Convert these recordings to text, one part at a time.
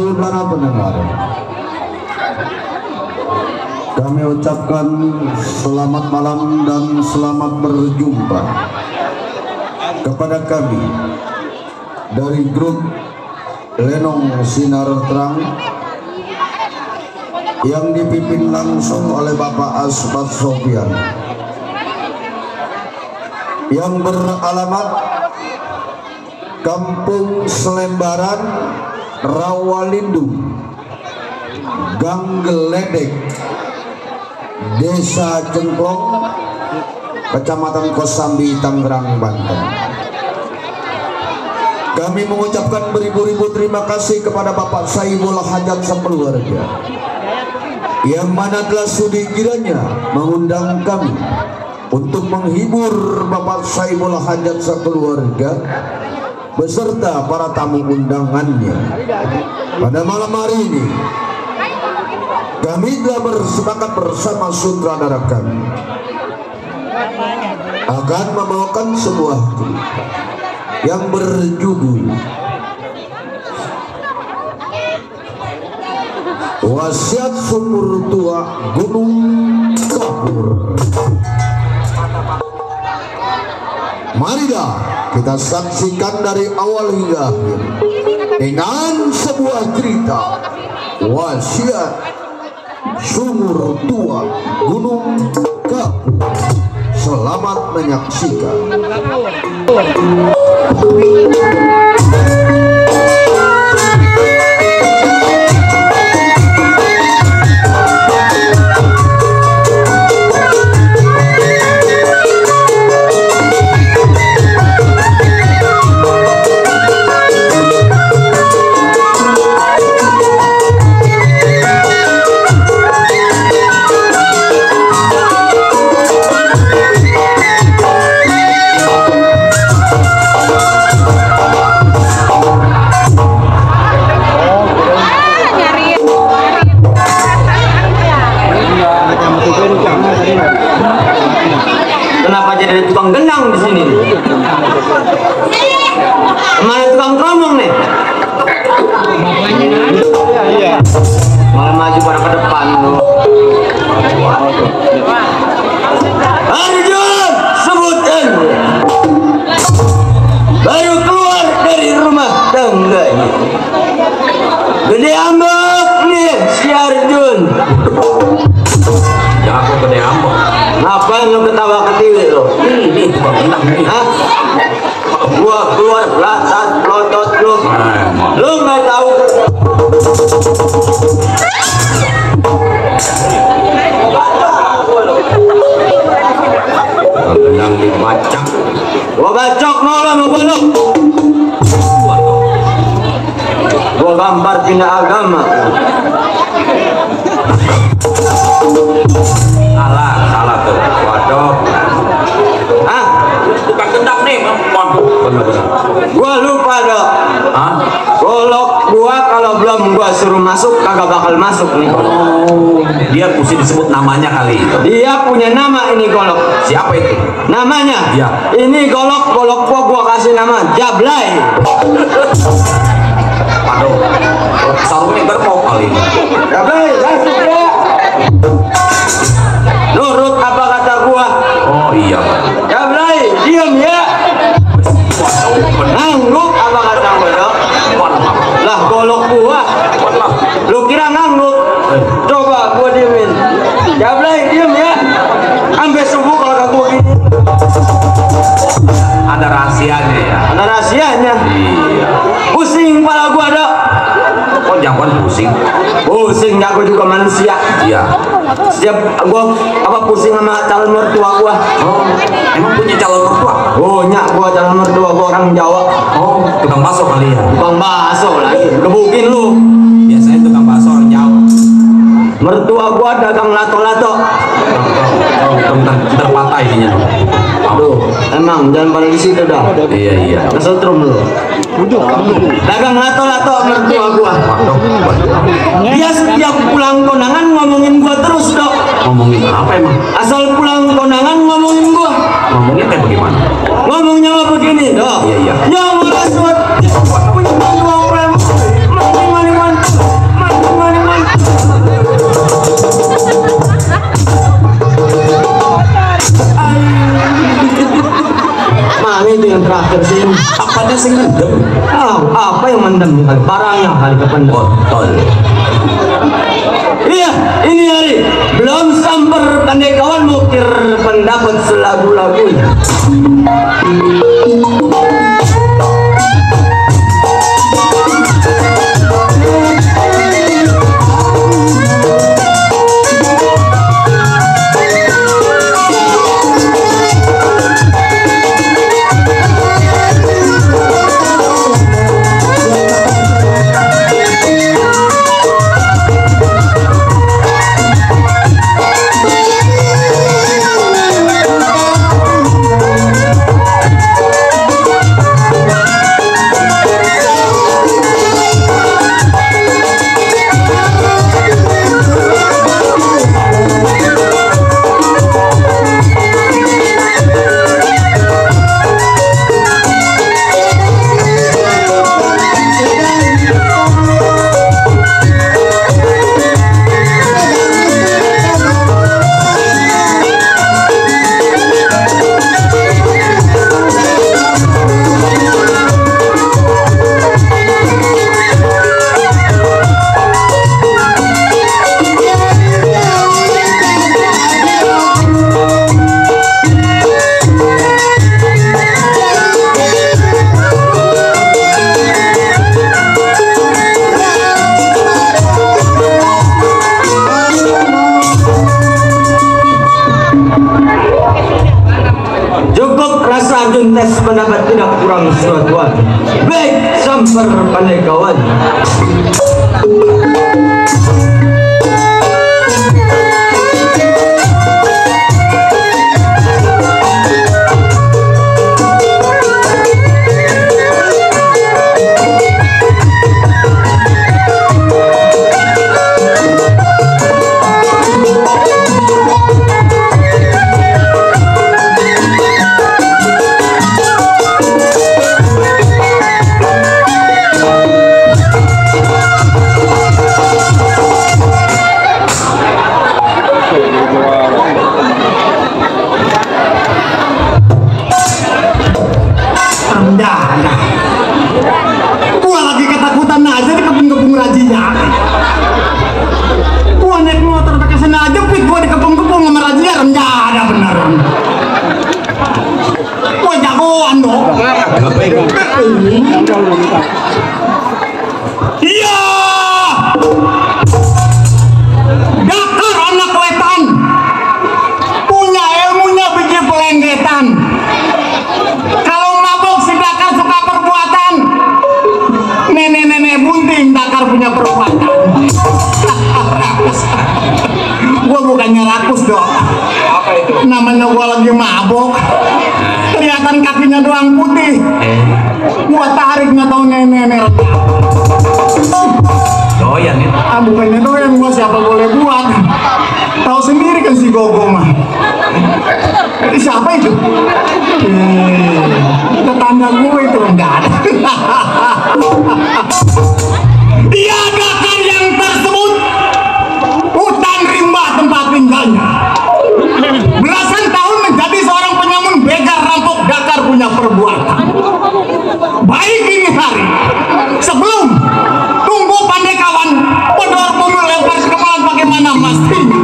Saudara pendengar, kami ucapkan selamat malam dan selamat berjumpa kepada kami dari grup Lenong Sinar Terang yang dipimpin langsung oleh Bapak Asbat Sofian, yang beralamat Kampung Selembaran, Rawalindung, Gang Geledek, Desa Jengklong, Kecamatan Kosambi, Tangerang, Banten. Kami mengucapkan beribu-ribu terima kasih kepada Bapak Saibul Hajat sekeluarga, yang mana telah sudi kiranya mengundang kami untuk menghibur Bapak Saibul Hajat sekeluarga beserta para tamu undangannya. Pada malam hari ini kami telah bersepakat bersama sutradara kami akan membawakan sebuah film yang berjudul Wasiat Sumur Tua Gunung Kapur. Marilah kita saksikan dari awal hingga akhir dengan sebuah cerita Wasiat Sumur Tua Gunung Kapur. Selamat menyaksikan. Kenapa jadi ada tukang gendang di sini? Kemana tukang tromong nih? Iya. Malah maju pada ke depan loh. Arjun, sebutkan. Baru keluar dari rumah tangganya. Gede ambek nih si Arjun. Ya aku gede ambek. Ngapain lo ketawa ketiwi lo? Ini tukang gendang nih. Hah? Gua keluar belasan lotot lu. Lu nggak tahu. Gendang dibacak. Gua bacok mau lo mau gua. Gua gambar pindah agama. Salah tuh. Waduh. Hah? Tukang gendang nih. Waduh. Benar-benar. Gua lupa dok. Hah? Golok gua kalau belum gua suruh masuk kagak bakal masuk nih. Oh, dia mesti disebut namanya kali. Dia punya nama ini golok. Siapa itu? Namanya? Iya. Ini golok gua kasih nama Jablay. Waduh. Sarungnya germok kali ini. Jablay, masuk ya. Nurut apa kata gua? Oh iya. Jablay, diam ya. Ngangguk apa kata gua dok? Lah golok gua. Lu kira ngangguk? Coba gua diemin. Jablay, diam ya. Sampai subuh kalau kagak gua gini. Ada rahasianya ya. Ada rahasianya. Iya. Pusing kepala gua dok. Kok jangan pusing? Pusing, aku juga manusia. Iya. Setiap gua pusing sama calon mertua gua. Oh, emang punya calon mertua? Punya gua calon mertua, gua orang Jawa. Oh, tukang bakso kali ya? Tukang bakso lagi, gebukin lu. Biasanya tukang bakso orang Jawa. Mertua gua dagang lato-lato. Bentar patah ininya. Aduh, emang jangan pada di situ dah. Iya. Kesetrum lu. Dagang lato-lato mertua gua. Dia setiap pulang kondangan ngomongin gua terus dok. Ngomongin apa emang? Asal pulang kondangan ngomongin gua. Ngomongnya kayak bagaimana? Ngomongnya mah begini dok. Iya. Yang merasut punya uang preman. Ini itu yang terakhir sih. Apa dia sing mendem? Apa yang mendem kali? Barangnya kali kapan? Botol. Iya, ini hari belum samper pandai kawan mukir pendapat selagu-lagunya. Tes pendapat tidak kurang suatuan. Baik, samper pandai kawan. Gua lagi ketakutan aja di kepung-kepung rajinya. Gua naik motor pakai sana aja, pit gua di kepung-kepung sama rajinya rendah bener. Gua jagoan dong. Iya. Dakar anak wetan, punya ilmunya biji pelenggetan. Kalau mabok si Dakar suka perbuatan, nenek-nenek bunting Dakar punya perbuatan. Gua bukannya rakus dong. Apa itu? Namanya gua lagi mabok, kelihatan kakinya doang putih. Gua tarik nggak tahu nenek-nenek. Doyan itu. Bukannya doyan, gua siapa boleh buat. Tahu sendiri kan si Gogo mah. Siapa itu? Tetangga gue itu enggak ada. Dia Dakar yang tersebut hutan rimba tempat tinggalnya. Belasan tahun menjadi seorang penyamun begal rampok Dakar punya perbuatan. Baik ini hari sebelum tunggu pandai kawan pedor bumi lempar kemalan bagaimana mestinya.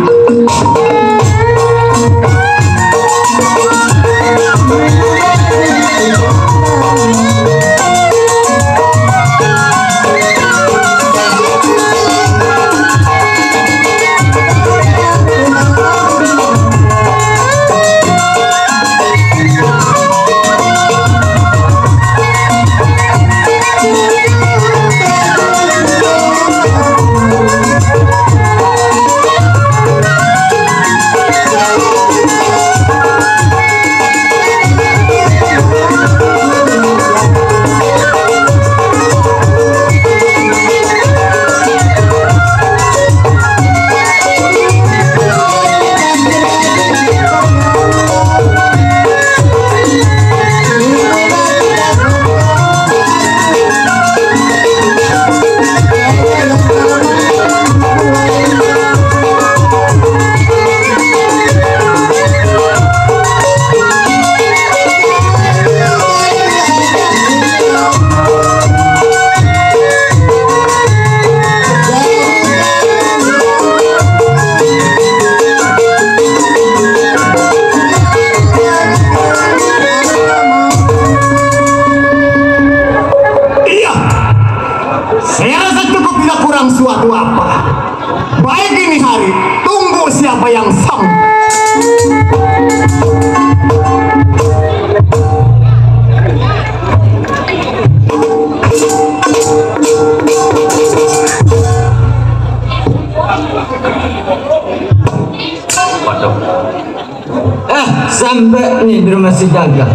si jaga.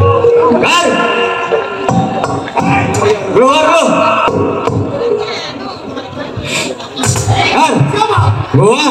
Kan? Keluar lu. Kan? Gua.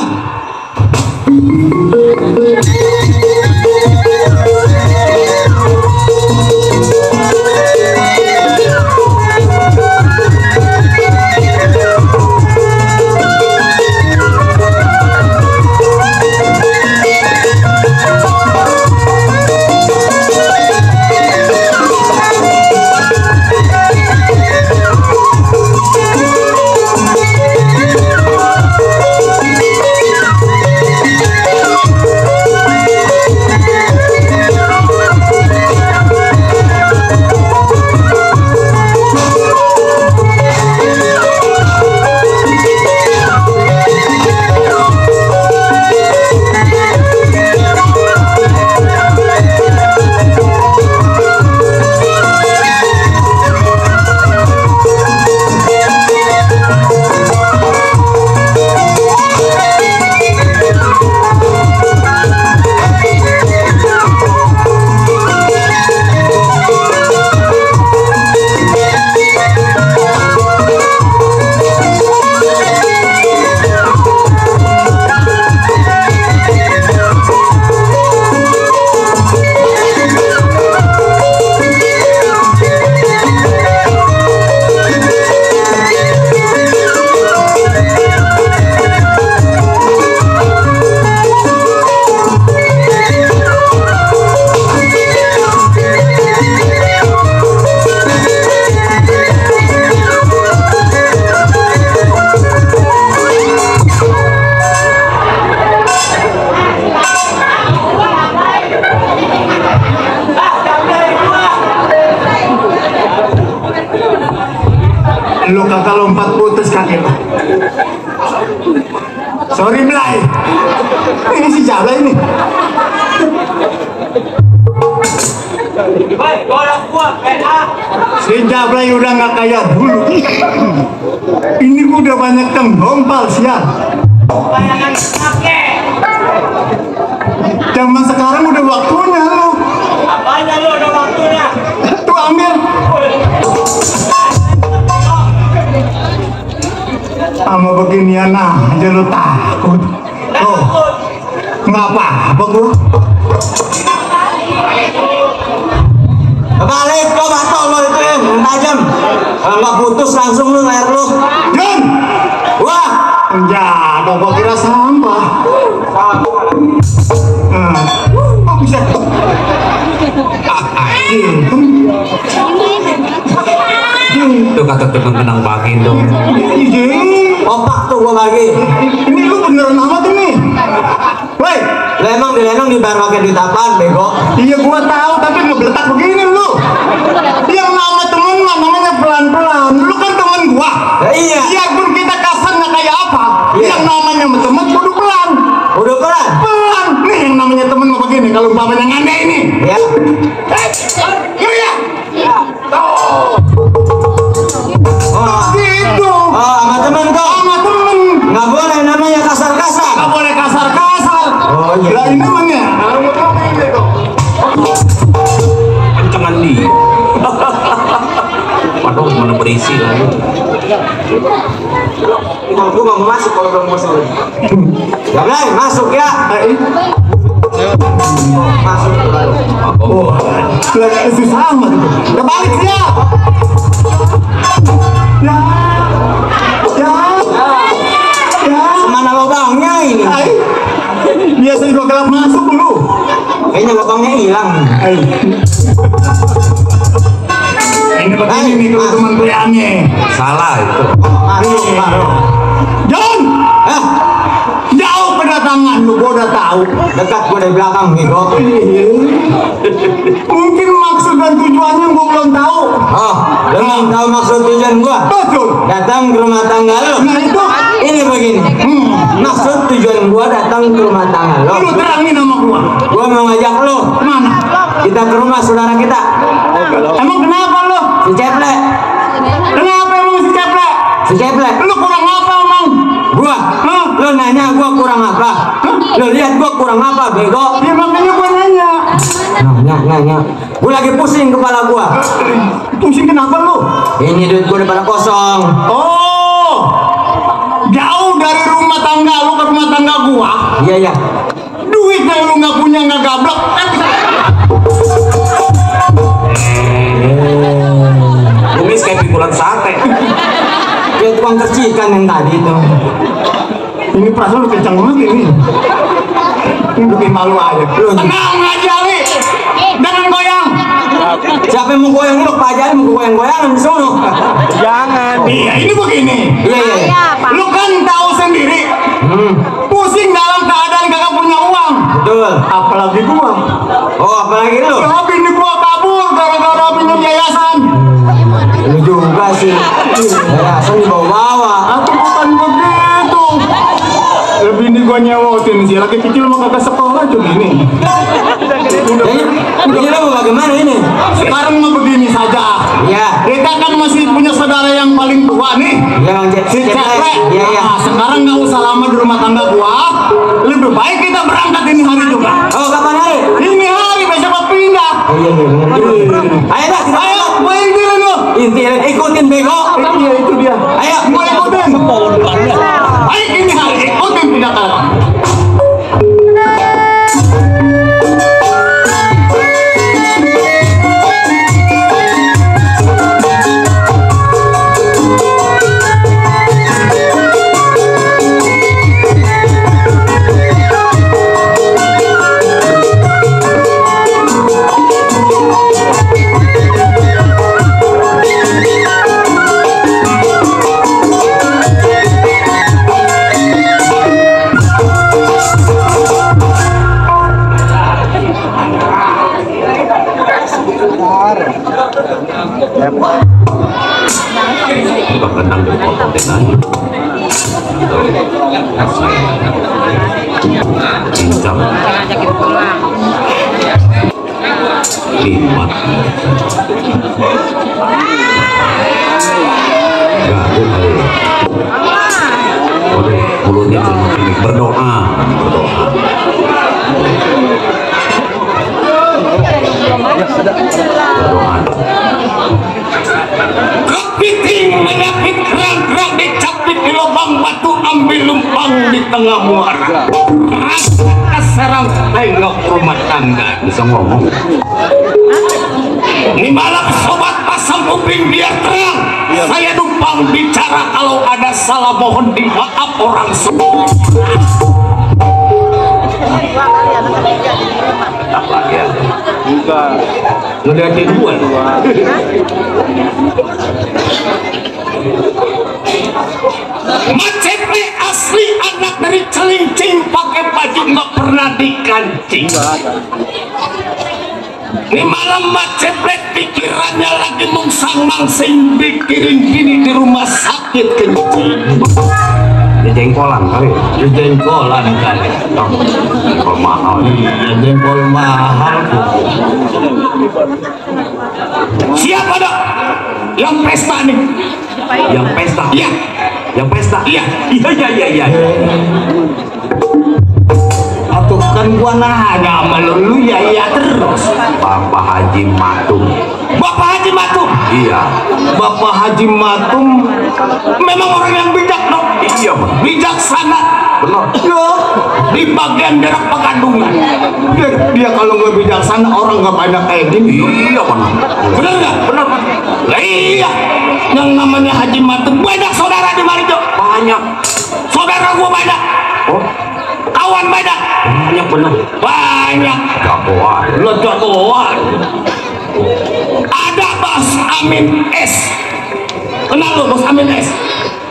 Lu kagak lompat putus kaki lu. Sorry Blay. Ini si Jablay ini. Baik, golok gua PA. Si Jablay udah nggak kayak dulu. Ini udah banyak tenggompal sial. Bayangan pakai. Zaman sekarang udah waktunya lu. Apanya lu udah waktunya? Tuh ambil. Sama beginian aja lu takut. Tuh. Nggak apa-apa gua. Balik kau batol lo itu ya, tajam. Kalau nggak putus langsung lu leher lu. Jon. Wah. Penjaga gua kira sampah. Kok bisa? Itu kata tenang bagiin dong. Opak tuh gua bagi. Ini lu beneran amat ini. Woi, Emang dilenong dibayar pakai duit apaan, bego? iya gua tahu tapi ngebeletak begini lu. Yang nama temen mah namanya pelan-pelan. Lu kan temen gua. Ya, iya. Biarpun kita kasar nggak kayak apa, Iya. yang namanya temen kudu pelan. Udah pelan? Pelan. Nih yang namanya temen mah begini. Kalau umpamanya ngane ini. Ya. Iya. Oh. Gitu. Oh, sama temen kok. Sama temen. Nggak boleh namanya kasar-kasar. Nggak boleh kasar-kasar. Oh, iya. Lah ini namanya. Kencengan dia. Waduh, mana berisi lagi. Aku nggak mau masuk kalau belum masuk. Ya, Blay, masuk ya. Masuk. Oh, lagi susah amat itu. Udah balik ya. Ya. Mana lubangnya ini? Ay. Biasa juga gelap masuk dulu. Kayaknya lubangnya hilang. Ay. Ini begini nih kalau teman kuliahnya. Salah itu. Masuk, baru. John, jauh kedatangan lu, gua udah tahu. Dekat gua dari belakang, bego. Mungkin maksud dan tujuannya gua belum tahu. Oh, belum tahu maksud tujuan gua. Betul. Datang ke rumah tangga lo. Nah itu, Ini begini. Maksud tujuan gua datang ke rumah tangga lo. lu terangin sama gua. Gua mau ngajak lo. Kemana? Kita ke rumah saudara kita. Emang kenapa lu? Si Ceple. Kenapa emang si Ceple? Si Ceple. Lu kurang apa emang? Gua. Hah? Lo nanya gua kurang apa? Lo lihat gua kurang apa, bego? Ya makanya gua nanya. Nah. Gua lagi pusing kepala gua. Pusing kenapa lu? Ini duit gua udah pada kosong. Oh, jauh dari rumah tangga lu ke rumah tangga gua. Iya. Duit yang lu nggak punya nggak gablek. Kumis kayak pikulan sate. Kayak tukang kercikan yang tadi tuh. Ini perasaan lu kencang banget ini. Ini bikin malu aja. Tenang aja, Li. Jangan goyang. Siapa yang mau goyang lu? Pak Jali mau goyang-goyangan di sono. Jangan. Iya, ini begini. Iya. Lu kan tahu sendiri. Pusing dalam keadaan kagak punya uang. Betul. Apalagi gua. Oh, apalagi lu? Ya, bini gua kabur gara-gara pinjam yayasan. Lu juga sih. Yayasan dibawa-bawa. Aku bukan begitu. Bini gua nyewotin sih, lagi kecil mau kagak sekolah tuh gini. Ini lu bagaimana ini? Sekarang mau begini saja. Iya. Kita kan masih punya saudara yang paling tua nih. Iya, Si Ceplek. Iya. Nah, sekarang nggak usah lama di rumah tangga gua. Lebih baik kita berangkat ini hari juga. Oh, kapan hari? Ini hari besok mau pindah. Iya. Ayo dah, kita Ayo, main dulu lu. intinya ikutin bego. Iya itu dia. Ayo, Mau ikutin. Baik ini hari ikutin pindah kalah. Kendang berpotong dengan cincang 5 gaduh kali mulutnya cuma berdoa Kepiting menyapit kerang-kerang dicapit di lubang batu, ambil lumpang di tengah muara. Rasa serang tengok rumah tangga. bisa ngomong. Ini malam sobat pasang kuping biar terang. Saya numpang bicara, kalau ada salah mohon dimaaf orang semua. Apa ya? Ngeliatin gua. Macepe asli anak dari Celincing, pakai baju nggak pernah dikancing. Ini malam Macepe pikirannya lagi mungsang-mangsing, pikirin gini di rumah sakit kencing. Di jengkolan kali. Di jengkolan kali. Jengkol mahal. Iya, jengkol mahal. Siapa dok yang pesta nih? Yang pesta. Iya. Yang pesta. Iya. Iya. Atau kan gua nanya sama lu ya terus. Bapak Haji Matung. Bapak Haji Matung. Iya. Bapak Haji Matung memang orang yang bijak dok. Iya, Bang. Bijaksana. Benar. Ya, di bagian daerah Pegadungan. Dia kalau nggak bijaksana orang nggak banyak kayak gini. Iya, Bang. Bener nggak? Bener. Lah iya. Yang namanya Haji Matung banyak saudara di mana tuh? Banyak. Saudara gua banyak. Oh, Kawan banyak. banyak benar. Banyak. Jagoan. Lo jagoan. Ada Bos Amin S. Kenal lo Bos Amin S?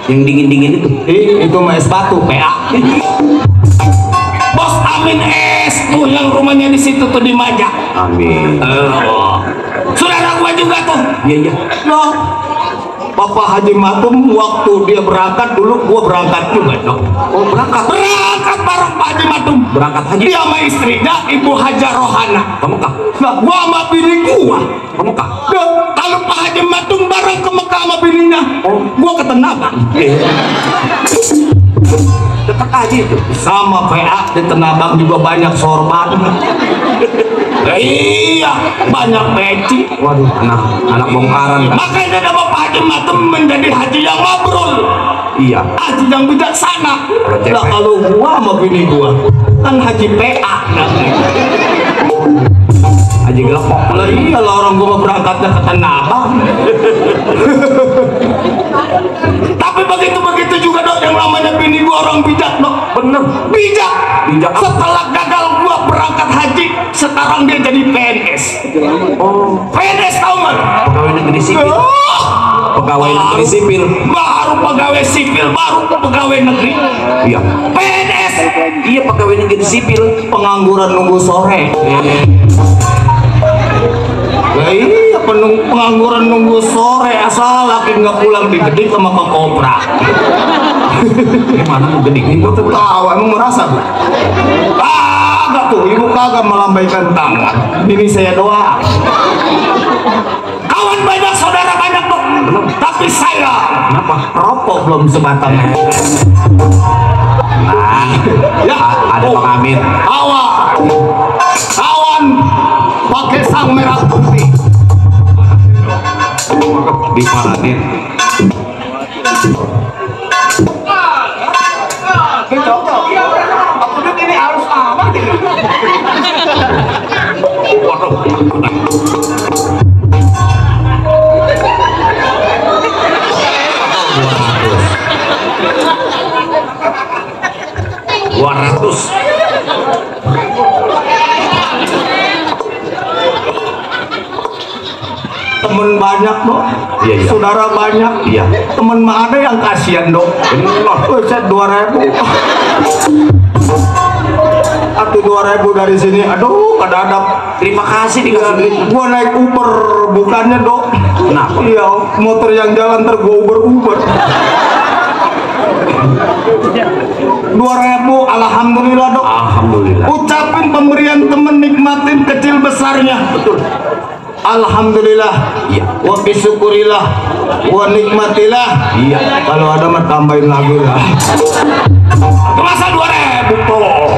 Yang dingin-dingin itu. Itu mah es batu, PA. Bos Amin S tuh yang rumahnya di situ tuh di Majak. Amin. Saudara gua juga tuh. Iya. Loh, Bapak Haji Matung waktu dia berangkat dulu gua berangkat juga dong. Oh, berangkat. Berangkat bareng Pak Haji Matung. Berangkat haji. Dia sama istrinya Ibu Haja Rohana. Kamu kah? Nah, gua sama bini gua. Kamu kah? Nah, kalau Pak Haji Matung bareng ke Mekah sama bininya, gua ke Tanah Abang. Dekat aja itu. Sama PA di Tanah Abang juga banyak sorban. Ya iya, banyak peci. Waduh, anak bongkaran. Makanya nama Pak Haji Matem menjadi haji yang mabrur. Iya. Haji yang bijaksana. Cepet. Lah kalau gua sama bini gua kan haji PA. Haji Gelepok. Lah iyalah orang gua berangkatnya ke Tanah Abang. Tapi begitu juga dok, yang namanya bini gua orang bijak dok. Bener. Bijak. Setelah gagal gua berangkat haji, sekarang dia jadi PNS. Oh, PNS tau nggak? pegawai negeri sipil. Pegawai negeri sipil. Baru pegawai sipil, baru pegawai negeri. Iya. PNS. Iya, pegawai negeri sipil. Pengangguran nunggu sore. Nah iya, pengangguran nunggu sore, asal lagi nggak pulang digedik sama ke kopra. Gimana mau gedik ini? Ibu tahu, emang merasa bu? Kagak tuh, ibu kagak melambaikan tangan. Ini saya doa. Kawan banyak, saudara banyak tuh. Tapi saya, Kenapa? rokok belum sebatang. Nah, Ya, ada pengamen. Kawan pakai sang merah putih. Diparanin. Ini harus amat. Temen banyak dok, Iya, iya. saudara banyak, Iya. temen mah ada yang kasihan dok. Saya 2.000, atau 2.000 dari sini, aduh kadang-kadang. Terima kasih dikasih duit. Gua naik Uber, bukannya dok. Kenapa? Iya, motor yang jalan ter gua Uber. 2.000, alhamdulillah dok. Alhamdulillah. Ucapin pemberian temen, nikmatin kecil besarnya. Betul. Alhamdulillah. Iya. Wa bisyukurillah. Wa nikmatilah. Iya. Kalau ada mah tambahin lagi lah. Masa 2.000 toh.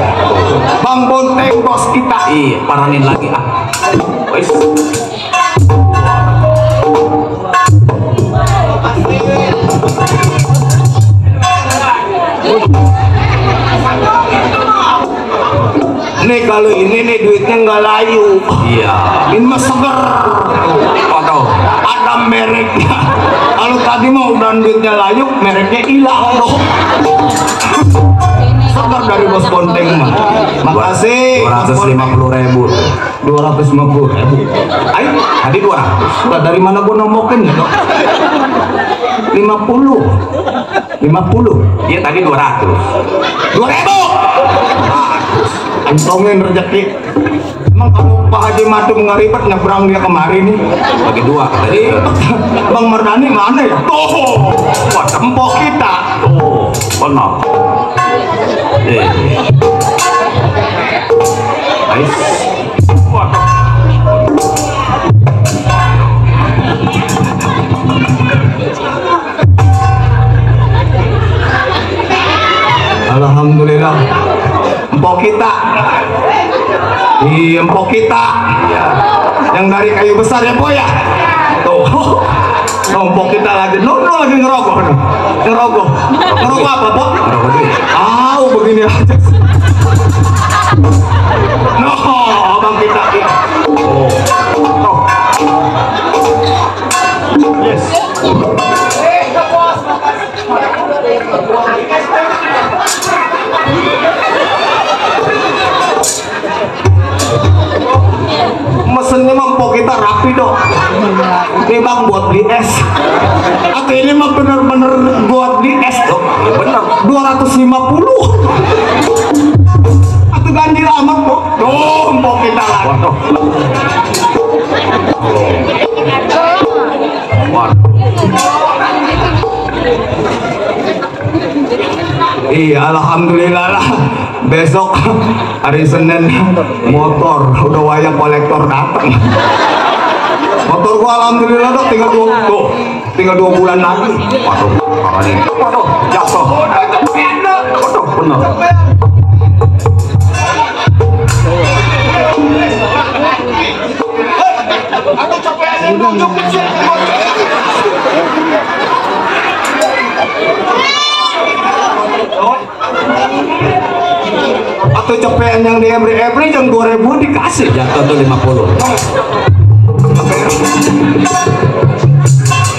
Bang Bonteng bos kita. Iya, paranin lagi ah. Wes. Nih kalau ini nih duitnya nggak layu. Iya. Ini mah seger. Waduh. Ada mereknya. Kalau tadi mau udah duitnya layu, mereknya hilang loh. Seger dari bos Bonteng mah. Makasih. 250.000. 250.000. Ayo, Tadi 200. Lah, dari mana gua nombokin ya dok? 50. 50. Iya, tadi 200. 2.000. Antongin rezeki. Emang kalau Pak Haji Matem nggak ribet nyebrang dia kemari nih. Bagi 2 tadi. Bang Mardani mana ya? Tuh, wah tempok kita. Oh, benar. Ais. Alhamdulillah. Empok kita. Iya, empok kita. Yang dari kayu besar ya, Boy ya. Tuh. Empok kita lagi. No, lagi ngerokok. Ngerokok. Ngerokok apa, Pok? Berapa duit? Begini aja. No, abang kita. Oh. Yes. Mesennya mah kita rapi dok. Ini bang buat di es. Atau ini mah bener-bener buat di es dok. Bener. 250. Atau ganjil amat dok. Tuh empok kita lagi. Waduh. Waduh. Iya, alhamdulillah lah. Besok hari Senin motor udah wayang kolektor datang. Motor gua alhamdulillah dok tinggal 2 bulan lagi. Waduh. Waduh. Jatuh. Waduh. Bener. Atau cepean yang di every jam 2000 dikasih Jatuh tuh 50.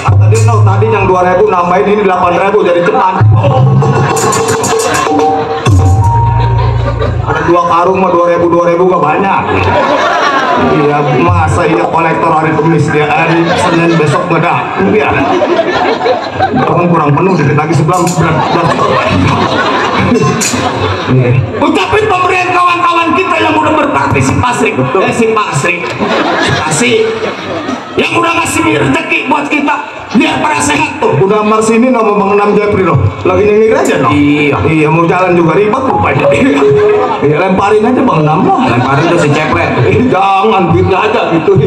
Tadi no, tadi yang 2000 nambahin ini 8000 jadi cepat. Ada 2 karung mah 2000 gak banyak. Iya, masa iya kolektor hari Kamis dia hari Senin besok nggak ada, biar orang kurang penuh dikit lagi sebelah berat. Ucapin pemberian kawan-kawan kita yang udah berpartisipasi, kasih yang udah ngasih rezeki buat kita biar pada sehat tuh. Udah Mar sini no mau Bang Enam Jepri loh, lagi nyengir aja no. Iya mau jalan juga ribet rupanya. Iya lemparin aja Bang Enam lah. Lemparin tuh si Ceplek. Jangan fitnah aja gitu.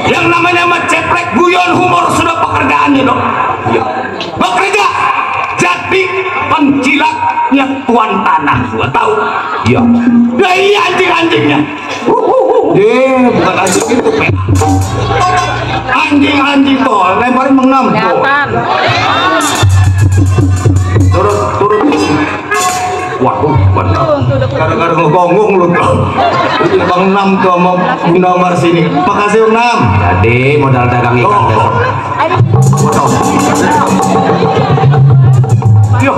Yang namanya mah Ceplek guyon humor sudah pekerjaannya dong. Iya. Bekerja jadi pencilatnya tuan tanah, gua tahu. Iya. Ya iya anjing-anjingnya. Bukan anjing itu, Pak. Anjing-anjing tuh, lemparin mengenam tuh. Turun. Waduh, kadang-kadang ngegonggong lu tuh. Bang Enam tuh sama Bunda Mar sini. Makasih Bang Enam. Jadi modal dagang ikan besok. Yuk.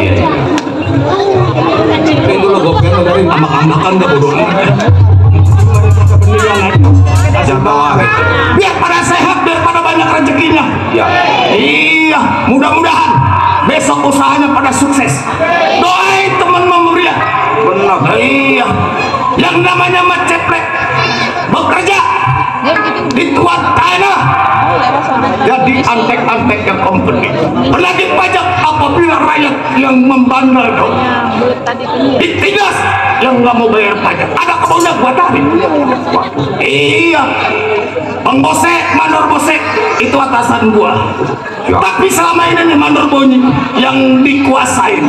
Iya. Ini dulu gue dari makan-makan gak bodoh. Jangan bawa gitu. Biar pada sehat, biar pada banyak rezekinya. Ya. Iya, mudah-mudahan besok usahanya pada sukses. Doain teman memuria. Benar. Iya, yang namanya Mat Ceplek bekerja di tuan tanah. Jadi antek-antek yang kompeten. Penagih pajak apabila rakyat yang membandel dong. Ditindas yang nggak mau bayar pajak. Ada kemaunya buat tadi. Iya. Bang Bosek, Mandor Bosek itu atasan gua. Ya. Tapi selama ini nih Mandor Bonyi yang dikuasain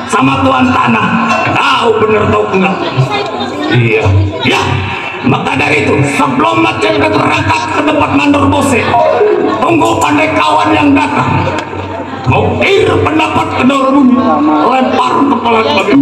sama tuan tanah. Tahu bener tahu enggak? Iya. Ya. Maka dari itu sebelum macet terangkat ke depan Mandor Bosek, tunggu pandai kawan yang datang. Mau pendapat ke dalam bumi, lempar kepala sebagai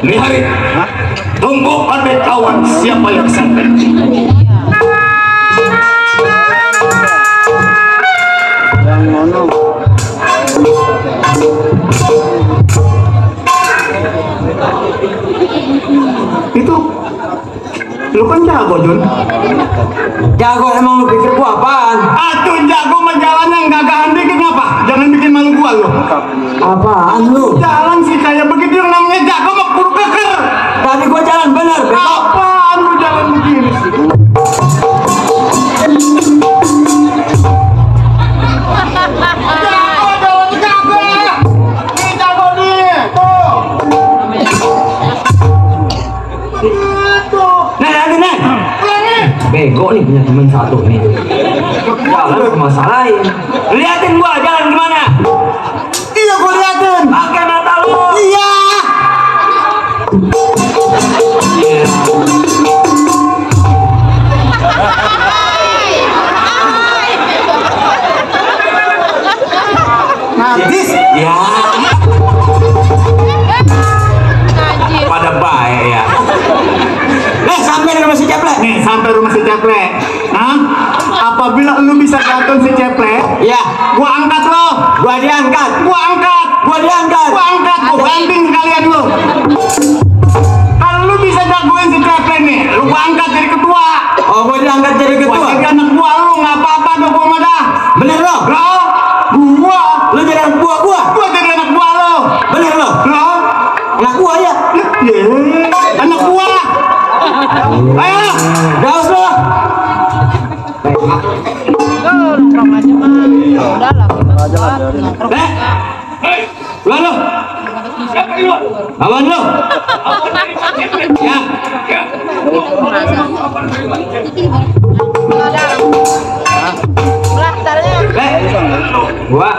ini hari tunggu pandai kawan siapa yang sampai. Itu lu kan jago Jun. Jago emang lu pikir gua apaan? Atuh jago mah jalannya gagahan dikit ngapa? Jangan bikin malu gua lu. Apaan lu? Jalan sih kayak begitu yang namanya jago mah kudu keker. Tadi gua jalan bener, bego. Apaan lu jalan begini sih? Nah, yang satu nih. Jalan masalahin. Liatin gua jalan gimana? Iya gua liatin. Pakai mata lu. Iya. Najis. Ya. Pada baik ya. Sampai rumah si Ceplek. Nih, sampai rumah si Ceplek. Hah? Apabila lu bisa gantung si Ceplek, Ya, gua angkat lo. gua diangkat. Gua angkat. Gua diangkat. Gua angkat. Gua banting kalian lu. Kalau lu bisa jagoin si Ceplek nih, lu gua angkat jadi ketua. Oh, gua diangkat jadi Gua ketua. jadi anak buah lu, nggak apa-apa dong gua mah dah. Bener lo? Lo, gua, Lu jadi anak buah gua. gua jadi anak buah lo. Bener lo? Lo, Anak gua ya. anak buah. Ayo, Gaus lo. Nongkrong aja mah udah lah nongkrong Keluar lo. Awan lo. Ya. belah tarnya Gua.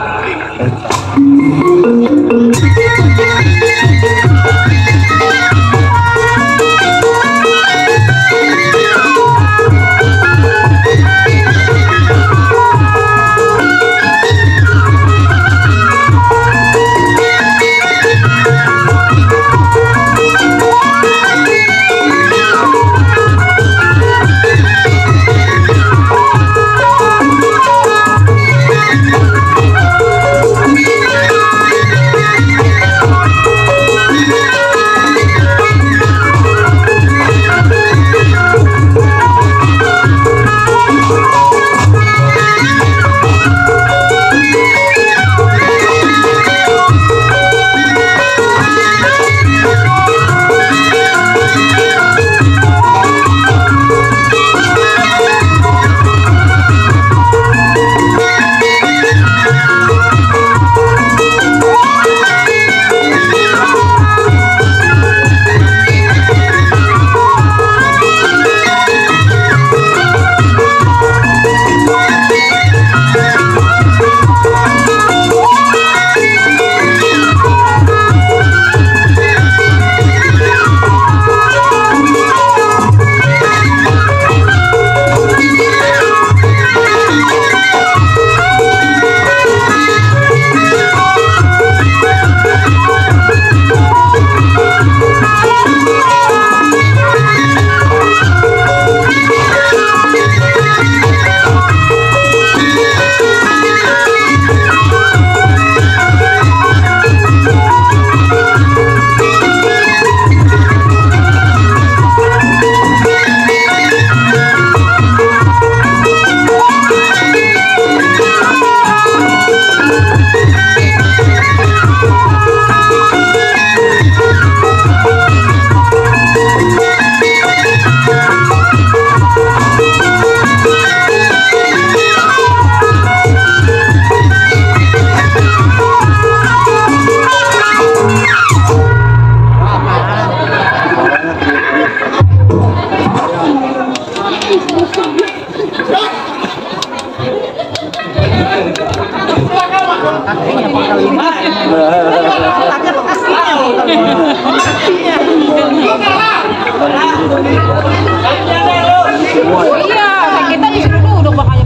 iya kita disuruh duduk makanya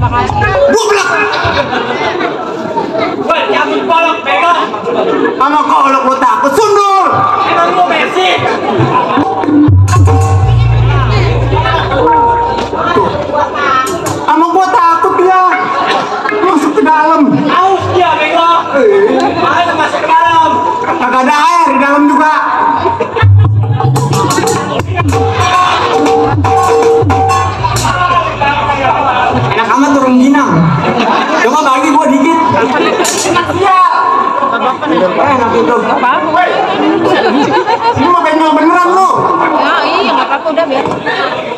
goblok. Sama kolok lu takut sundul. Emang lu Messi? Sama gua takut dia. Masuk ke dalam. Aus dia bego. Mana masuk ke dalam? Kagak ada air di dalam juga. Enak amat turun ginang. Coba bagi gua dikit. Enak itu. Ini mah benjol beneran lu. ya iya nggak apa-apa udah biar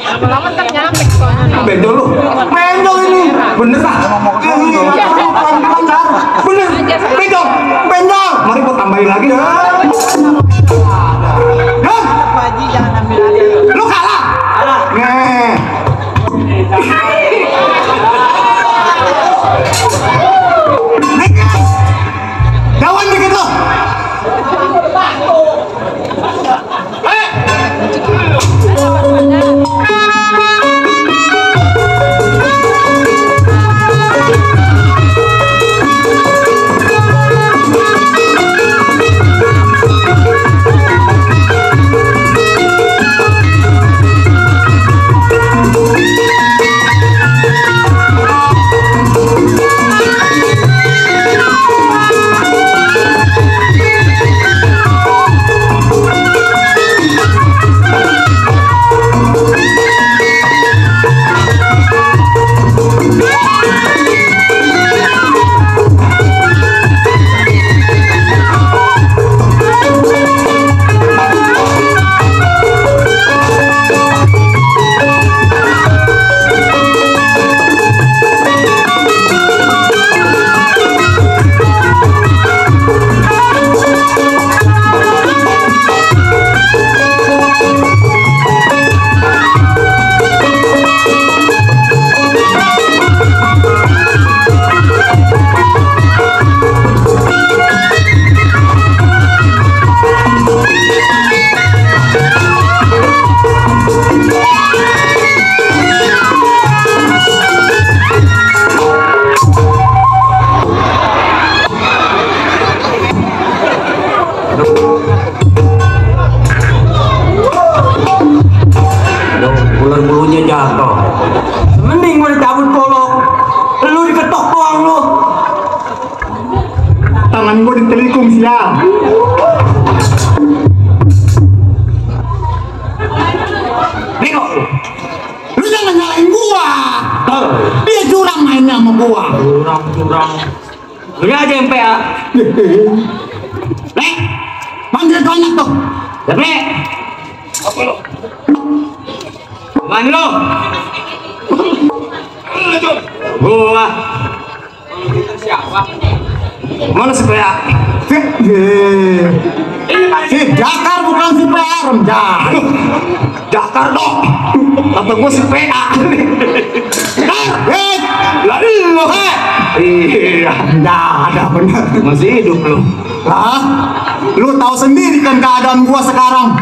lama-lama ntar nyampe soalnya Benjol lu. Benjol ini. Bener ah. Ini pelan-pelan dah. Bener. Benjol. Benjol. Mari gua tambahin lagi. Dan. Lu kalah. Nih. cabut golok. Lu diketok doang lu. Tangan gua ditelikung sial. Nego, lu jangan nyalain gua. Dia curang mainnya sama gua. Curang. Lu aja yang PA. Lek, panggil tuh anak tuh. Lek. Apa lu? Mana lu? Gua. Siapa? Mana si PA? Si Jakar bukan si PA, Remjan. Jakar dong. Kata gua si PA. Lah lu, iya, enggak ada bener. Masih hidup lu. Hah? Lu tahu sendiri kan keadaan gua sekarang.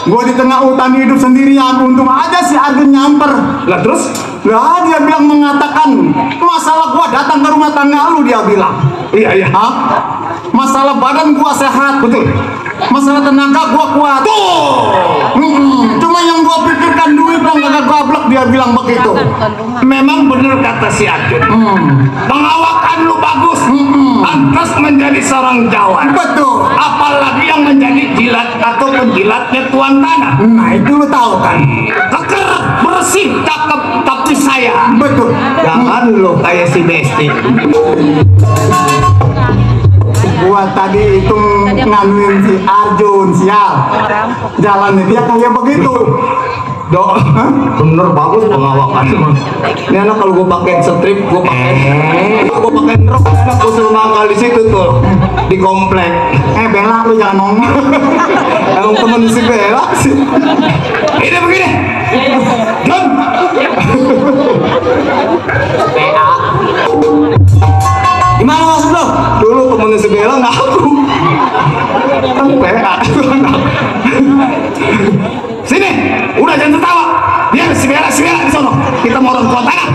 Gua di tengah hutan hidup sendirian. Untung aja si Arjun nyamper. Lah terus? Lah dia bilang mengatakan masalah gua datang ke rumah tangga lu, dia bilang. Iya. Hah? Masalah badan gua sehat. Betul. Masalah tenaga gua kuat. Tuh. Cuma yang gua pikirkan duit yang gak gablek, dia bilang begitu. Memang benar kata si Arjun. Pengawakan lu bagus. Pantas menjadi seorang jawar. Betul. Apalagi yang menjadi jilat atau penjilatnya tuan tanah. Nah itu lu tahu kan. Keker, bersih, cakep, tapi saya. Betul. Jangan lo kayak si Besti. Gua tadi itu nganuin si Arjun, sial. Jalannya dia kayak begitu. Dok, bener bagus pengawakan. Ini anak kalau gue pakai strip, gue pakai rok, anak gue suruh mangkal di situ tuh di komplek. Bella lu jangan ngomong. Emang temen si Bella sih. Ini begini. John. PA. Gimana maksud lo? Dulu temennya si Bella ngaku. Kan PA. Sini, udah jangan tertawa. Biar si Bella di sono. Kita mau orang tua tanah.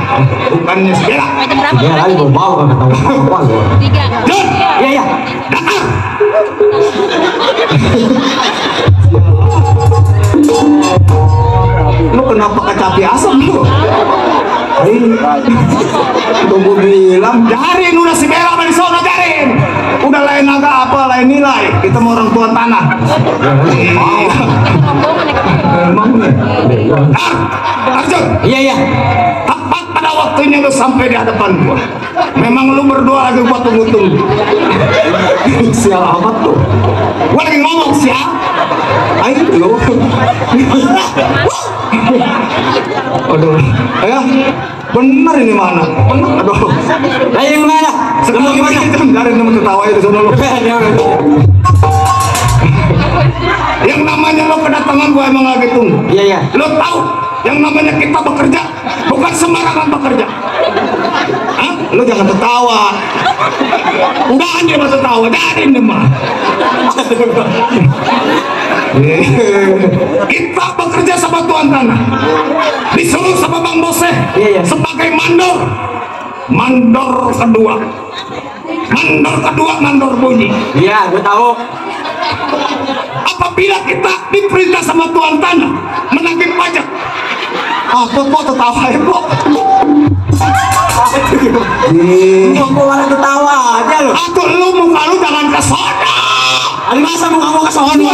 Bukannya si Bella. Ya lagi bau kan ketawa apa lu. John. Iya. Dakar. Lu kenapa kecapi asam lu? Udah gue bilang jarin, udah si Bella di sono jarin. Udah lain agak apa, lain nilai. Kita mau orang tua tanah. Emang nih. Arjun. Iya. Tepat pada waktunya lu sampai di hadapan gua. Memang lu berdua lagi gua tunggu-tunggu. Sial amat tuh. Gua lagi ngomong sial. Ayo lu. Aduh. Ayo. Bener ini mana? Bener. Aduh. Lah yang mana? Sedang gimana? Dari temen ketawa itu sono lu. Yang namanya lo kedatangan gua emang lagi tunggu. Iya. Lo tahu yang namanya kita bekerja bukan sembarangan bekerja. Hah? Lo jangan tertawa. Udah aja mah tertawa, jadi mah. Kita bekerja sama tuan tanah. Disuruh sama Bang Bose sebagai mandor. Mandor kedua. Mandor bunyi. Iya, gue tahu. Apabila kita diperintah sama tuan tanah menagih pajak, apa kok tertawa ya kok? Kok malah ketawa aja lu. Atuh lu muka lu jangan ke sono. Ada masa mau kamu ke sono?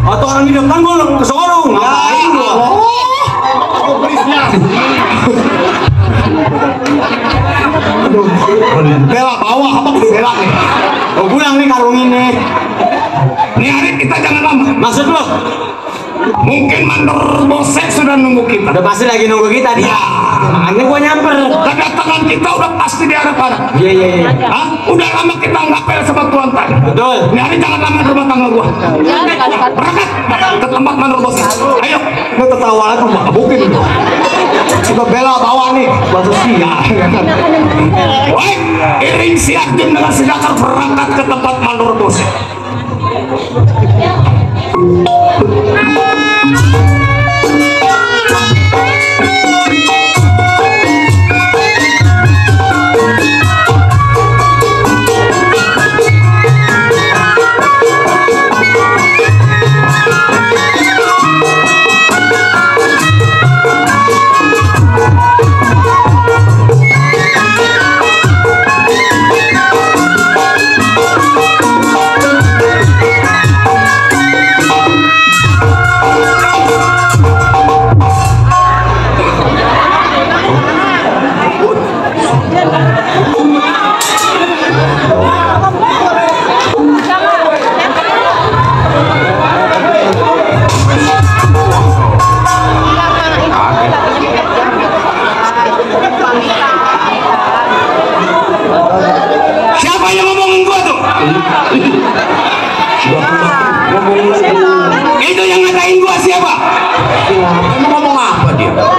Atau orang di depan gua ke sono. Ngapain gua? Bella bawa apa Bella nih? Mau pulang nih karung ini. Nih hari kita jangan lama. Maksud lo? Mungkin mandor Bose sudah nunggu kita. Udah pasti lagi nunggu kita dia. Makanya gua nyamper. Kedatangan kita udah pasti di hadapan. Iya. Hah? Udah lama kita nggak pel sama tuan tanah. Betul. Nih hari jangan lama di rumah tangga gua. Berangkat ke tempat mandor Bose. Ayo. Lu tertawa lagi mah bukin. Sudah Bella bawa nih. Bahasa siap. Woi, iring si Arjun dengan si Dakar berangkat ke tempat mandor Bose.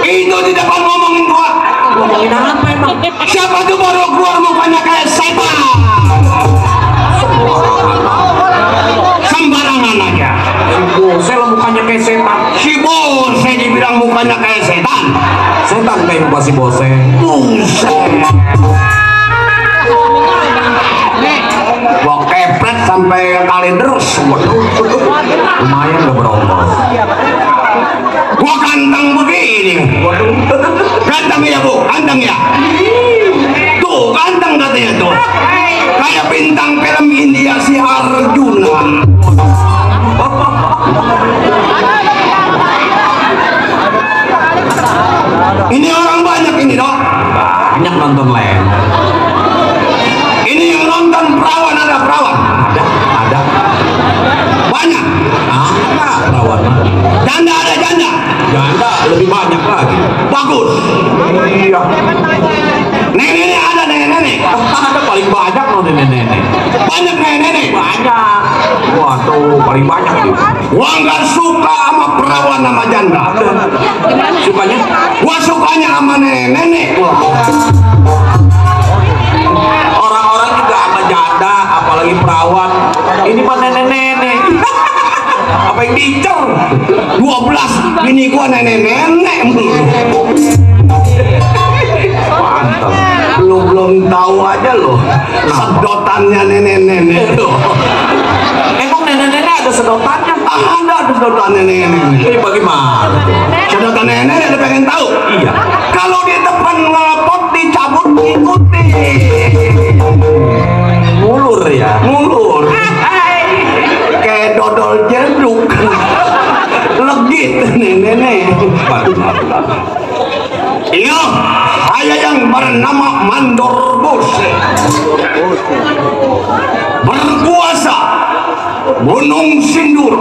Itu di depan ngomongin gua. Ngomongin apa emang? Siapa tuh baru keluar mukanya kayak setan? Sembarangan aja. Si Bose lah mukanya kayak setan. Si Bose dibilang mukanya kayak setan. Setan kayak muka si Bose. Buset. Gua kepret sampai kali terus. Lumayan gak berongkos. Gua ganteng begini. Ganteng ya bu, ganteng ya. Tuh ganteng katanya tuh. Kayak bintang film India si Arjuna. Ini orang banyak ini dong. Banyak nonton lain. Ini yang nonton perawan, ada perawan. Ada. Banyak. Ada perawan. Janda ada janda. Janda lebih banyak lagi. Bagus. Iya. Nenek ada nenek. Ada paling banyak loh nenek-nenek. Banyak nenek. Banyak. Waduh, paling banyak nih. Gua nggak suka sama perawan sama janda. Sukanya? Gua sukanya sama nenek. Orang-orang juga sama janda, apalagi perawan. Ini mah nenek-nenek. Apa yang dicer? 12 bini gua nenek-nenek. Mantap. Belum tahu aja loh. Sedotannya nenek-nenek. Emang nenek-nenek ada sedotannya? Ada sedotan nenek-nenek. Ini bagaimana? Sedotan nenek ada pengen tahu? Iya. Kalau di depan ngelapot dicabut ikuti. Mulur ya? Mulur. Kayak dodol jeruk. Legit nenek-nenek. Iya, saya yang bernama Mandor Bose. Berkuasa Gunung Sindur,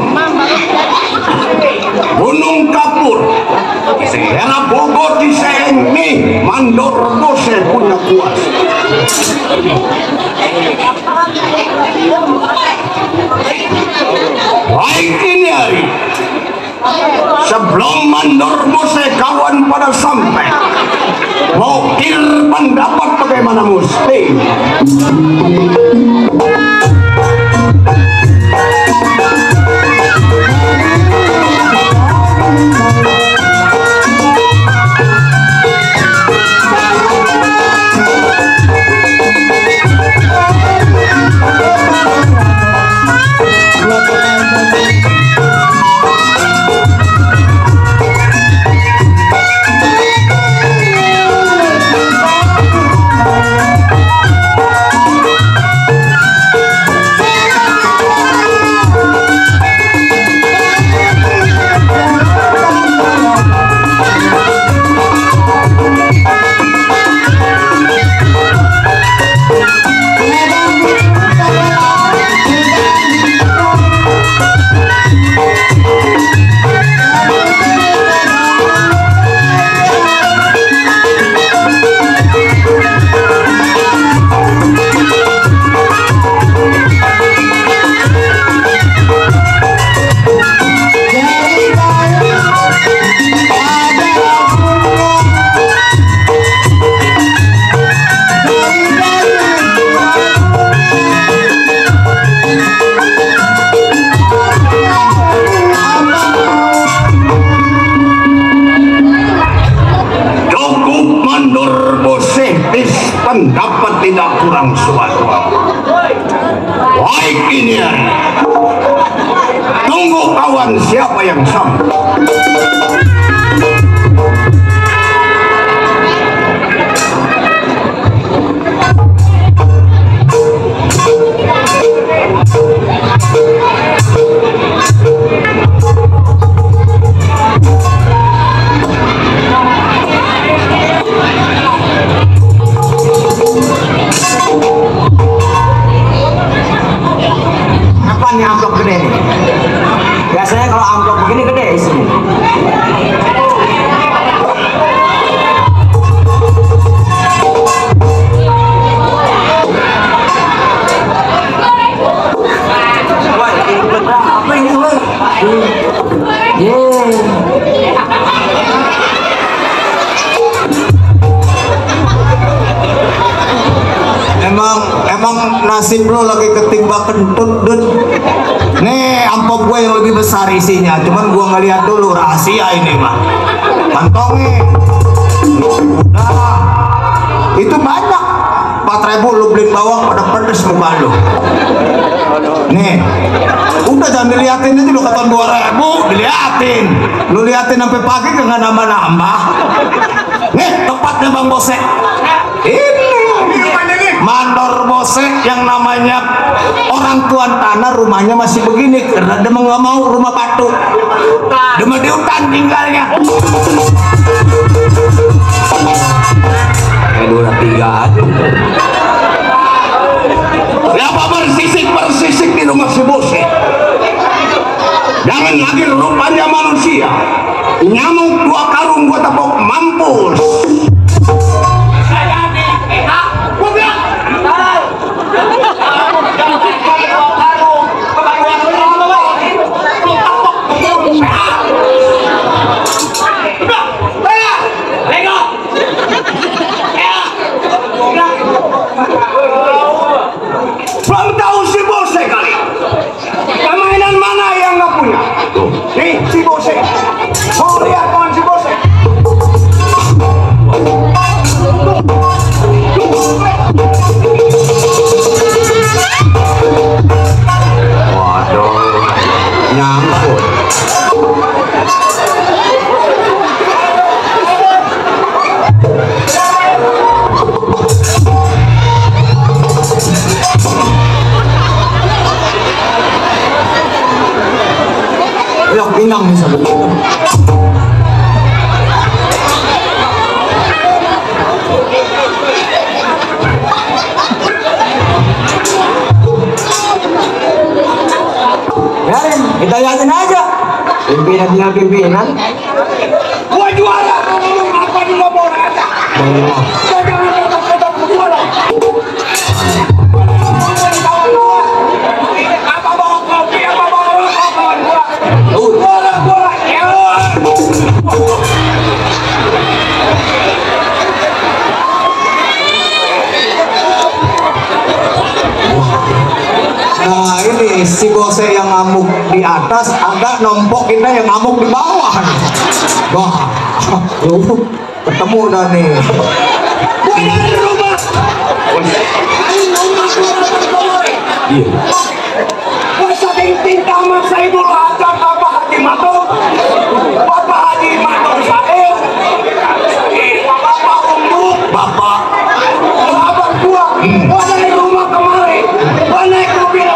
Gunung Kapur, daerah Bogor di sini. Mandor Bose punya kuasa. Baik ini hari. Sebelum Mandor Bose kawan pada sampai, mau kir pendapat bagaimana mesti. Pendapat tidak kurang suatu. Baik ini hari. Tunggu kawan siapa yang sama. Apa nih amplop gede nih? Biasanya kalau amplop begini gede isi. nasib lo lagi ketimba kentut dun. Nih amplop gue yang lebih besar isinya, cuman gue ngeliat dulu rahasia ini mah. Kantongnya udah itu banyak 4.000 lu beli bawang pada pedes muka lu. Nih udah jangan diliatin aja lu, kata 2.000 diliatin, lu liatin sampai pagi nggak nambah-nambah. Nih tempatnya Bang Bose ini mandor Bose yang namanya orang tuan tanah, rumahnya masih begini karena dia nggak mau rumah batu, dia mau di hutan tinggalnya. 2-3 aja. Kenapa bersisik di rumah si Bose? Jangan lagi rupanya manusia. Nyamuk 2 karung gua tepuk mampus. Belum tahu si Bose kali. Permainan mana yang nggak punya? Nih si Bose. Mau lihat kawan si Bose? Waduh, nyangkut. Yang pinang nih sahabat. Biarin, kita yakin aja. Pimpinan tinggal pimpinan. Gua juara. Apa di ngomong aja? Apa bawa kopi? Apa bawa rokok kawan gua? Gua nah ini si Bose yang ngamuk di atas, agak nombok kita yang ngamuk di bawah. Wah, lu ketemu dah nih. Gua dari rumah. Iya. Gua saking cinta sama Saiful Hajat Bapak Haji Matur, Bapak Haji Matur Saif, Bapak Umbuk, Bapak sahabat gua. Gua dari rumah kemari, gua naik mobil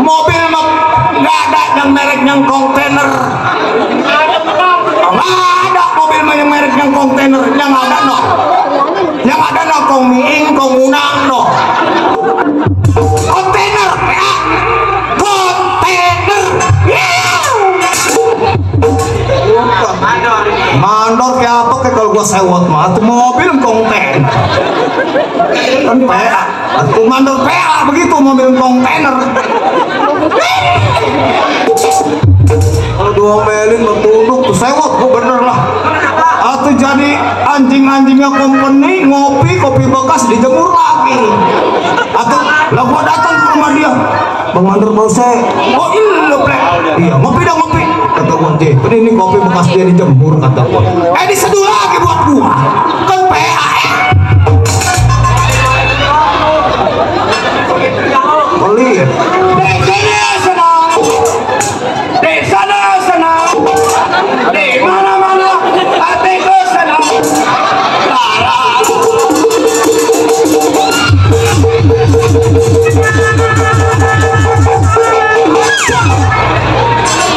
mobil mah nggak ada yang merek yang kontainer. Nggak ada mobil mah yang merek yang kontainer, yang ada no. Yang ada no kong miing, kong unang no. Kontainer, ya. Kontainer. Mandor kayak apa kayak kalau gua sewot mah tuh mobil kontainer. Kan PA, tuh mandor PA begitu mobil kontainer. Kalau diomelin bertunduk tuh sewot gua bener lah. Atau jadi anjing-anjingnya company ngopi kopi bekas dijemur lagi. Atau lah gua datang ke rumah dia, Bang Mandor Bose. Oh iya plek. Iya ngopi dah ngopi. Kata gua ini kopi bekas dia dijemur kata gua. Diseduh lagi buat gua. Kan PA. Pelit. Di sana senang. Di mana-mana hatiku senang.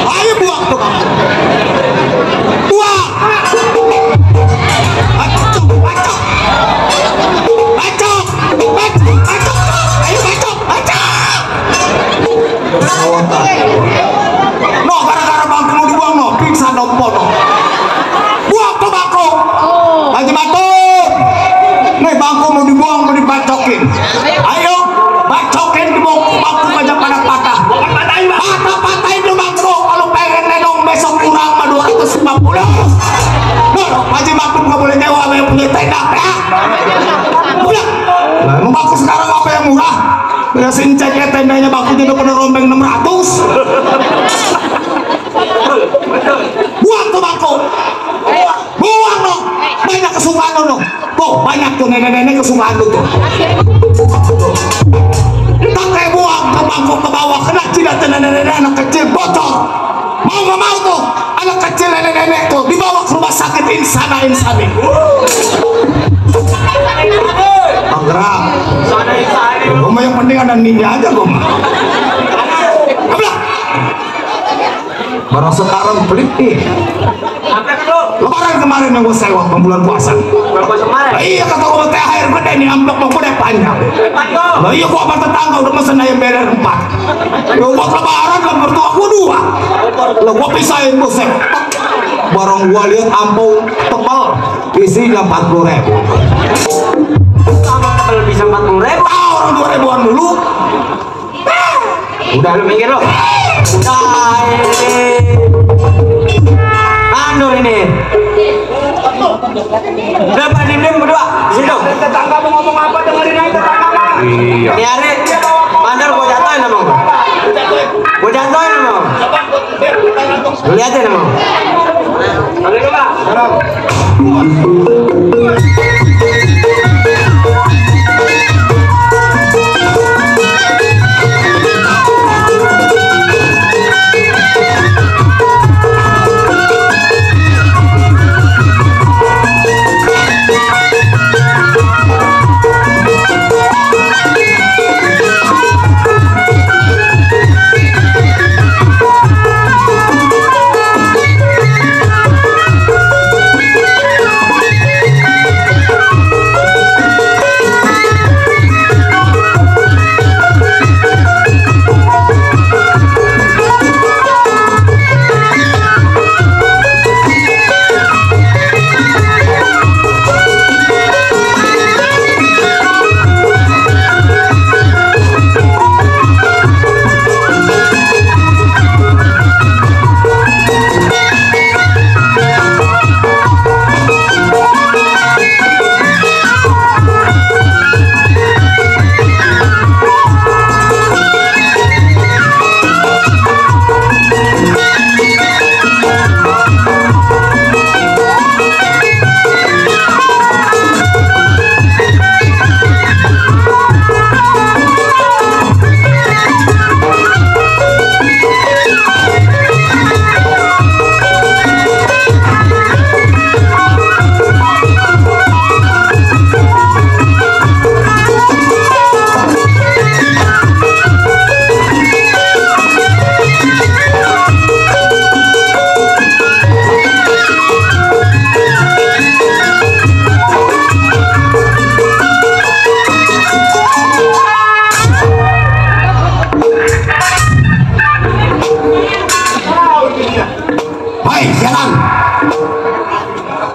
Ayo buang tuh kamu. Buang. Bacok. Ayo bacok. No, gara-gara bangku mau dibuang no, pingsan dompo no. Buang tuh bangku. Haji Matur. Nih bangku mau dibuang, mau dibacokin. Ayo, bacokin di bangku aja pada patah. Patah-patahin tuh bangku. Kalau pengen nenong besok kurang mah 250. No, Haji Matur nggak boleh nyewa yang punya tenda ya. sekarang apa yang murah? Beresin ceknya tendanya baku jadi penuh rombeng 600. Buang tuh bangku. Buang dong. Banyak kesukaan lo dong. Tuh banyak tuh nenek-nenek kesukaan lo tuh. Pakai buang ke bangku ke bawah, kena jidat nenek-nenek anak kecil bocor. Mau nggak mau tuh anak kecil nenek-nenek tuh dibawa ke rumah sakit insani. Anggerak. Gua yang penting ada ninja aja gua mah. Baru sekarang pelit nih. Lebaran kemarin yang gue sewa bulan puasa. Iya kata gue THR gede nih, amplop mau gede panjang. Lah iya gue apa tetangga udah mesen ayam beler 4. Gue buat lebaran lah mertua gue 2. Lah gue pisahin gue sewa. Barang gue lihat ampau tebal isinya 40.000. Kalau bisa 40.000, Orang 2.000-an dulu. udah lu mikir lo. Udah ini. Anu ini. Udah Pak Didim berdua di situ. Tetangga mau ngomong apa dengerin aja tetangga mah. Iya. Ini hari bandar gua jatuhin emang. Gua jatuhin emang. Lu liatin emang. Boleh dong, Pak.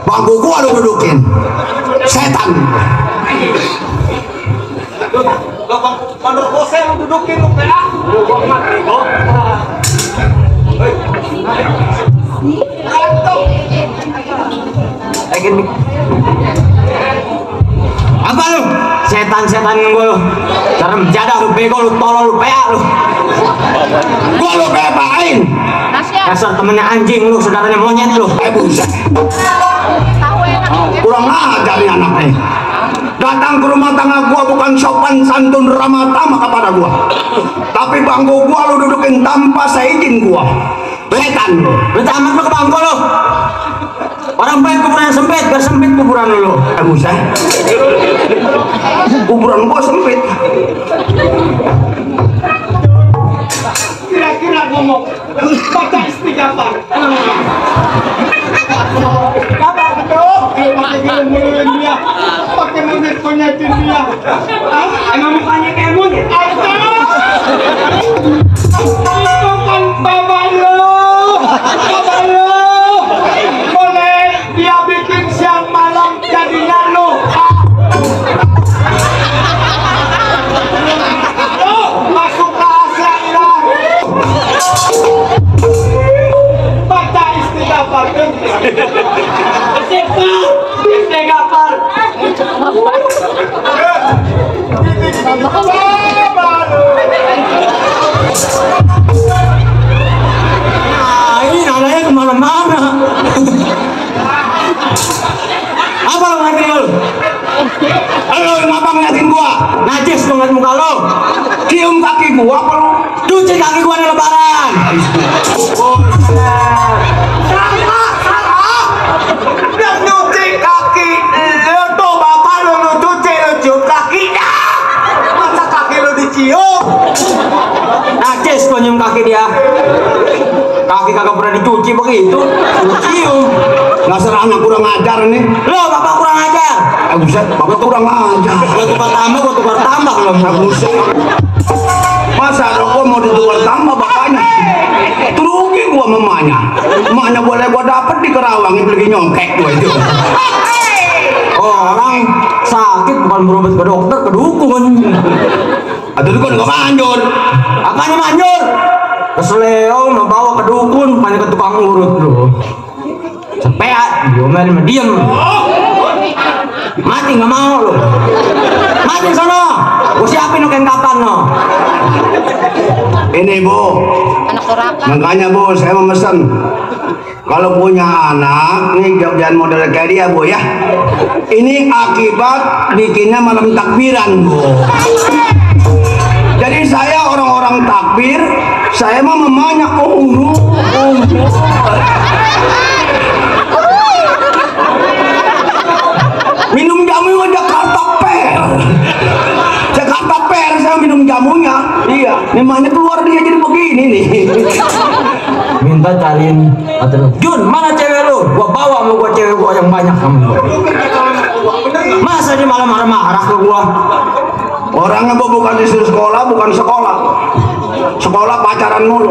Bangku gua lu dudukin setan. Lo bandar bose lu dudukin lu PA. Lu gua mati kok. Apa lu? Setan-setan gua lu. Cara menjadah lu bego lu tolol lu PA lu. Gua lu bebain. Dasar temennya anjing lu, saudaranya monyet lu. Buset. Tahu enak. Kurang ajar nih anaknya. Datang ke rumah tangga gua bukan sopan santun ramah tamah kepada gua, tapi bangku gua lu dudukin tanpa seizin gua. Setan lu. Lu tamat lu ke bangku lu. Orang baik kuburan sempit, gak sempit kuburan lu. Buset. Kuburan gua sempit. Kira-kira ngomong baca istighfar. Kabar betul? Pakai gilin dia, pakai monyet konyakin dia. Emang mukanya kayak monyet? Itu kan bapak lo, boleh dia bikin siang malam jadinya lo. Masuk ke Asy'ariyah. Baca istighfar. Istighfar. Apa lo ngeliatin lu? Lo ngapa ngeliatin gua? Najis lo ngeliat muka lo. Cium kaki gua apa lo? Cuci kaki gua nih lebaran. Salah. Yang nyuci kaki lo tuh bapak lo cuci lo cium kakinya. Masa kaki lo dicium? Najis gua nyium kaki dia. Kaki kagak pernah dicuci begitu. Cium. Dasar anak kurang ajar nih. Lo bapak kurang ajar. Buset, bapak kurang ajar. Gua tukar tambah lo. Buset. Masa gua mau ditukar tambah bapaknya? Terugi gua mamanya. Mamanya boleh gua dapet di Kerawang pergi nyongkek gua itu. Orang sakit bukan berobat ke dokter, ke dukun. Atau dukun gak manjur. Apanya manjur? Keseleo membawa ke dukun, banyak ke tukang urut lo. Sepeat, diomelin sama diem. Mati nggak mau lo. Mati sono. Gua siapin lo kapan lo. Ini Bu, Anak neraka. makanya Bu saya memesan kalau punya anak nih jangan model kayak dia Bu ya. Ini akibat bikinnya malam takbiran Bu. Jadi saya orang-orang takbir, saya mah mamanya minum jamu Jakarta Per. Jakarta Per saya minum jamunya. Iya, memangnya keluar dia jadi begini nih. Minta cariin atau Jun, mana cewek lu? Gua bawa sama gua cewek gua yang banyak sama gua. Masa dia malah marah-marah ke gua? Orangnya bukan disuruh sekolah, bukan sekolah. Sekolah pacaran mulu.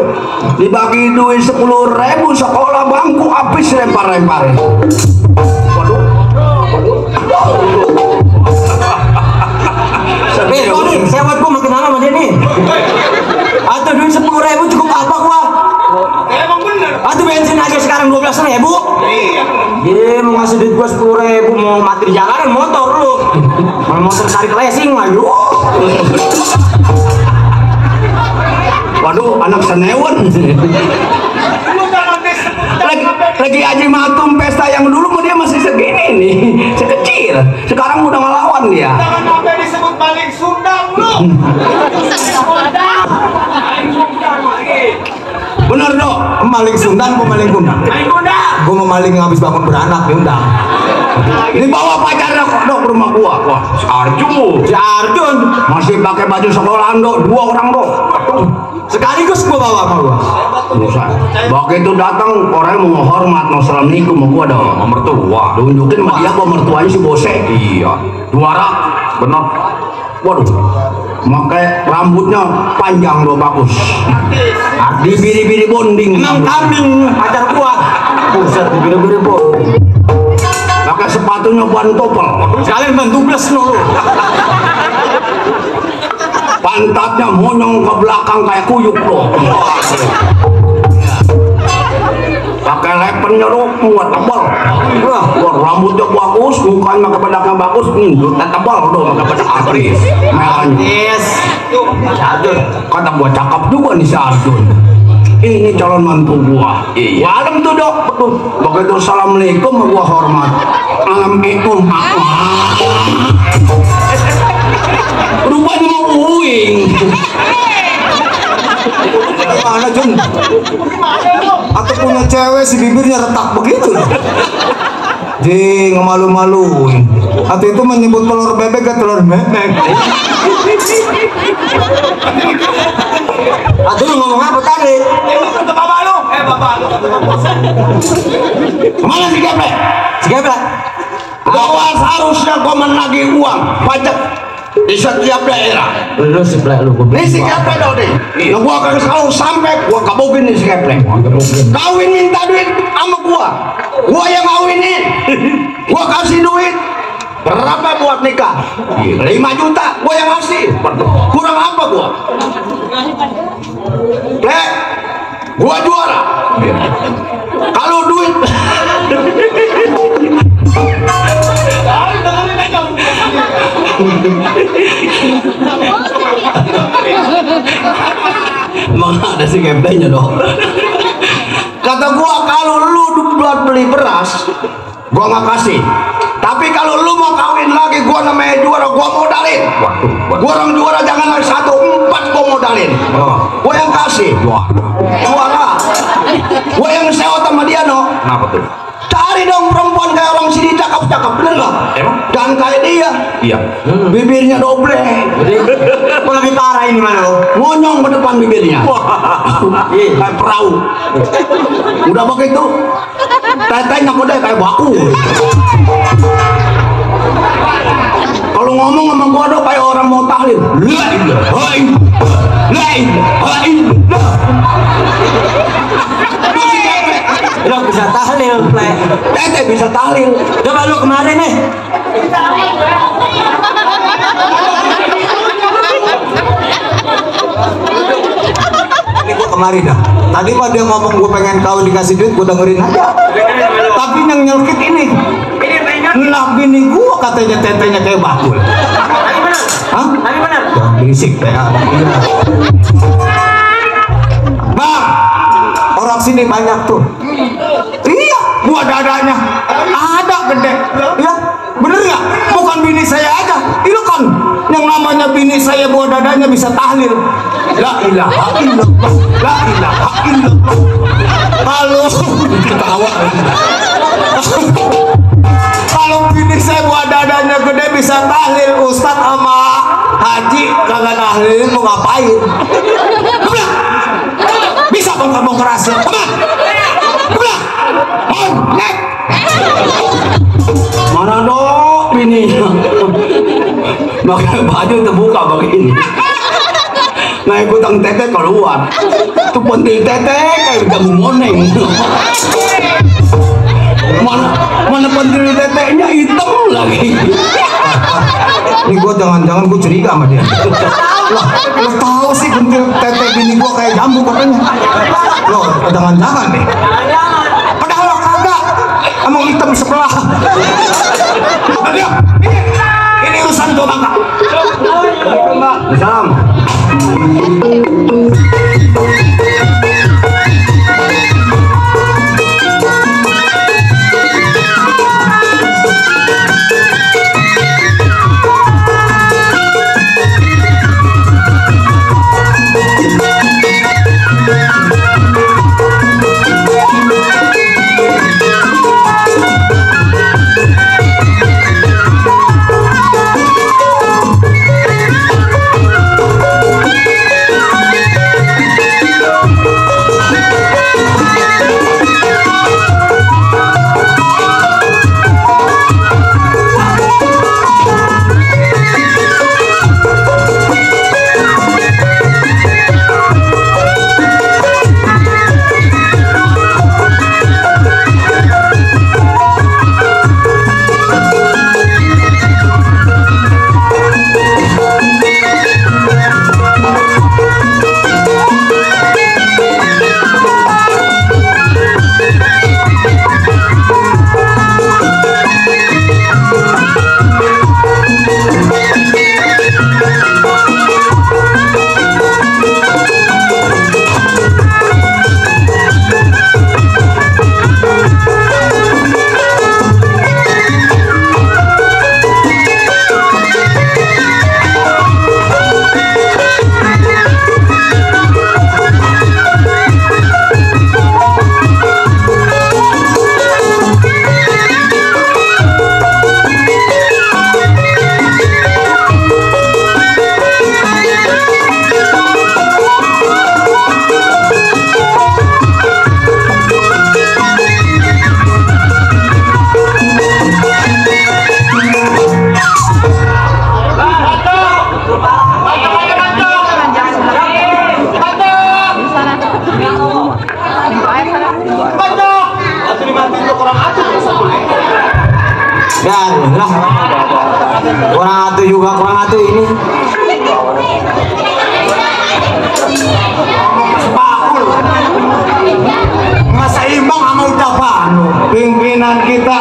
Dibagi duit 10.000 sekolah bangku habis lempar-lemparin. Waduh. Kok nih, sewot gua makin lama sama dia nih. Atau duit 10.000 cukup apa gua? Emang bener. Atau bensin aja sekarang 12.000. Iya. Dia mau ngasih duit gua 10.000, mau mati di jalanan motor lu. Mau motor tarik lesing aja. Waduh, anak senewan. Lagi Haji Matum pesta yang dulu dia masih segini nih, sekecil. Sekarang udah ngelawan dia. Jangan sampai disebut maling Sundang lu. Bener dong. Maling Sundan, gua maling kundang. Maling Sundang. Gua mau maling habis bangun beranak diundang. Ini bawa pacarnya kok dok ke rumah gua. Wah, si Arjun. Si Arjun Masih pakai baju sekolah dok, 2 orang dok. sekaligus gua bawa sama gua. Bukan. Begitu datang orang mau hormat, mau assalamualaikum sama gua dong. Sama mertua. Tunjukin sama dia gua mertuanya si Bose. Iya. Juara. Benar. Waduh. Makai rambutnya panjang do bagus. Di biri-biri bonding. Emang kambing pacar gua. Buset, biri-biri bonding. Pakai sepatunya ban topel. Sekalian ban tubles lu. Pantatnya monyong ke belakang kayak kuyuk loh. Pakai lepennya loh, kuat tebal. Wah, rambutnya bagus, mukanya pakai bedaknya bagus, tebal loh, pakai bedak artis. Merahnya. Yes. Arjun, kata gua cakep juga nih si Arjun. Ini calon mantu gua. Iya. Walem tuh dok, betul. Begitu assalamualaikum gua hormat. Assalamualaikum. Rupanya mau uing. Gimana Jun? Atau punya cewek si bibirnya retak begitu? Jing, malu-maluin. Atau itu menyebut telur bebek ke telur bebek. Aduh, lu ngomong apa tadi? Kata bapak lu. Bapak lu. Kemana si Geplek? Si Geplek. Awas harusnya gua menagih uang pajak di setiap daerah. Lu si Geplek lu. Ini si Geplek dong nih. Nah, gua akan selalu sampai gua kabogin nih si Geplek. Kawin minta duit sama gua yang ngawinin. Gua kasih duit. Berapa buat nikah? 5 juta. Gua yang ngasih. Kurang apa gua? Plek, gua juara. Kalau duit emang ada si Gepleknya dong. Kata gua kalau lu beli beras, gua nggak kasih. Tapi kalau lu mau kawin lagi, gua namanya juara, gua modalin. Waduh. Gua orang juara, jangan lagi 1, 4 gua modalin. Gua yang kasih. Juara. Gua yang sewa sama dia, no. Kenapa tuh? Cari dong perempuan kayak orang sini cakep-cakep, bener nggak? Emang? Dan kayak dia. Iya. Bibirnya doble. Kok lebih parah ini mana lo? Ngonyong ke depan bibirnya. Kayak perahu. Udah begitu, tetenya udah kayak baku. Kalau ngomong sama gua ada kayak orang mau tahlil. La ilaha illallah. La ilaha illallah. Lo bisa tahlil, play. Tete bisa tahlil. Coba lu kemarin nih. Ini gua kemarin dah. Tadi mah dia ngomong gua pengen kawin dikasih duit, gua dengerin aja. Tapi yang nyelkit ini. Nah bini gua katanya tetenya kayak bakul. Hah? Jangan berisik ya. Bang, orang sini banyak tuh. Iya, buah dadanya ada gede. Ya, bener nggak? Bukan bini saya aja. Itu kan yang namanya bini saya buah dadanya bisa tahlil. La ilaha illallah. La ilaha illallah. Kalau ketawa. Kalau bini saya buah dadanya gede bisa tahlil, Ustadz sama Haji kagak tahlil, mau ngapain? Kebelah. Bisa bongkar-bongkar hasil. Kebelah. Nek. Mana dok bini? Pakai baju terbuka begini. Nah ikutang tete keluar. Itu pentil tete kayak jamu moneng. Mana pentil tetenya hitam lagi. Ini gua jangan-jangan gua curiga sama dia. Lah, lo tahu sih pentil tete bini gua kayak jambu katanya. Lo jangan-jangan deh. Padahal lo kagak. Emang hitam sebelah. Aduh, ini urusan gua bangga. Salam. Dan lah kurang atuh juga kurang atuh ini bakul masa imbang sama ucapan pimpinan kita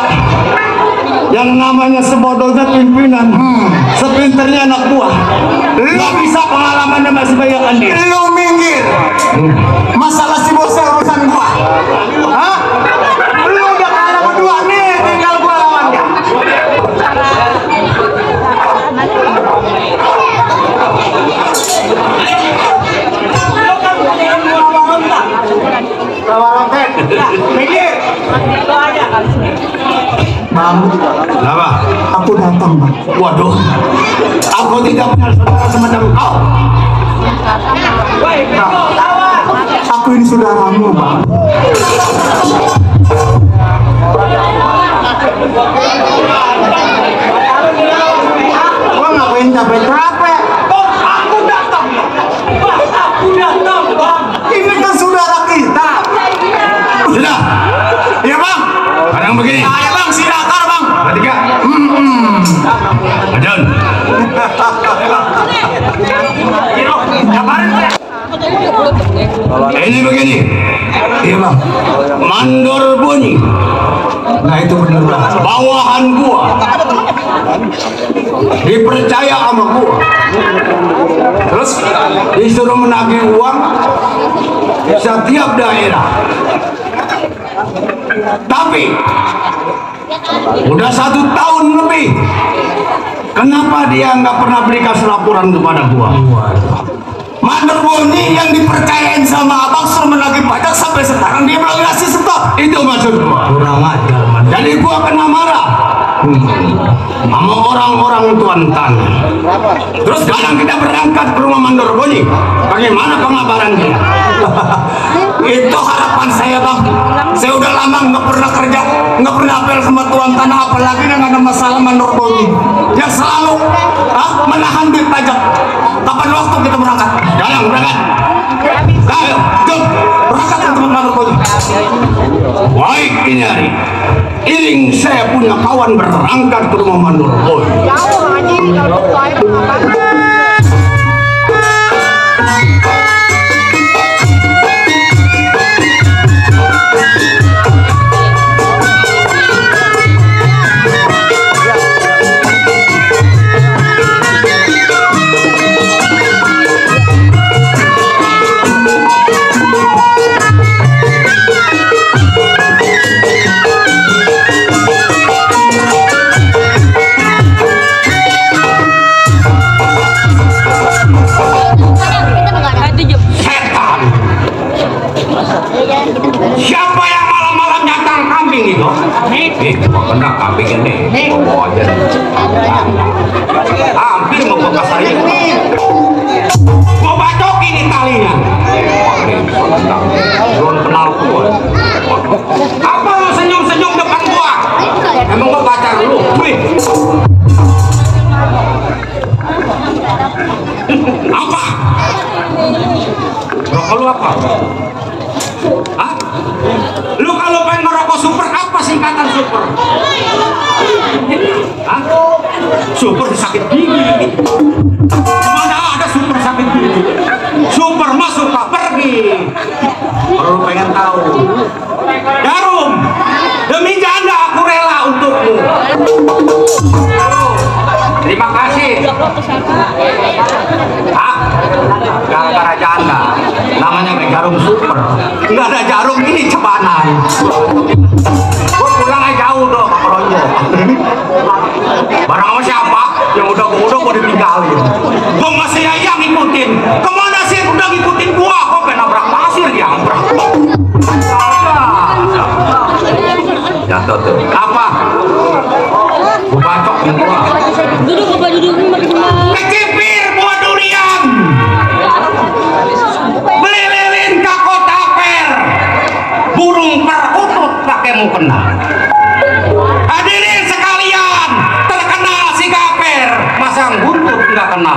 yang namanya sebodohnya pimpinan sepinternya anak buah nggak bisa pengalamannya masih banyak kan dia lu minggir masalah si bosnya urusan gua hah lu udah Bang, Kenapa? aku datang, Bang. Waduh, aku tidak punya saudara semacam kau. Aku ini saudaramu, Bang. Kau ngapain capek-capek? Aku datang, Bang. Ini kan saudara kita. Sudah, iya Bang. Kadang begini. Ayo Bang, si Dakar Bang. Ketiga. Ajan. Ini begini. Iya Bang. Mandor bunyi. Nah itu bener Bang. Bawahan gua dipercaya sama gua, terus disuruh menagih uang setiap daerah. Tapi udah 1 tahun lebih, kenapa dia nggak pernah berikan laporan kepada gua? Mandor Boni yang dipercayain sama abang suruh menagih pajak sampai sekarang dia belum ngasih setor. Itu maksud gua. Kurang ajar Mandor. Jadi gua kena marah sama orang-orang tuan tanah. Terus sekarang kita berangkat ke rumah Mandor Boni. Bagaimana pengabaran dia? Itu harapan saya Bang. Saya udah lama nggak pernah kerja, nggak pernah apel sama tuan tanah, apalagi dengan ada masalah Mandor Boni yang selalu menahan duit pajak. Kapan waktu kita berangkat? Sekarang berangkat. Ayo, jom berangkat ke tempat Mandor Boni. Baik, ini hari iring saya punya kawan berangkat ke rumah Mandor Boni. Jauh aja kalau saya Siapa yang malam-malam nyantang kambing itu? Cuma kena kambing ini. Bawa aja. Hampir mau ke pasar ini. Mau bacokin ini talinya. Belum kenal gua. Apa lu senyum-senyum depan gua? Emang gua pacar lu? Wih. Apa? Rokok lu apa? Hah? Lu kalau pengen ngerokok super, apa singkatan super? Hah? Super sakit gigi. Mana ada super sakit gigi? Super mah suka pergi. Kalau lu pengen tahu, Jarum, demi janda aku rela untukmu. Terima kasih. Gara-gara janda, namanya kayak jarum super. Nggak ada jarum ini cebanan. Gua pulang aja jauh dong ke Peronjo. Barang sama siapa? Yang udah gua ditinggalin. Gua masih aja ngikutin. Kemana sih udah ngikutin gua? Kok pengen nabrak pasir ya? Jatuh tuh. Apa? Gua bacok nih gua. duduk makin mahal. Kecipir buat durian. Beli lilin ke kota per. Burung perkutut pakai mukena. Hadirin sekalian, terkenal si Gaper, masang buntut nggak kena.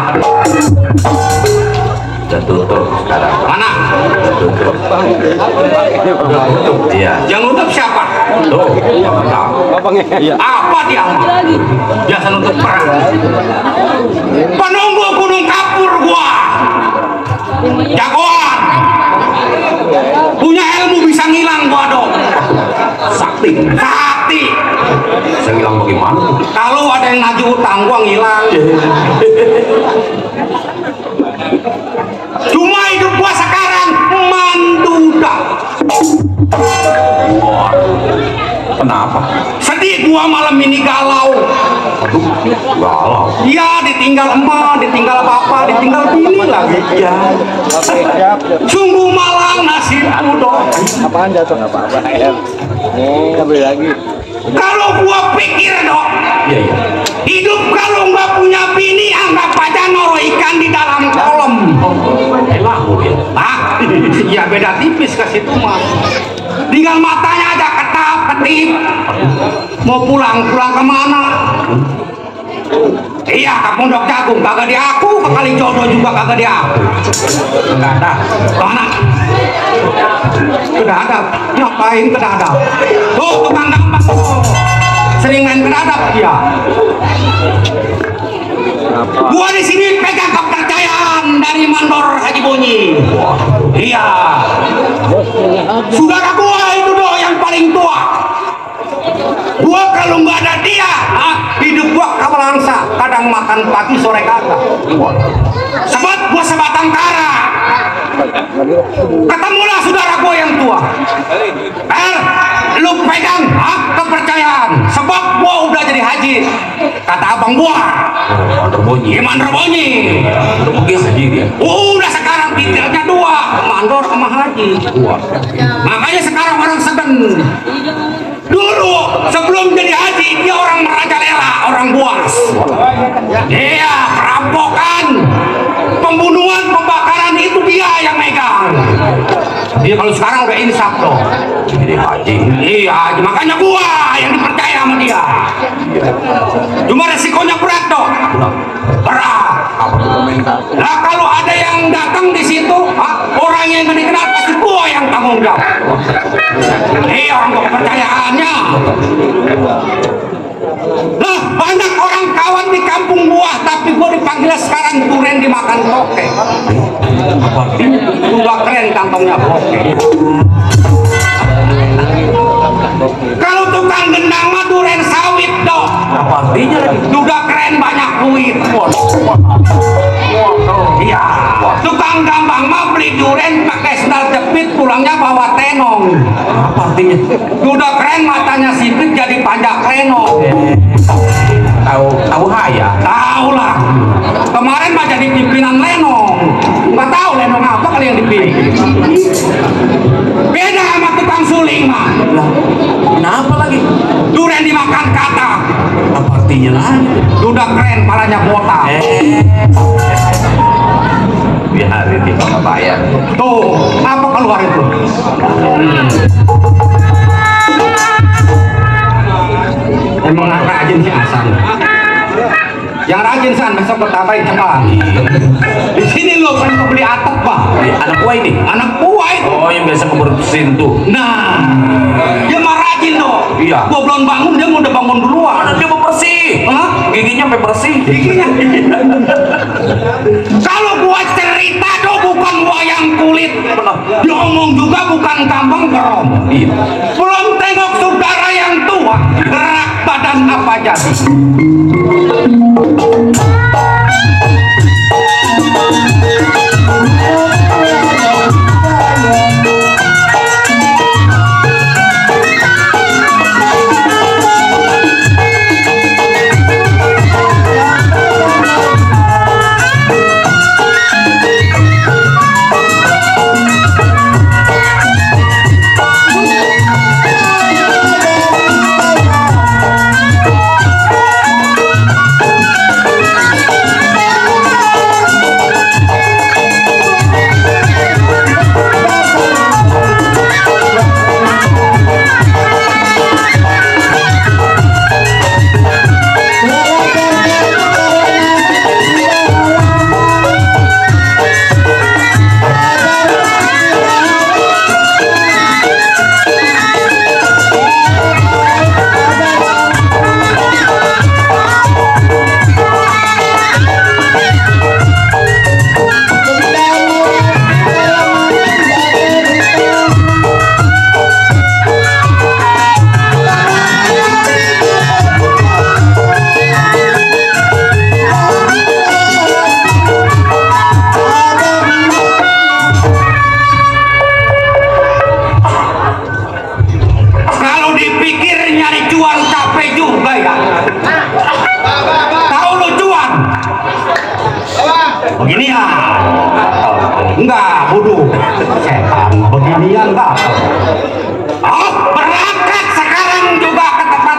Udah tutup sekarang. Mana? Tutup. Udah tutup. Iya. Yang nutup siapa? Tuh. Apa dia? Biasa nutup perang. Penunggu gunung kapur gua. Jagoan. Punya ilmu bisa ngilang gua dong. Sakti. Sakti. Bisa ngilang bagaimana? Kalau ada yang nagih utang gua ngilang. Cuma hidup gua sekarang manduda. Kenapa? Sedih gua malam ini galau. Aduh, galau. Ya ditinggal emak, ditinggal bapak, ditinggal bini lagi. Ya. Sungguh malang nasibku dong. Apaan jatuh? Nggak apa-apa. Beli lagi. Kalau gua pikir dok, Iya. hidup kalau nggak punya bini anggap aja noro ikan di dalam kolam. Lagu ya. Ah, ya beda tipis ke situ mah. Tinggal matanya aja ketap-ketip. Mau pulang kemana? Iya, ke Pondok Jagung kagak diaku, ke Kali Jodoh juga kagak diaku. Enggak ada. Mana? Kedadap, ngapain kedadap? Tuh tukang gampang tuh. Sering main kedadap dia. Gua di sini pegang kepercayaan dari Mandor Haji Bunyi. Iya. Saudara gua itu doh yang paling tua. Gua kalau nggak ada dia, hidup gua kabalangsa. Kadang makan pagi sore kagak. Sebab gua sebatang kara. Ketemulah saudara gua yang tua. Lu pegang kepercayaan. Sebab gua udah jadi haji. Kata abang gua. Iman Rebonyi. Haji dia. Udah sekarang titilnya dua, mandor sama haji. Makanya sekarang orang segen. Dulu sebelum jadi haji dia orang merajalela, orang buas. Iya, perampokan, pembunuhan, pembakaran itu dia yang megang. Dia kalau sekarang udah insaf loh. Jadi haji. Iya, makanya gua yang dipercaya sama dia. Cuma resikonya berat dong. Berat. Apa tuh komentar? Nah kalau ada yang datang di situ, orang yang gak dikenal pasti gua yang tanggung jawab. Orang kepercayaannya. Nah banyak orang kawan di kampung gua, tapi gua dipanggil sekarang duren dimakan toke. Apa artinya? Udah keren kantongnya toke. Kalau tukang gendang mah duren sawit dong. Apa artinya lagi? Udah keren banyak duit. Iya. Tukang gambang mah beli duren pakai sendal jepit, pulangnya bawa tenong. Apa artinya? Udah keren matanya sipit jadi panjang renong. Tahu haya. Tahu lah. Kemarin mah jadi pimpinan lenong. Nggak tahu lenong apa kali yang dipilih. Beda sama tukang suling mah. Kenapa lagi? Duren dimakan kata. Apa artinya lagi? Udah keren palanya botak. Biar ini Bapak bayar. Tuh, apa keluar itu? Emang rajin si Hasan. Yang rajin San besok bertambahin cepat. Di sini lo pernah beli atap pak. Anak gua ini. Anak gua itu. Oh yang biasa bersihin tuh. Nah, dia mah rajin loh. Iya. Gua belum bangun dia udah bangun duluan. Dia mau bersih. Hah? Giginya sampai bersih. Giginya. Kalau gua cerita tuh bukan wayang kulit. Diomong juga bukan gampang kerom. Iya. Belum tengok saudara yang tua, gerak badan apa jadi. Enggak, bodoh. Setan beginian enggak. Oh, berangkat sekarang juga ke tempat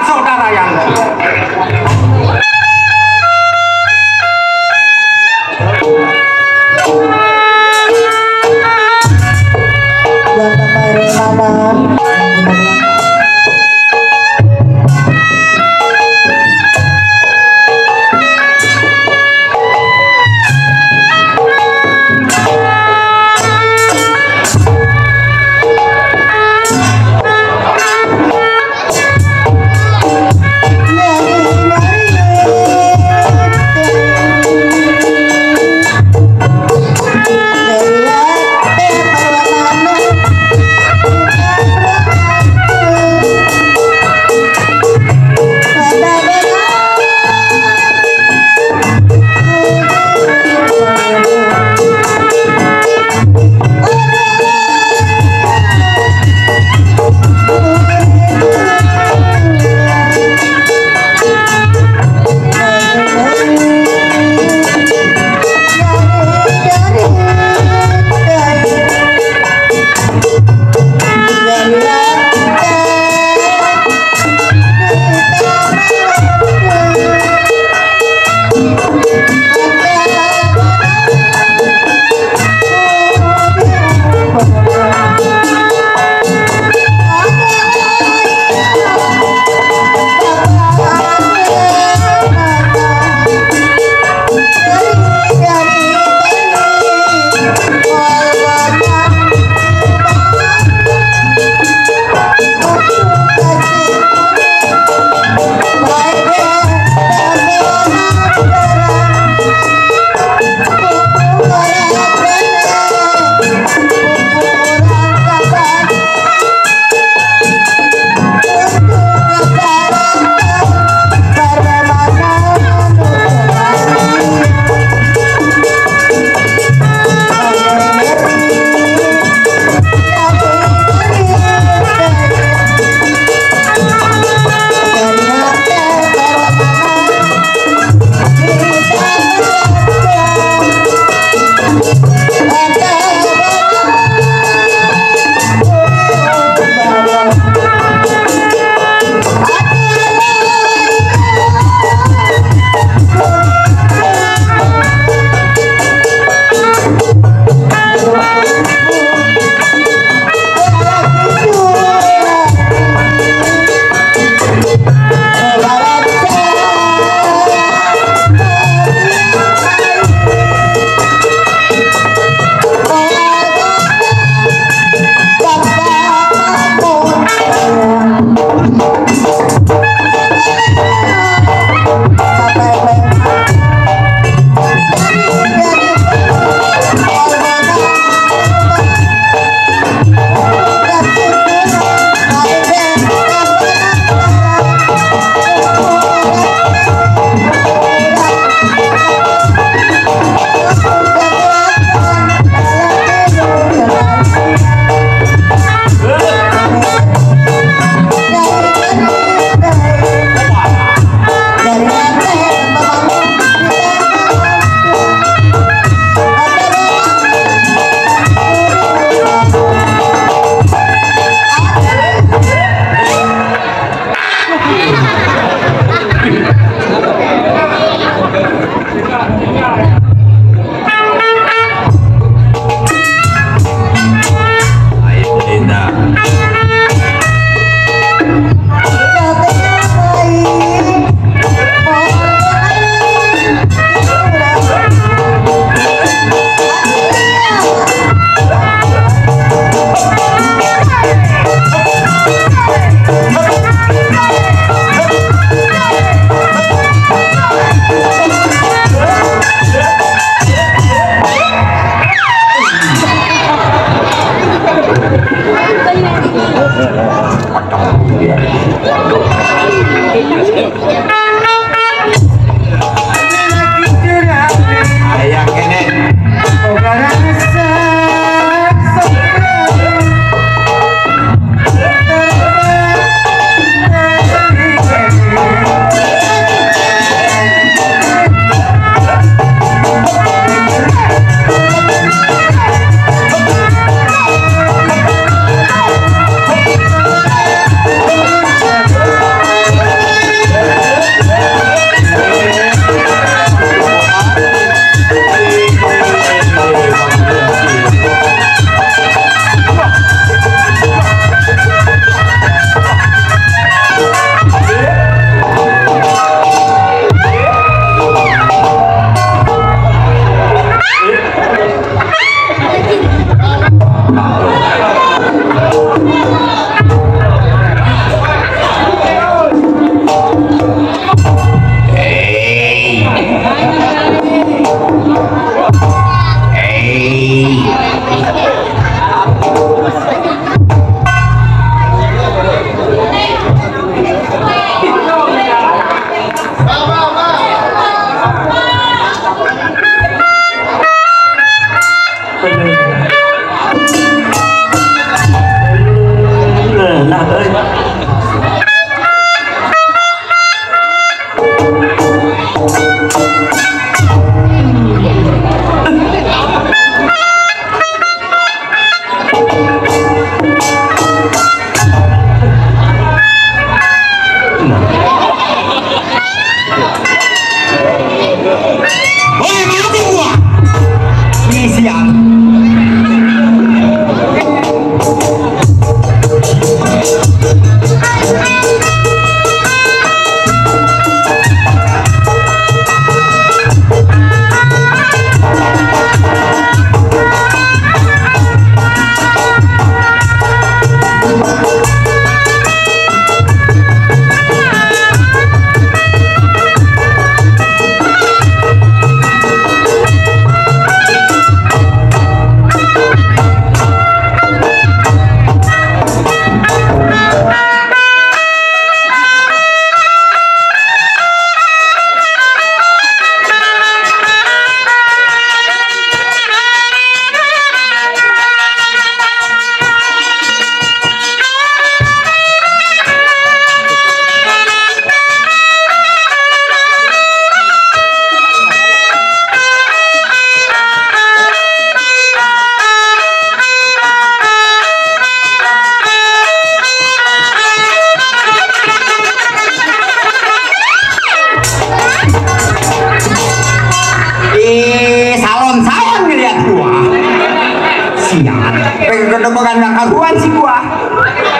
Bukan kaguan sih gua.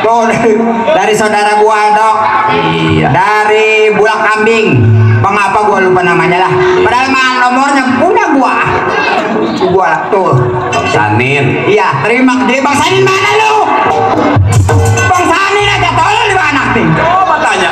Tuh dari saudara gua dok. Iya. Dari Bulak Kambing. Mengapa gua lupa namanya lah. Padahal mah nomornya punya gua. Gua tuh. Sanin. Iya, terima. Jadi Bang Sanin mana lu? Bang Sanin aja tolong di mana nih? Coba tanya.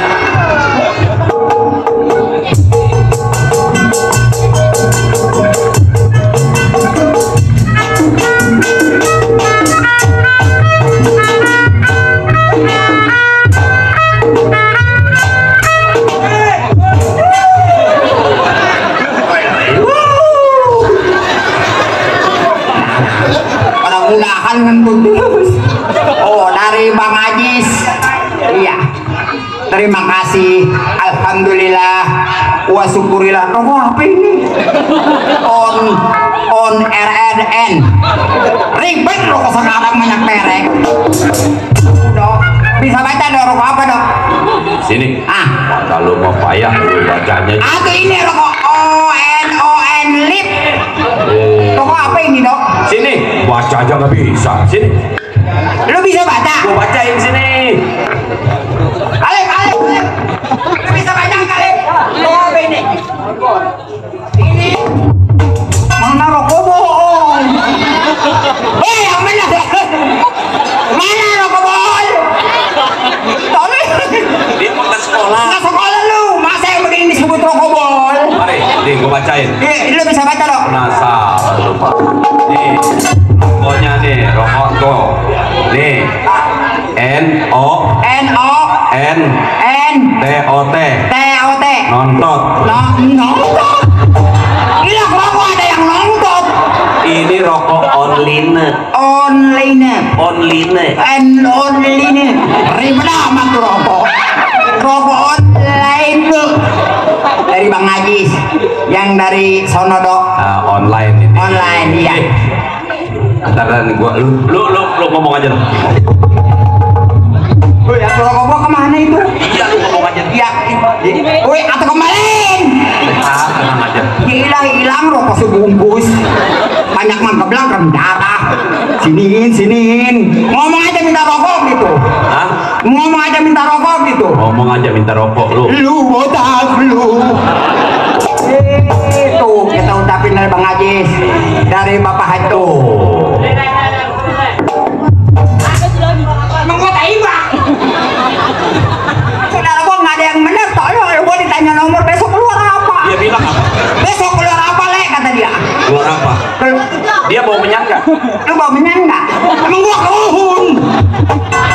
Mudahan ngentut. Oh, dari Bang Ajis. Iya. Terima kasih. Alhamdulillah. Wa syukurillah. Kamu apa ini? On RNN. Ribet lo sekarang banyak merek. Udah. Bisa baca dong rokok apa dok? Sini. Ah, Kalau mau payah lu bacanya. aku ini rokok ON lip. Rokok apa ini dok? Sini, baca aja nggak bisa. Sini. Lu bisa baca? Gua bacain sini. Kalik. Lu bisa baca kalik? Rokok apa ini? Ini mana rokok bohong? Yang mana? Mana rokok bohong? Tapi Dia mau ke sekolah. nggak sekolah lu, masa yang begini disebut rokok bol? Mari, nih gua bacain. Lu bisa baca dong? Penasaran lupa. Nih, rokoknya nih, rokok tuh. Nih, NO N TOT. TOT. Nontot. Nontot. Gila rokok ada yang nontot. Ini rokok online. Online. Ribet amat tuh rokok. Rokok online tuh. Dari Bang Ajis, yang dari sono dok. Online ini. Online iya. Ntar gua lu ngomong aja dong. Woi, rokok gua kemana itu? Iya, lu ngomong aja. Iya. Woi, atau kembaliin. Tenang aja. Hilang rokok sebungkus. Banyak mangkeblang darah. Siniin. Ngomong aja minta rokok gitu. Hah? Ngomong aja minta rokok gitu. Ngomong aja minta rokok lu. Lu botak lu. Itu kita ucapin dari Bang Ajis, dari Bapak Haito. Emang gua taiba. Saudara gua nggak ada yang bener, tolong gua ditanya nomor besok keluar apa? Dia bilang apa? Besok keluar apa le kata dia. Keluar apa? Dia bawa menyan nggak? Lu bawa menyan nggak? Emang gua keuhun.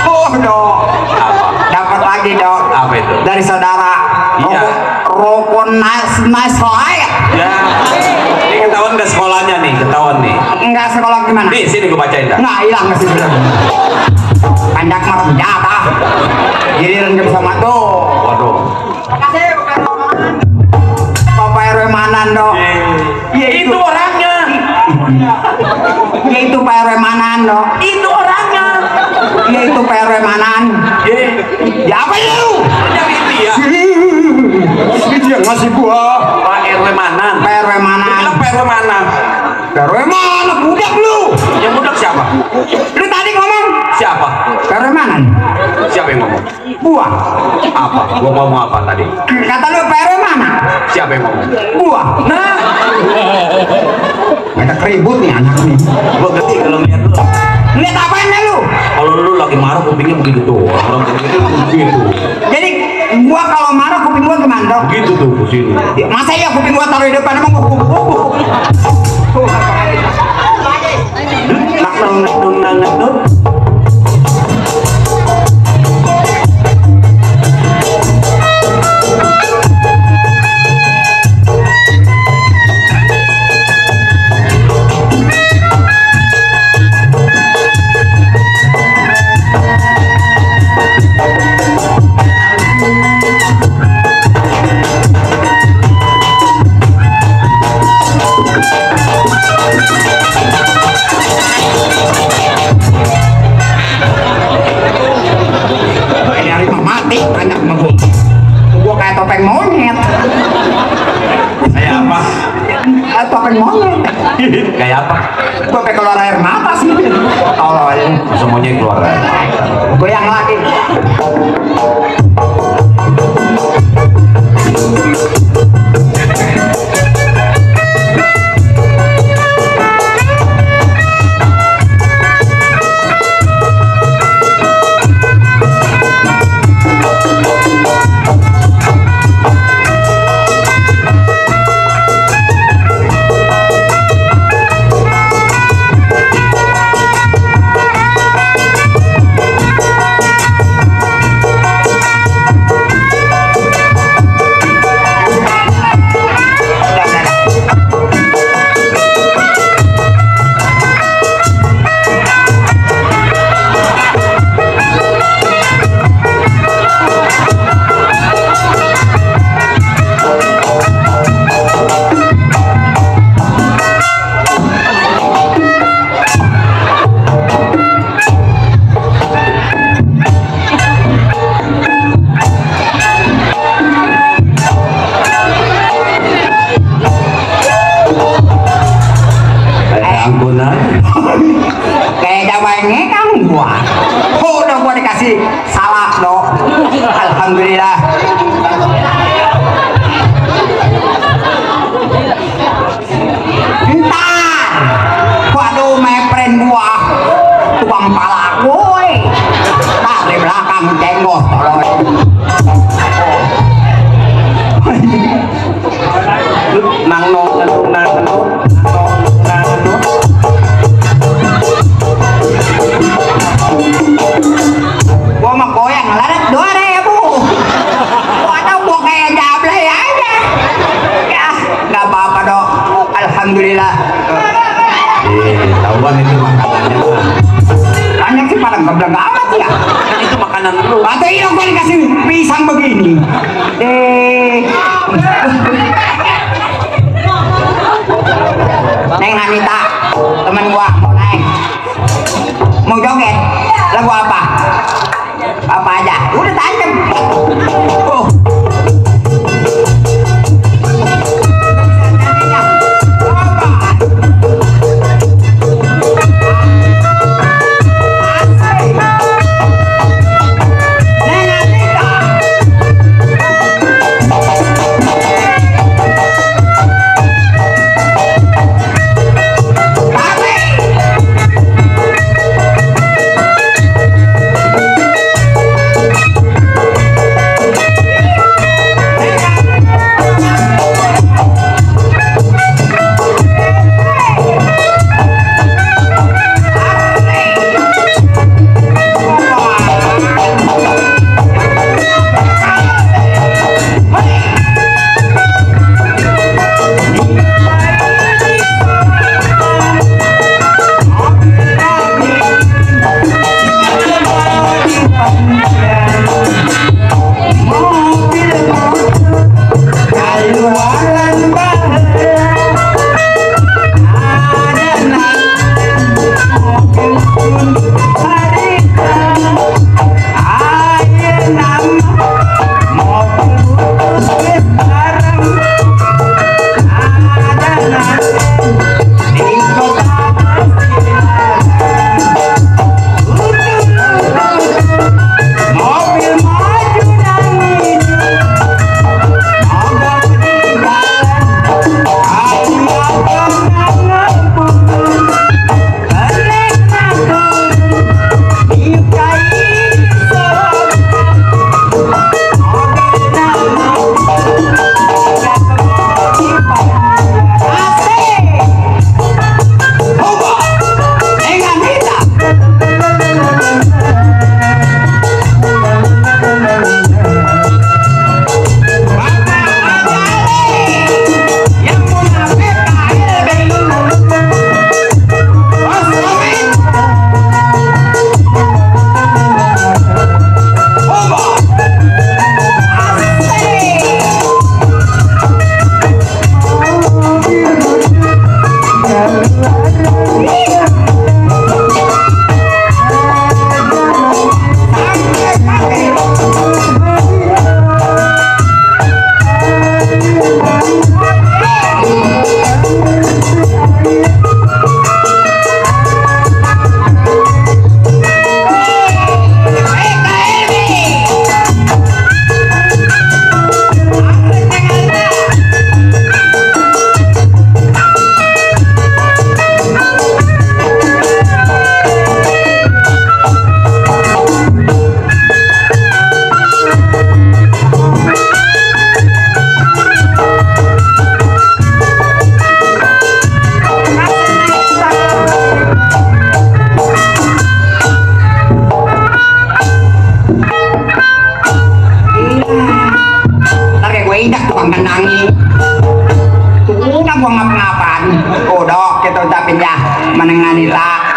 Oh dok. Apa? Dapat lagi dok. Apa itu? Dari saudara. Iya. Rokok nice light. Ya. Ini ketahuan nggak sekolahnya nih? Ketahuan nih. Enggak sekolah gimana? Nih, sini gua bacain dah. Nggak hilang ke situ. Panjak marah jatah. Jadi renggep sama tuh. Waduh. Makasih Bapak RW Manan dok. Ya, itu orangnya. Ya itu Pak RW Manan dok. Itu orangnya. Ya itu Pak RW Manan. Ya apa lu? Jadi dia. Itu yang ngasih gua. Pak RW Manan. Pak RW Manan. Dia bilang Pak RW Manan. Pak RW mana? Budak lu. Yang budak siapa? Lu tadi ngomong Siapa? Pak RW Manan. Siapa yang ngomong? Gua. Apa? Gua ngomong apa tadi? Kata lu Pak RW mana? Siapa yang ngomong? Gua. Nah. Ada keribut nih anak nih. Gua ngerti kalau ngeliat lu. Lihat apaan lu? Kalau lu lagi marah kupingnya begitu tuh. Orang begitu begitu. Jadi gua kalau marah kuping gua gimana dong? Begitu tuh ke sini. Masa ya kuping gua taruh di depan emang gua kuku. Nang. Topeng monyet. Kayak apa? Topeng monyet. Kayak apa? Gue pengen keluar air mata sih. Tolol. Semuanya keluar. Goyang lagi. Neng Anita, teman gua mau naik, mau joget, lagu apa? Apa aja? Udah tajem. Oh.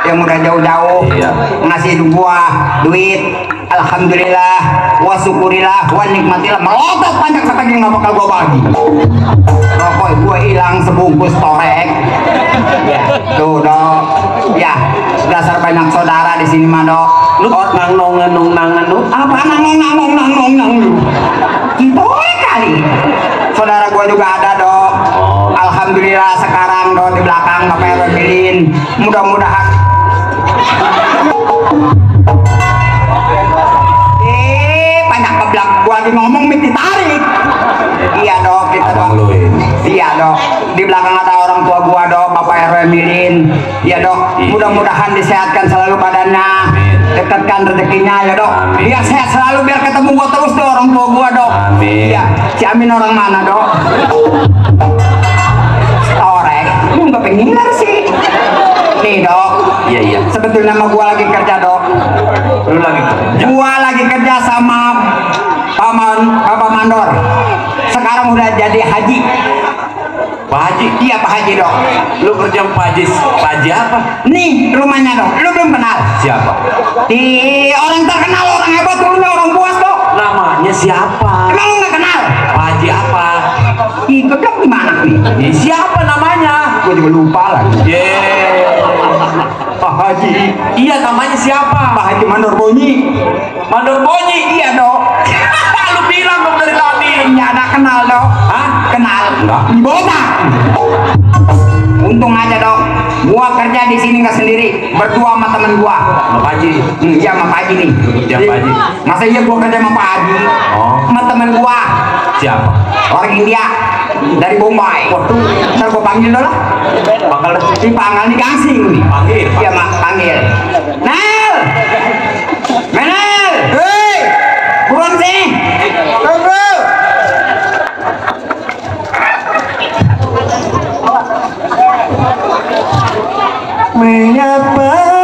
yang udah jauh-jauh ngasih gua duit, alhamdulillah, wa syukurillah, wa nikmatillah, melotot banyak katanya nggak bakal gua bagi. Rokok gua hilang sebungkus torek. Tuh dok, ya dasar banyak saudara di sini mah dok. Lu nangan apa nangong lu? Gitu kali. Saudara gua juga ada dok. Alhamdulillah sekarang dok di belakang Bapak Erwin. Mudah-mudahan. Banyak keblak gua lagi ngomong miti tarik. Iya dok, gitu dok. Iya dok. Di belakang ada orang tua gua dok, Bapak Erwin. Iya dok. Mudah-mudahan disehatkan selalu badannya. Dekatkan rezekinya ya dok. Biar sehat selalu, biar ketemu gua terus tuh orang tua gua dok. Iya. Si Amin orang mana dok? Torek. Lu nggak pengen sih? Nih dok. Iya. Sebetulnya sama gua lagi kerja dok. Lu lagi kerja? Gua lagi kerja sama Bapak Mandor. Sekarang udah jadi haji. Pak Haji? Iya Pak Haji dok. Lu kerja Pak Haji apa? Nih rumahnya dok. Lu belum kenal? Siapa? Di orang terkenal, orang hebat, dulunya orang buas dok. Namanya siapa? Emang lu nggak kenal? Ikut kan gimana nih? Siapa namanya? Gue juga lupa lagi. Pak Haji. Iya, namanya siapa? Pak Haji Mandor Bonyi. Mandor Bonyi. Iya dong. Lu bilang dong dari tadi. Ya ada kenal dong. Hah? Kenal. Enggak. Botak. Untung aja dong. Gua kerja di sini nggak sendiri, berdua sama temen gua. Pak Haji. Iya sama Pak Haji nih. Siapa Pak Haji? Masa iya gua kerja sama Pak Haji? Oh. Sama temen gua. Siapa? Orang India dari Bombay. Waduh, ntar gua panggil dong lah. Bakal Si Pangal nih gangsing nih. panggil. Iya mak, panggil. Nel, Menel, Hei, buruan sini. Bro. Mengapa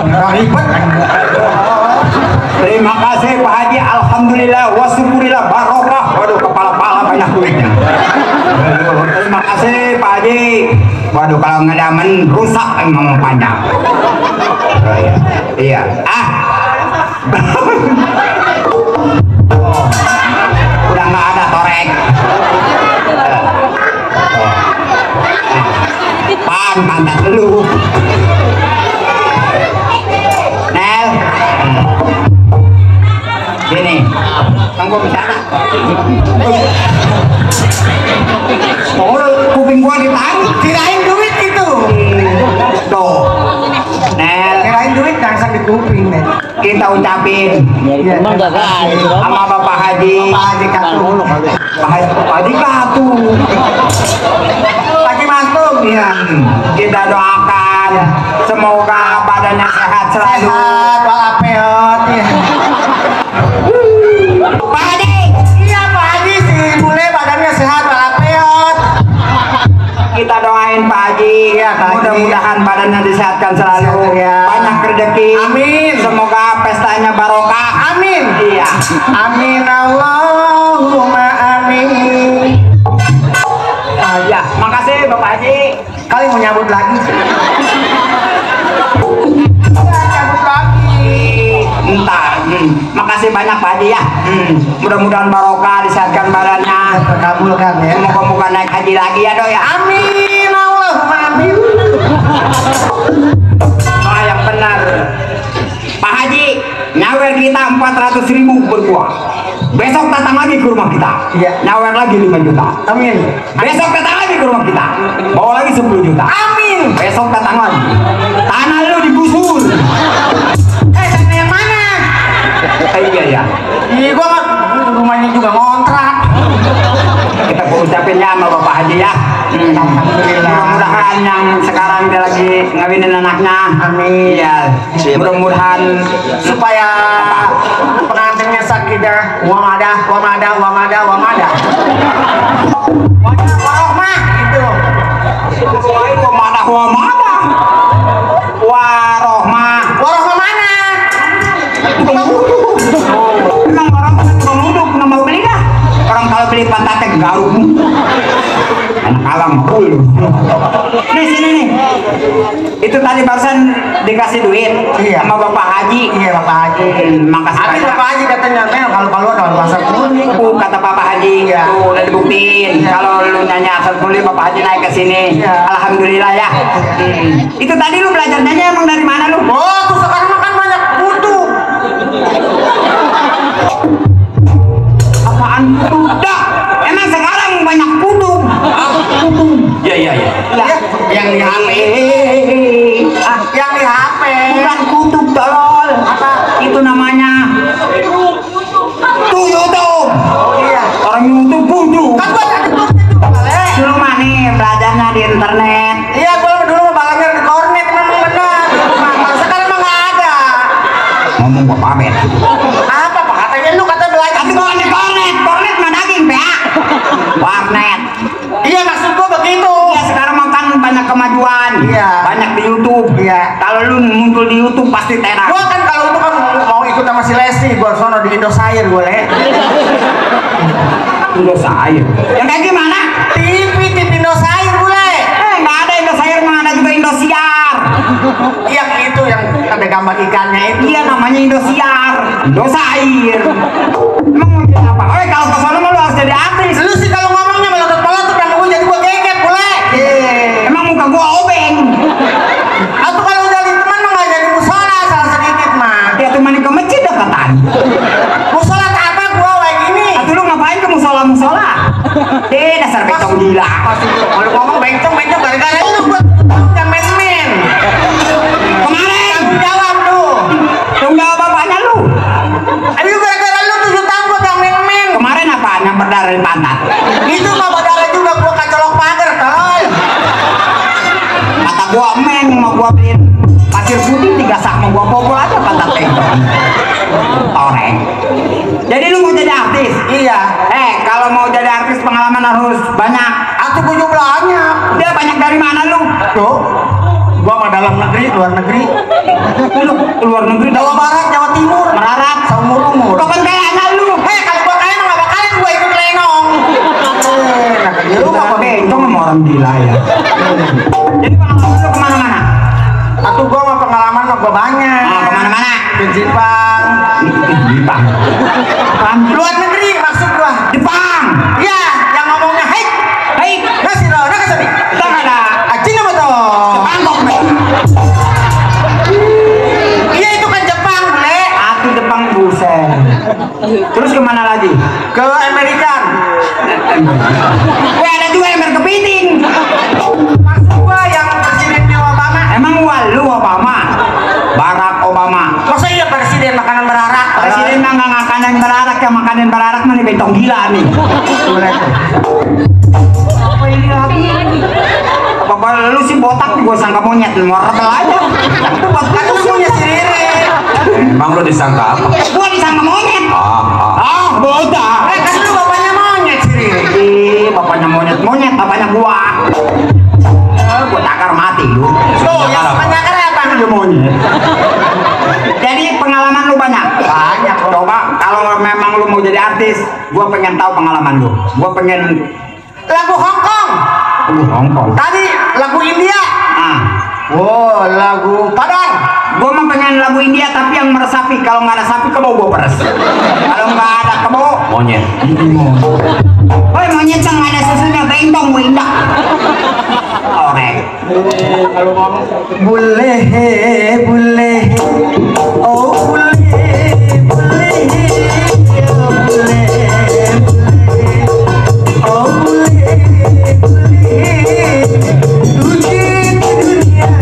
Ribet. Terima kasih Pak Haji, alhamdulillah wa syukurillah barokah. Waduh, kepala-pala banyak duitnya. Terima kasih Pak Haji. Waduh, kalau ngedamen rusak emang panjang. Oh, iya. Iya. Udah nggak ada torek. Pantat lu. Nel. Sini. Tunggu bicara. Oh, kuping gua ditarik. Kirain duit itu. Tuh. Nel. Kirain duit langsung di kuping, Nel. Kita ucapin. Emang gak ada. Sama Bapak Haji. Bapak Haji Katu. Pak Haji Katu. Haji Masuk. Ya. Kita doakan semoga badannya sehat selalu. Sehat walafiat. Ya. Pak Haji. Iya Pak Haji sih, boleh badannya sehat walafiat. Kita doain Pak Haji. Ya, mudah-mudahan badannya disehatkan selalu. Ya. Banyak rezeki. Amin. Semoga pestanya barokah. Amin. Iya. Amin Allahumma amin. Ya, makasih Bapak Haji. Kali mau nyambut lagi. Nyambut lagi. Entah. Makasih banyak Pak Haji ya. Mudah-mudahan barokah, disehatkan badannya. Terkabulkan ya. Semoga naik haji lagi ya Dok ya. Amin Allahumma amin. Oh, yang benar. Pak Haji, nyawer kita 400.000 berbuah. Besok datang lagi ke rumah kita. Iya. Nyawer lagi 5 juta. Amin. Besok datang lagi ke rumah kita. Bawa lagi 10 juta. Amin. Besok datang lagi. Tanah lu digusur. Tanah yang mana? Iya ya. Iya gua rumahnya juga ngontrak. Kita ucapin ya sama Bapak Haji ya. Alhamdulillah. Mudah-mudahan yang sekarang dia lagi ngawinin anaknya. Amin. Iya. Mudah-mudahan supaya pengantinnya sakidah wamadah. Warohmah itu. Wamadah. Warohmah. Warohmah mana? Emang orang penguduk nggak mau beli dah. Orang kalau beli pantatnya garuk. Anak alam full. Nih sini nih. Itu tadi barusan dikasih duit sama Bapak Haji. Iya Bapak Haji. Makasih banyak. Bapak Haji katanya kalau ada pasar kuning. Kata Bapak Haji. Tuh udah dibuktiin. Kalau lu nanya asal kulit Bapak Haji naik ke sini. Alhamdulillah ya. Itu tadi lu belajar nyanyi emang dari mana lu? Oh, tuh sekarang makan banyak putu. Apaan putu? Dah. Emang sekarang banyak putu. Iya. Yang di HP. Yang di HP. Bukan kutub tolol. Apa? Itu namanya tuh YouTube. Iya. Orang YouTube kudu. Kan gua ada YouTube. Dulu mah nih belajarnya di internet. Iya, gua dulu belajar di kornet memang benar. Sekarang mah nggak ada. Ngomong gua pamit. Apa Pak? Katanya lu kata belajar. Tapi bukan di kornet. Kornet mah daging, PA. Warnet. Iya maksud gua begitu. Iya sekarang makan banyak kemajuan. Iya. Banyak di YouTube. Iya. Kalau lu muncul di YouTube pasti tenar. Gua kan kalau itu kan mau ikut sama si Lesti, gua sono di Indosiar boleh. Indosiar. Yang kayak gimana? TV Indosiar boleh. Nggak ada Indosiar, mah ada juga Indosiar. Yang itu yang ada gambar ikannya itu. Iya namanya Indosiar. Indosiar. Emang mau jadi apa? Kalau ke sono lu harus jadi artis. Lu sih kalau ngomongnya melotot-melotot sama gua jadi gua geget boleh. Emang muka gua obeng. Atau kalau jadi teman mah nggak jadi musola salah sedikit mah. Ya cuma ke masjid dekatan. Musola apa gua kayak gini? Atau lu ngapain ke musola? Dasar becong gila. Kalau ngomong becong gara-gara lu gua jangan main-main. Kemarin tanggung jawab lu. Tanggung jawab bapaknya lu. Ayo gara-gara lu 7 tahun gua jangan main-main. Kemarin apaan yang berdarah di pantat? Itu mah berdarah juga gua kacolok pagar tol. Kata gua men mau gua beliin pasir putih 3 sak mau gua popol aja pantat becong. Toreng. Jadi lu mau jadi artis? Iya. Kalau mau jadi artis pengalaman harus banyak. Aku punya banyak. Dia banyak dari mana lu? Tuh, gua mah dalam negeri, luar negeri. Luar negeri, Jawa Barat, Jawa Timur, merarat, seumur-umur. Kau kan kayaknya lu. Hei, kalau gua kaya mah gak bakalan gua ikut lenong. Lu apa bencong sama orang gila ya. Jadi pengalaman lu kemana-mana? Atau gua mah pengalaman mah gua banyak. Kemana-mana? Ke Jepang. Jepang. Luar negeri maksud gua. Jepang. Iya, yang ngomongnya hei. Hei, nasi lo, nasi sini. Kita nggak ada. Acing apa tuh? Jepang kok. Iya itu kan Jepang, Le. Aku Jepang buset. Terus kemana lagi? Ke Amerika. Weh ada juga yang berkepiting. Maksud gua yang presidennya Obama. Emang lu Obama? Barack Obama. Masa iya presiden makanan berarak? Presiden mah nggak makanan berarak, yang makanan berarak mah nih bentong gila nih. Apa ini lagi? Bapak lu sih botak, gue sangka monyet, morbel aja. Itu botak lu monyet sendiri. Emang lu disangka apa? Gua disangka monyet. Botak. Kan lu bapaknya monyet sendiri. Bapaknya monyet, bapaknya gua. Gua takar mati lu. Tuh, yang takar apa? Lu monyet. Jadi pengalaman lu banyak? Banyak. Coba kalau memang lu mau jadi artis, gua pengen tahu pengalaman lu. Gua pengen lagu Hongkong. Hongkong. Tadi lagu India. Oh, lagu Padang. Gua mah pengen lagu India tapi yang meresapi. Kalau nggak ada sapi kebo gua peres. Kalau nggak ada kebo Monyet. Woi monyet yang ada susunya bentong gua indah. Oke. Kalau ngomong boleh, boleh. Oh boleh, boleh. Boleh. Oh boleh, boleh. Tujuh dunia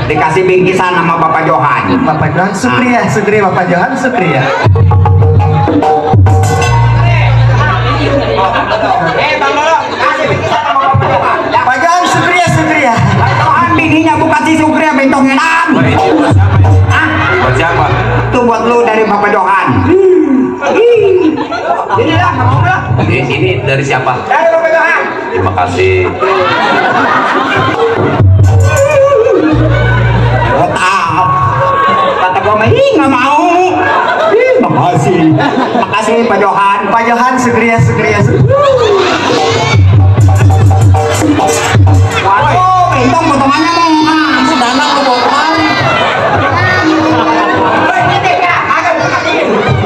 dikasih bingkisan sama Bapak Johan. Bapak Johan Sukriya, Sukriya Bapak Johan Sukriya. Bang Lolo, kasih bingkisan sama Bapak Johan. Bapak Johan Sukriya, Sukriya. Johan bininya bukan si Sukriya bentongnya nan. Buat siapa? Itu buat lu dari Bapak Johan. Ini lah, mau lah. Ini dari siapa? Dari Bapak Johan. Terima kasih. Kata gua mah nggak mau. Makasih. Makasih Pak Johan. Pak Johan Sukriya, Sukriya. Waduh, bentong potongannya mau sedana lu potong.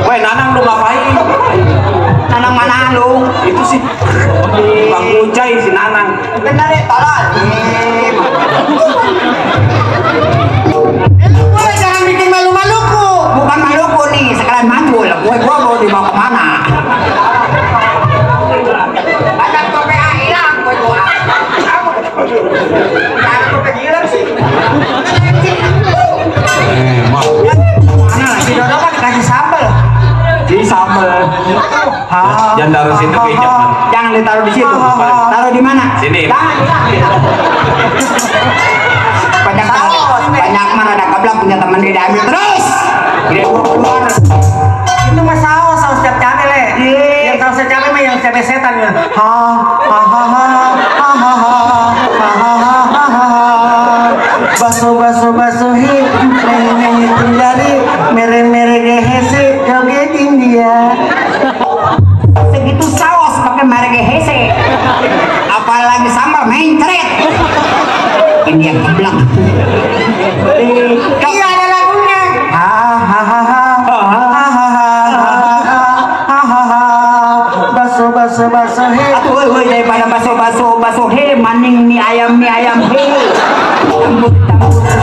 Woi, Nanang lu ngapain? Nanang mana lu? Itu sih Bang Ucai si Nanang. Benar ya, tolol. Jangan bikin malu-maluku. Bukan maluku nih, sekalian mantul. Gua mau dibawa kemana? Ada PPA hilang, gua. Jangan PPA hilang sih. Mana lagi dodo kan dikasih sambal. Di sambal. Jangan taruh situ kejap. Jangan ditaruh di situ. Taruh di mana? Sini. Banyak mana ada kablak punya teman dia ambil terus. Dia keluar. Itu mah saus setiap cabe le. Yang saus cabe mah yang cabe setan ya. Ha ha ha ha ha ha ha ha ha. Baso hi. Nyanyi tunjari mere gehese joget India. Segitu saus pakai mere gehese. Apalagi sambal mencret. Ini yang keblak. Iya ada lagunya. Baso he. Atuh daripada baso he maning mie ayam he. Tambut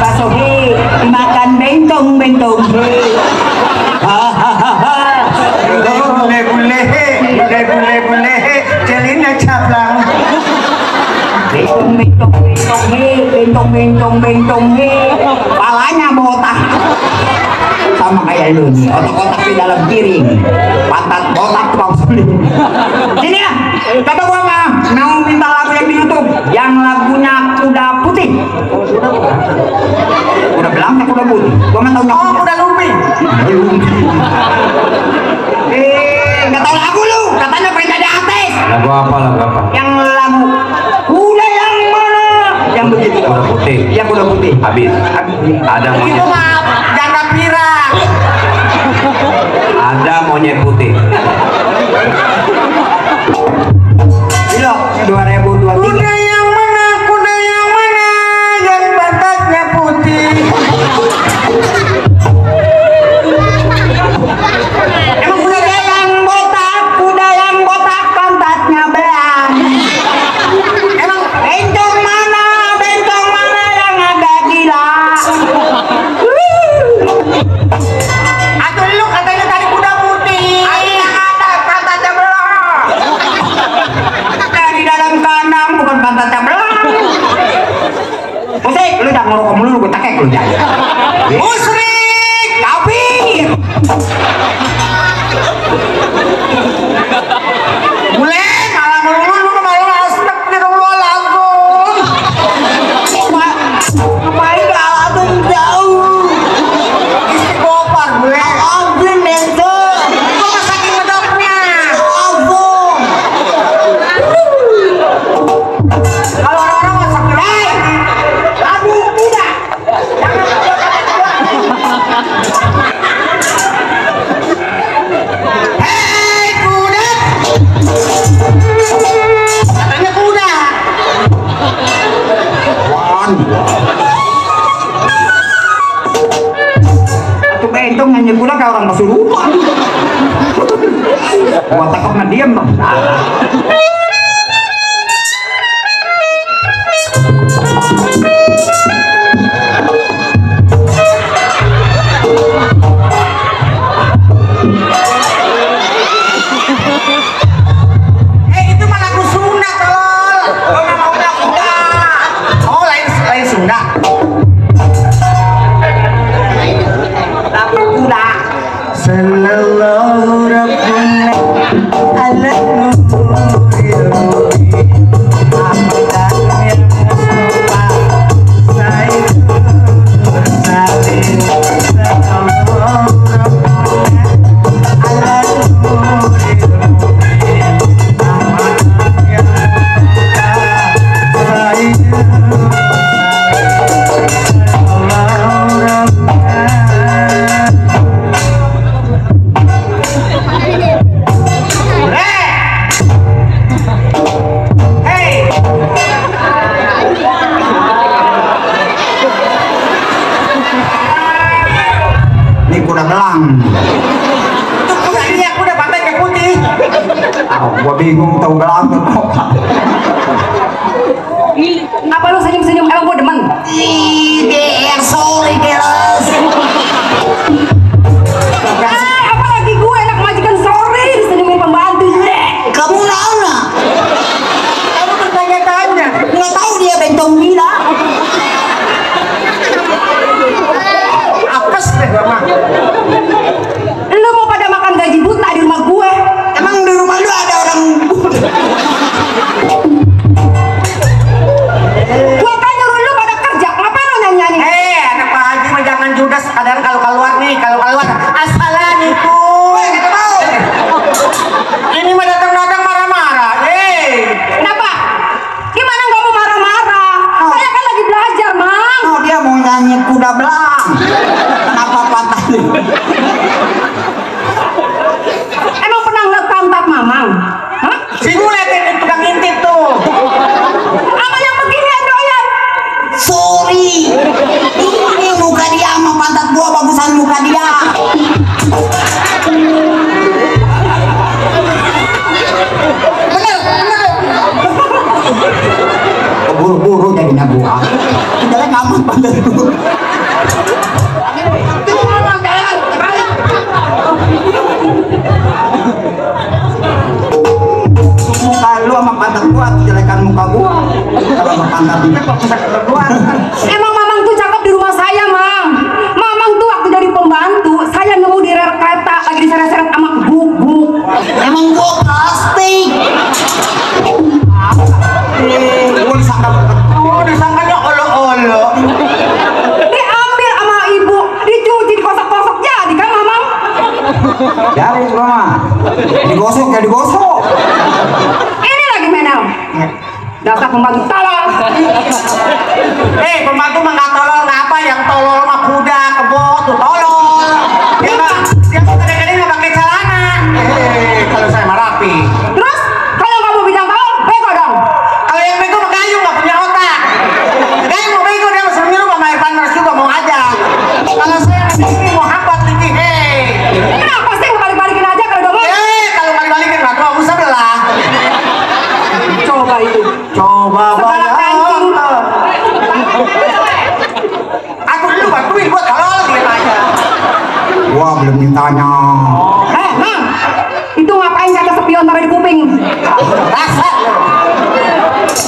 baso he dimakan bentong he. Bule he celina cablang. Bentong he palanya botak sama kayak lu nih, otak-otak di dalam piring, pantat botak bang sulit. Sini ya, kata gua mah mau minta lagu yang di YouTube yang lagunya Kuda Putih. Lagu apa? Yang lagu kuda yang mana? Yang begitu. Kuda putih. Yang kuda putih. Habis. Ada Itu monyet. mah janda pirang. Ada monyet putih. Bilo, 2023. Kuda yang mana? Kuda yang mana? Yang pantatnya putih. Emang kuda yang botak pantatnya belang. Emang bencong mana yang ada gila. Atau lu katanya tadi kuda putih. Yang ada pantatnya belang. Dari dalam kandang bukan pantatnya belang. Musik, lu jangan ngerokok mulu, lu gue takek lu jangan. Musrik, kafir. Mulai malah melulu malah asnek gitu lu langsung. Ngapain gak tuh jauh? Istighfar gue. Abin itu. Kok masakin ngedoknya? Abung. Kalau orang-orang masak lain, lagu tidak. Hei kuda. Katanya kuda. Aku bentong nyanyi kuda kayak orang Pasuruan. Gua takut nggak diem dong. Itu mah lagu Sunda tolol. Oh nama udah kuda. Oh lain Sunda. Lagu kuda. Sallallahu rabbuna ala ini kuda belang. Itu kuda dia, kuda pantatnya putih. Gua bingung tahu belang kok. Apa lu senyum-senyum? Emang gua demen? Ide, sorry kelas. Apa lagi gue enak majikan sorry disenyumin pembantu. Kamu nana? Kamu bertanya-tanya. Nggak tahu dia bentong gila. Apes deh mama. Lu mau pada makan gaji buta di rumah gue? Emang di rumah lu ada orang? Gue kan nyuruh lu pada kerja, ngapain lu nyanyi-nyanyi? Anak Pak Haji mah jangan judes. Kadang kalau keluar assalamualaikum. Gitu mau. Ini mah datang-datang marah-marah. Kenapa? Gimana nggak mau marah-marah? Saya kan lagi belajar, Mang. Oh dia mau nyanyi kuda belang. Kenapa patah? Emang pernah ngeliat pantat Mamang? Hah? Si Bulet ini tukang ngintip tuh. Apa yang begini doyan? Sorry. Ini muka dia sama pantat gua bagusan muka dia. Bener. Buru-buru jadinya gua. Jelek amat pantat gua. Muka lu sama pantat gua, jelekan muka gua. Kalau sama pantat ini gua. Emang Mamang tuh cakep di rumah saya, Mang. Mamang tuh waktu jadi pembantu, saya nemu di rel kereta lagi diseret-seret sama guguk. Emang gua plastik. Gua disangkanya olo-olo. Diambil sama ibu, dicuci, digosok-gosok jadi kan, Mamang? Jadi semua mah digosok ya digosok. Dasar pembantu tolol. Pembantu mah nggak tolol, ngapa yang tolol mah kuda kebo tuh tolol. Dia tuh kadang-kadang nggak pakai celana. Kalau saya mah rapi. Terus kalau kamu bilang tolol, bego dong. Kalau yang bego mah Gayung nggak punya otak. Gayung mau bego dia langsung nyuruh sama Irfan Nars juga mau aja. Kalau saya ini mau hambat tinggi, Kenapa sih balik-balikin aja kalau udah mau? kalau balik-balikin nggak mau sebelah. Coba itu. Coba Segala kancing. Aku dulu bantuin buat tolol gitu aja. Wah, belum ditanya. Mang, itu ngapain kata spion taruh di kuping? Rasa.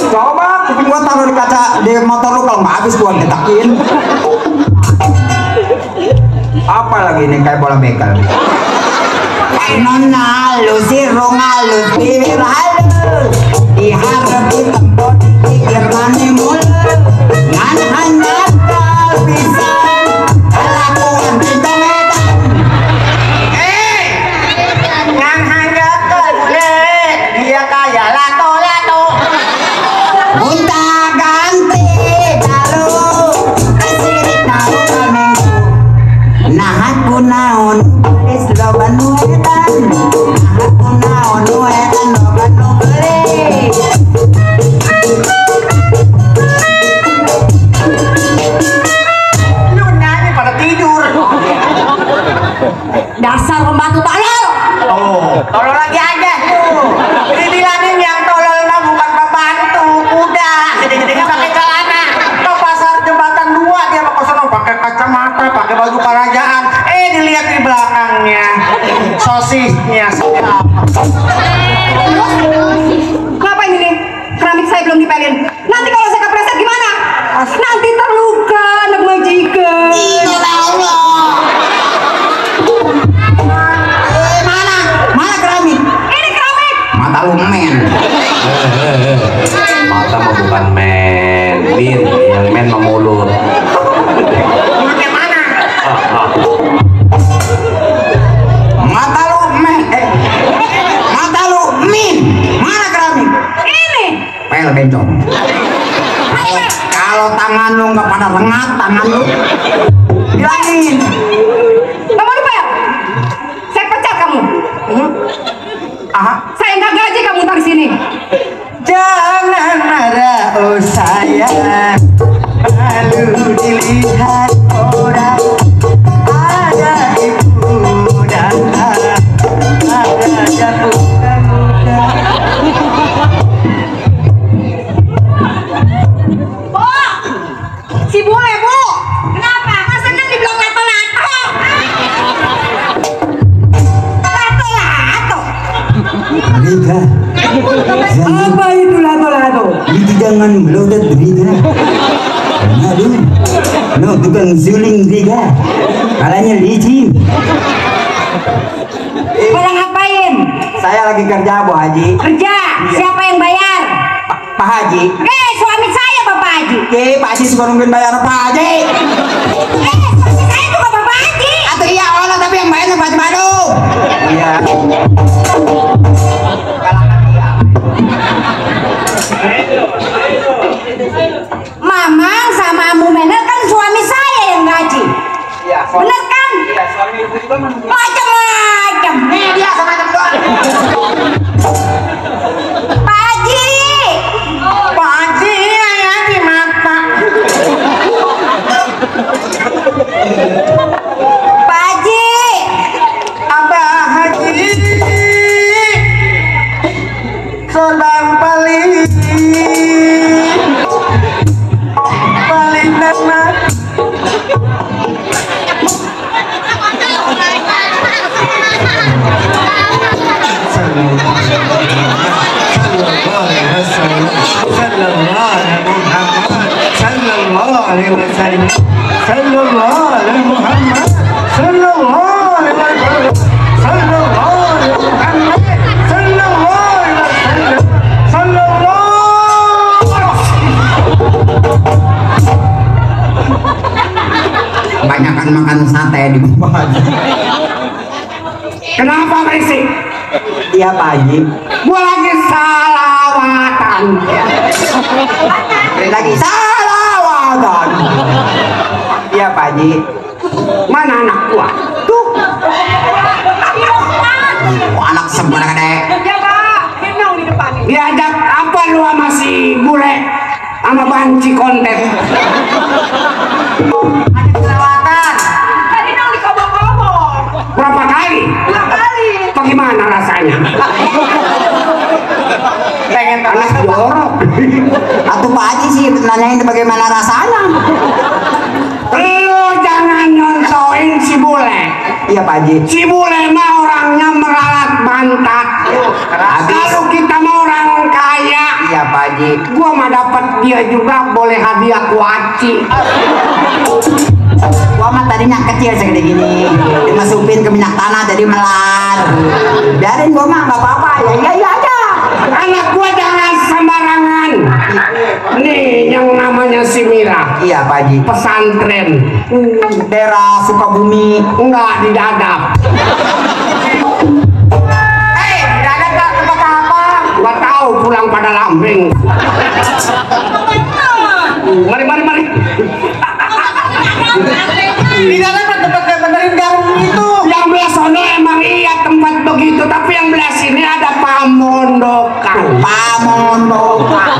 Coba kuping gua taruh di kaca di motor lu, kalau nggak habis gua detakin. Apa lagi ini kayak bola bekel? Nona lu sirong halus bibir halus diharap di tempat pikir lani mulu ngan hanya kau bisa kelakuan kita medan. Yang hanya boleh dia kaya lato-lato. Unta ganti dalu kasih tahu kami nah aku naon is loban wetan nah aku naon wetan loban beli. Lu nyanyi pada tidur. Dasar pembantu tolol. Tolol lagi aja tuh. Dibilangin yang tolol mah bukan pembantu, kuda. Gede-gedenya pakai celana. Ke pasar jembatan 2 dia mau sono pakai kacamata, pakai baju kerajaan. Dilihat di belakangnya. Sosisnya siapa? Ngapain ini? Keramik saya belum dipelin. Nanti kalau saya kepleset gimana? Nanti terluka anak majikan. Mana keramik? Ini keramik. Mata lu men. Mata mah bukan men, bin yang men mah mulut. Mulut yang mana? Mata lu men. Mata lu min. Mana keramik? Ini. Pel bencong. Kalau tangan lu nggak pada rengat tangan lu, bilangin. Nggak mau dipel? Saya pecat kamu. Saya nggak gaji kamu dari sini. Jangan marah oh sayang. Lalu dilihat orang ada ibu dan ada jatuh muda. Bu, si bule bu. Kenapa? Masa kan dibilang lato-lato? Lato-lato. Rika, Apa itu lato-lato? itu jangan melotot Rika. Aduh, no tukang suling Rika. Kalanya licin. Pada ngapain? Saya lagi kerja Bu Haji. Kerja. Siapa yang bayar? Pak Haji. Suami saya Bapak Haji. Pak Haji suka nungguin bayar Pak Haji. Suami saya juga Bapak Haji. Atau iya Allah tapi yang bayarnya Pak Haji Badung. Iya. Mamang sama Amu Menel kan suami saya yang gaji. Iya, Bener kan? Iya, suami ibu juga Macam-macam. dia sama macam doang. Pak Haji. Pak Haji ya di mata. Pak Haji. Abah Haji sedang paling nama. Banyakan makan sate di bawah. Kenapa berisik? Iya Pak Haji. Gua lagi salawatan. salawatan. Lagi salawatan. Iya Pak Haji. Mana anak gua? Tuh. Oh, anak sempurna gede. Ya Pak, kenal di depan ini. Diajak apa lu sama si bule sama banci konten? Ada kelewatan. Tadi nang dikobok-kobok. Berapa kali? 2 kali. Bagaimana rasanya? Pengen anak jorok. Atau Pak Haji sih nanyain bagaimana rasanya. Lu jangan nyontoin si bule. Iya Pak Haji. Si bule mah orangnya meralat bantat. Kalau kita mah orang kaya. Iya Pak Haji. Gua mah dapat dia juga boleh hadiah kuaci. Gua mah tadinya kecil segede gini, dimasukin ke minyak tanah jadi melar. Biarin gua mah nggak apa-apa, ya iya aja. Anak gua jangan sembarangan. Nih yang namanya si Mira. Iya Pak Haji. Pesantren. Daerah Sukabumi. Enggak di Dadap. Dadap Kak, tempat apa? Gua tahu pulang pada lambing. Mari. Di dalam tempat benerin garung itu. Yang belah sono emang iya tempat begitu, tapi yang belah sini ada pamondokan. Pamondokan.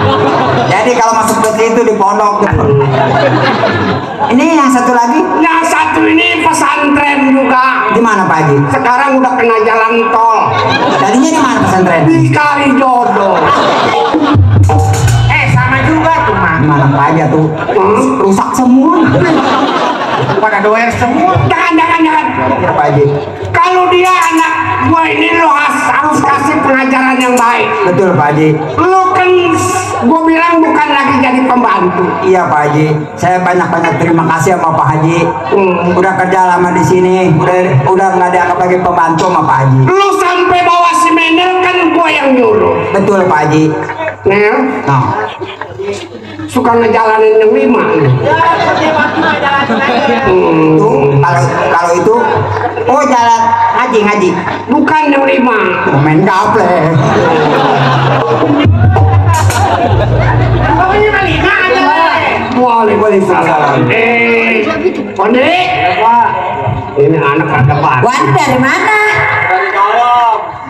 Jadi kalau masuk ke situ di pondok. Ini yang satu lagi Yang satu ini pesantren juga. di mana Pak Haji? Sekarang udah kena jalan tol. Tadinya di mana pesantren? Di Kalijodo. Sama juga tuh mah. Di mana Pak Haji tuh? Hmm? Rusak semua. Pada doer semua. Jangan. Ya Pak Haji. Kalau dia anak gua ini lo harus kasih pengajaran yang baik. Betul Pak Haji. Lo kan gua bilang bukan lagi jadi pembantu. Iya Pak Haji. Saya banyak terima kasih sama Pak Haji. Udah kerja lama di sini. Udah nggak dianggap lagi pembantu sama Pak Haji. Lo sampai bawa si Menel kan gua yang nyuruh. Betul Pak Haji. Nel, Nah, suka ngejalanin yang 5 nih. itu kalau itu oh jalan ngaji. Bukan yang 5. Main gaple. Waalaikumsalam. Pondek. Ini anak ada Pak. Wan dari mana?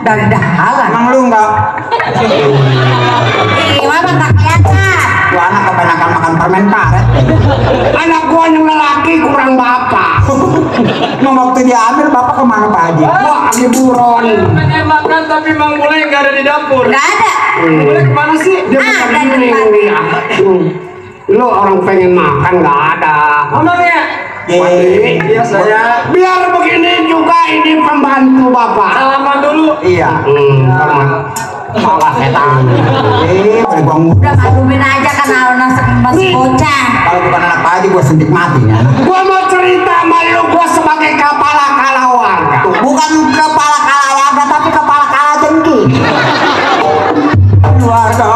Dari Dahalan. Emang lu enggak? Gimana tak kelihatan? Gua anak kebanyakan makan permen karet. Anak gua yang lelaki kurang bapak. Mau waktu diambil bapak kemana Pak Haji? Gua lagi buron. Makan tapi Mang Mulai nggak ada di dapur. Nggak ada. Mulai kemana sih? Dia bukan Ada di giling depan. dia. Lu orang pengen makan nggak ada. Ngomongnya. Biasanya. Biar begini juga ini pembantu bapak. Salaman dulu. Iya. Malah setan. Boleh gua Udah malumin aja kan Alona masih bocah. kalau bukan anak Pak Haji gua sentik mati ya. Gua mau cerita sama lu, gua sebagai kepala kalawarga. Bukan kepala kalawarga tapi kepala kalajengking. Keluarga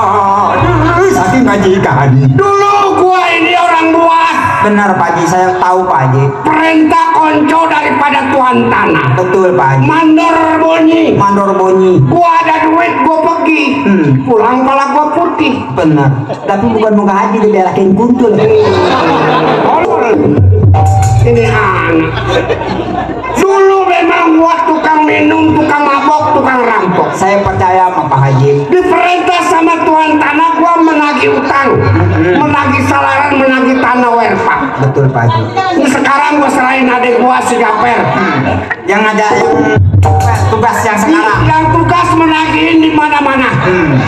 saking majikan. Dulu gua ini orang luas. Benar Pak Haji, saya tahu Pak Haji. Perintah konco daripada tuan tanah. Betul Pak Haji. Mandor bunyi. Mandor bunyi. Gua ada duit, gua pergi. Pulang pala gua putih. Benar. Tapi bukan muka Haji dibelakin kuntul. Ini anak. Dulu memang gua tukang minum, tukang mabok, tukang rampok. Saya percaya sama Pak Haji. Diperintah sama tuan tanah gua menagih utang, menagih salaran, menagih tanah werpak. Betul Pak Haji. Sekarang gua serahin adik gua si Gaper. Yang ada tugas yang sekarang. Yang tugas menagihin di mana-mana.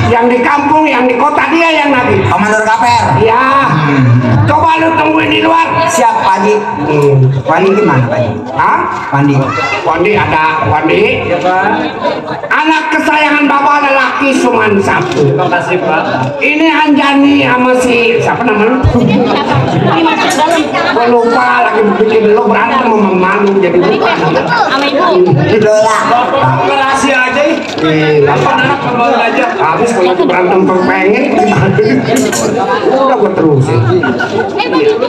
Yang di kampung, yang di kota dia yang nagih. Komandor Kaper. Ya. Coba lu tungguin di luar. Siap Pak Haji. Wandi gimana Pak Haji? Hah? Wandi. Wandi ada Wandi. Ya Pak. Anak kesayangan bapak ada laki cuma 1. Terima kasih Pak. Ini Anjani sama si siapa namanya? Gua lupa lagi bikin lo berantem sama malu jadi lupa. Lola. Rahasia aja. Apa anak kembali aja. Habis kalau lagi berantem pengen udah gua terusin.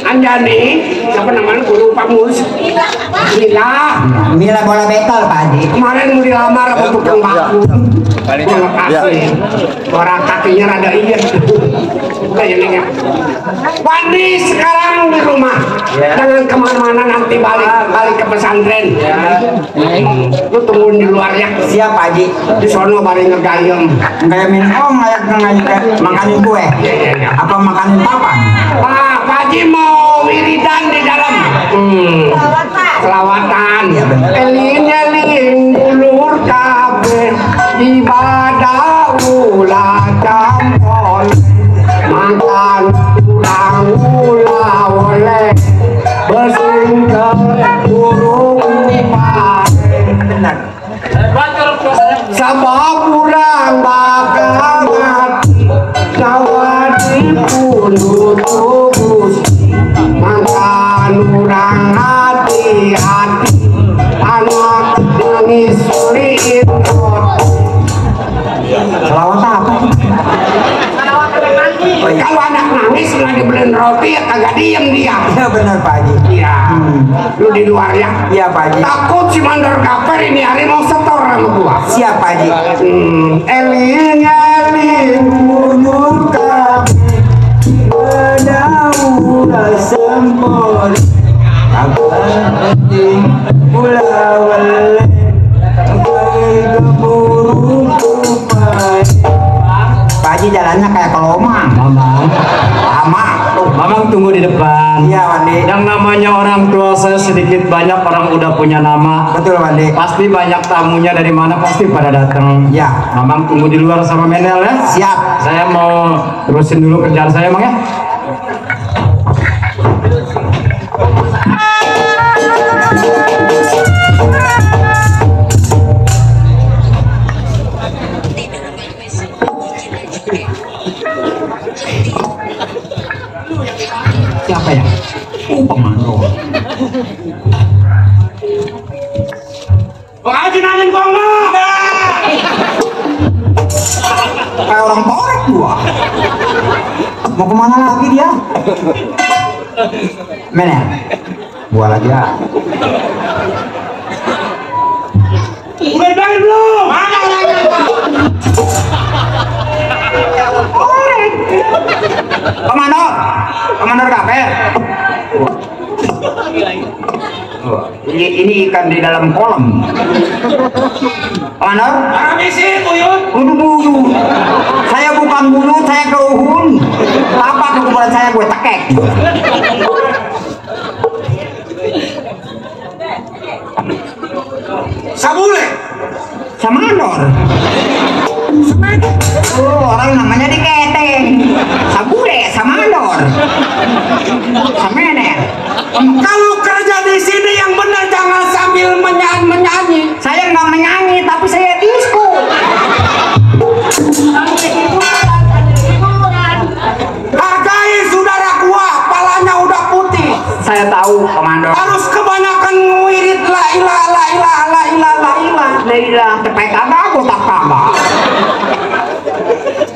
Anjani apa namanya guru Pak Mus Mila bola bekel Pak Haji. kemarin mau dilamar sama tukang baku bola kasih orang kakinya rada iya kayaknya Wandi sekarang di rumah jangan kemana-mana nanti balik ke pesantren lu tungguin di luar ya. Siap Pak Haji. Di sono bari ngegayem Kayak minum layak makanin kue. Apa makanin papan? Pak Haji mau wiridan di dalam selawatan elin bulur kabeh ibadah ulah campol makan kurang ulah oleh bersingkel burung pare sabab kurang bakal mati nyawa dibunuh tubus makan kurang hati-hati anak nangis lihat Selawat apa? kalau anak nangis nggak dibeliin roti ya kagak diem dia. Ya benar Pak Haji. Iya lu di luar ya. Iya Pak Haji. Takut si mandor kaper ini hari mau setor sama gua. Siap Pak Haji. Eling mundur kabeh Bedaulah sempol Abadi Pula wale Keburu kupai Pak Haji jalannya kayak kelomang. Mamang tunggu di depan. Iya Wandi. Yang namanya orang tua saya sedikit banyak orang udah punya nama. Betul Wandi. Pasti banyak tamunya dari mana pasti pada datang. Ya. Mamang tunggu di luar sama Menel ya. Siap. Saya mau terusin dulu kerjaan saya Mang ya. Siapa ya? Pemano. Pak Haji nanyain gua enggak? Kayak orang korek gua. Mau kemana lagi dia? Menel. Gua lagi ya. Udah dibayar belum? Mana orangnya? Korek. Komandor kaper. Ini ikan di dalam kolam. Komandor? Habisin buyut. Buyut. Saya bukan buyut, saya keuhun. Apa kekuburan saya gue tekek. Sabule. Samandor. Oh, orang namanya diketeng. Sabule, Samandor. Samener. Kalau kerja di sini yang benar jangan sambil menyanyi. Saya nggak menyanyi, tapi saya disco. Hargai saudara gua, palanya udah putih. Saya tahu, Komandor. Harus kebanyakan ngewirit la ilah la ilah la ilah la ilah. Leila, cepet kagak, aku tak kagak.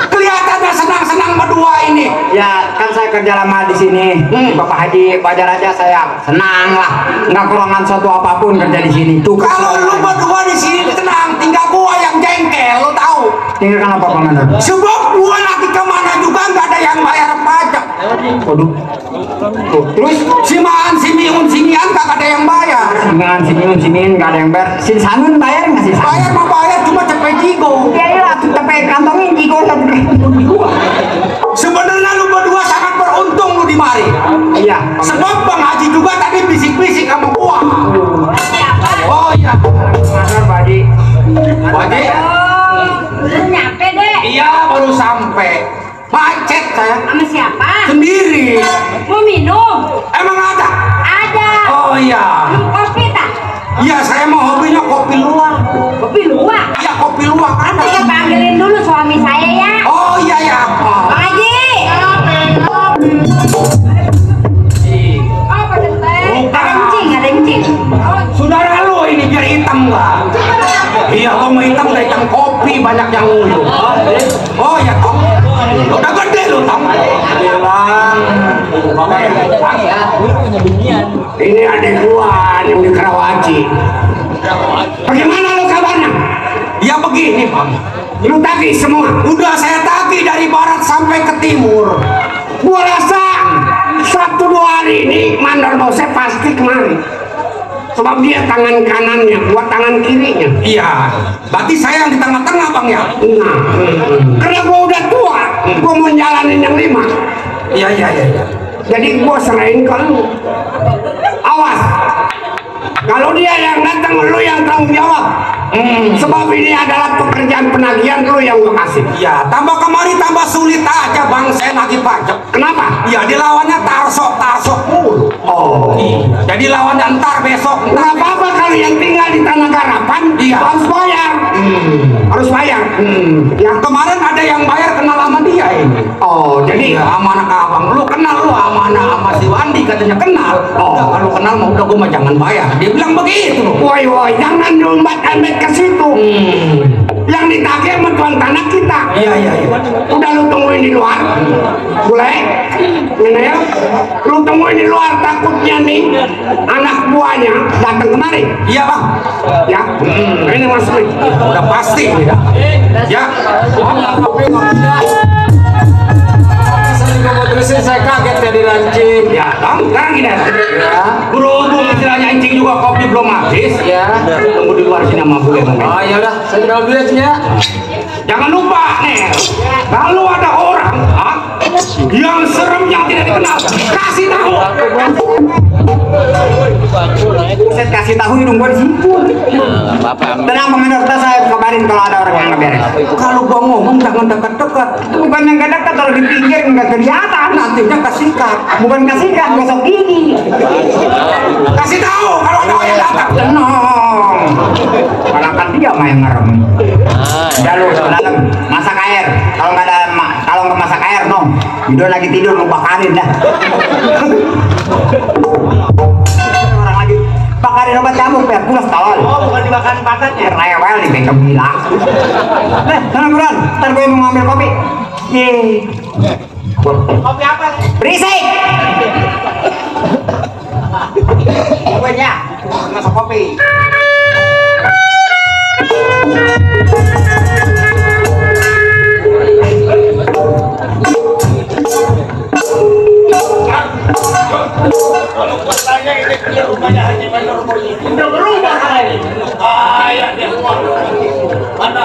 Kelihatannya senang-senang berdua ini. Ya, kan saya kerja lama di sini. Bapak Haji, wajar aja saya senang lah. Nggak kurangan suatu apapun kerja di sini. Tuh, Kalau lu berdua di sini tenang, tinggal gua yang jengkel, lu tahu. tinggal kenapa, Komandor? Sebab gua nanti kemana juga nggak ada yang bayar pajak. Waduh. Tuh, terus Si Maan, si Miun, si Mian kagak ada yang bayar. dengan sini nggak ada yang bayar. Si Sanun bayar nggak sih? Bayar mah bayar, cuma cepet jigo. Ya iyalah, tapi kantongin jigo satu Sebenarnya lu berdua sangat beruntung lu di mari. Iya. Sebab Bang Haji juga tadi bisik-bisik sama gua. Oh iya. Komandor, Pak Haji. Pak Haji. Belum nyampe deh. Iya baru sampai. Macet saya. Sama siapa? Sendiri. Mau minum? Emang ada? Ada. Oh iya. Minum kopi tak? Iya saya mau hobinya kopi luwak. Kopi luwak. Iya kopi luwak ada. Saya panggilin dulu suami saya ya. Oh iya ya. Bang Haji. Oh, pada teh. Ada encing, ada encing. Saudara lu ini biar hitam lah. Iya kalau mau hitam udah hitam kopi banyak yang ngulu. Oh ya Tom. Udah gede lu Tom. Bilang. Ini adik gua yang di Karawaci. Bagaimana lo kabarnya? Ya begini Bang, Lu tagih semua? udah saya tagih dari barat sampai ke timur. Gua rasa 1-2 hari ini Mandor Bose pasti kemari. Sebab dia tangan kanannya, gua tangan kirinya. Iya, berarti saya yang di tengah-tengah Bang ya. Nah, karena gua udah tua, gua mau jalanin yang 5. Iya. Jadi gua serahin ke lu. Awas, kalau dia yang datang, lu yang tanggung jawab. Sebab ini adalah pekerjaan penagihan, lu yang gua kasih. Iya, tambah kemari tambah sulit aja Bang, saya nagih pajak. Kenapa? Iya, dilawannya tarsok mulu. Oh, Jadi lawannya ntar besok. nggak apa-apa kalau yang tinggal di Tanah Garapan, Iya. harus bayar. Harus bayar. Yang kemarin ada yang bayar kenal sama dia ini. Oh, jadi Iya, sama anak abang, lu kenal lu sama anak sama si Wandi katanya kenal. Udah, kalau kenal mau udah gua mah jangan bayar. Dia bilang begitu loh. woi, jangan diumbat-ambet ke situ. Yang ditagih sama tuan tanah kita. Iya. Udah lu tungguin di luar. Boleh? Menel, lu tungguin di luar, takutnya nih anak buahnya datang kemari. Iya Bang, Ya, ini Mas Rik. udah pasti. Ya. Terusin saya kaget ya di lancing. Ya, Bang, sekarang gini. Berhubung istilahnya encing juga kopi belum habis. Ya. Tunggu di luar sini sama bule mungkin. Oh ya udah, saya tinggal dulu ya. Jangan lupa nih, kalau ada orang yang serem yang tidak dikenal, kasih tahu. Saya kasih tahu hidung gua di situ. Tenang Komandan, saya kabarin kalau ada orang yang nggak beres. Kalau gua ngomong jangan dekat-dekat. Bukan yang dekat, kalau di pinggir nggak kelihatan. Nantinya kesikat. Bukan kasihkan, gosok gigi. Kasih tahu kalau ada orang datang. Tenang. Karena kan dia main ngerem. Udah lu ke dalam masak air. Kalau nggak masak air, no. Udah lagi tidur lu bakarin dah. Orang lagi bakarin obat nyamuk biar pulas tolol. Oh, bukan dibakarin patatnya. Rewel nih bengkel bilang. Sana buruan, ntar gue mau ngambil kopi. Kopi apa? Berisik. Kuenya, masuk kopi. Udah berubah ini. Ya dia mana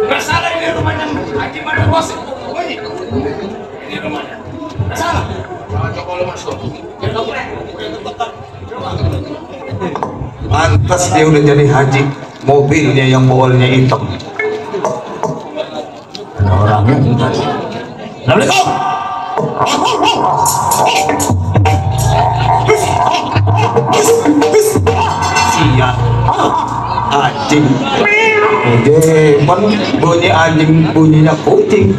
nggak salah ini rumahnya Haji Mandor Bose. Ini rumahnya. Nggak salah. Coba lu masuk. Pantas dia udah jadi haji, mobilnya yang bawalnya hitam. Ada orangnya. Assalamualaikum. Siap. Anjing. Jepan bunyi anjing, bunyinya kucing.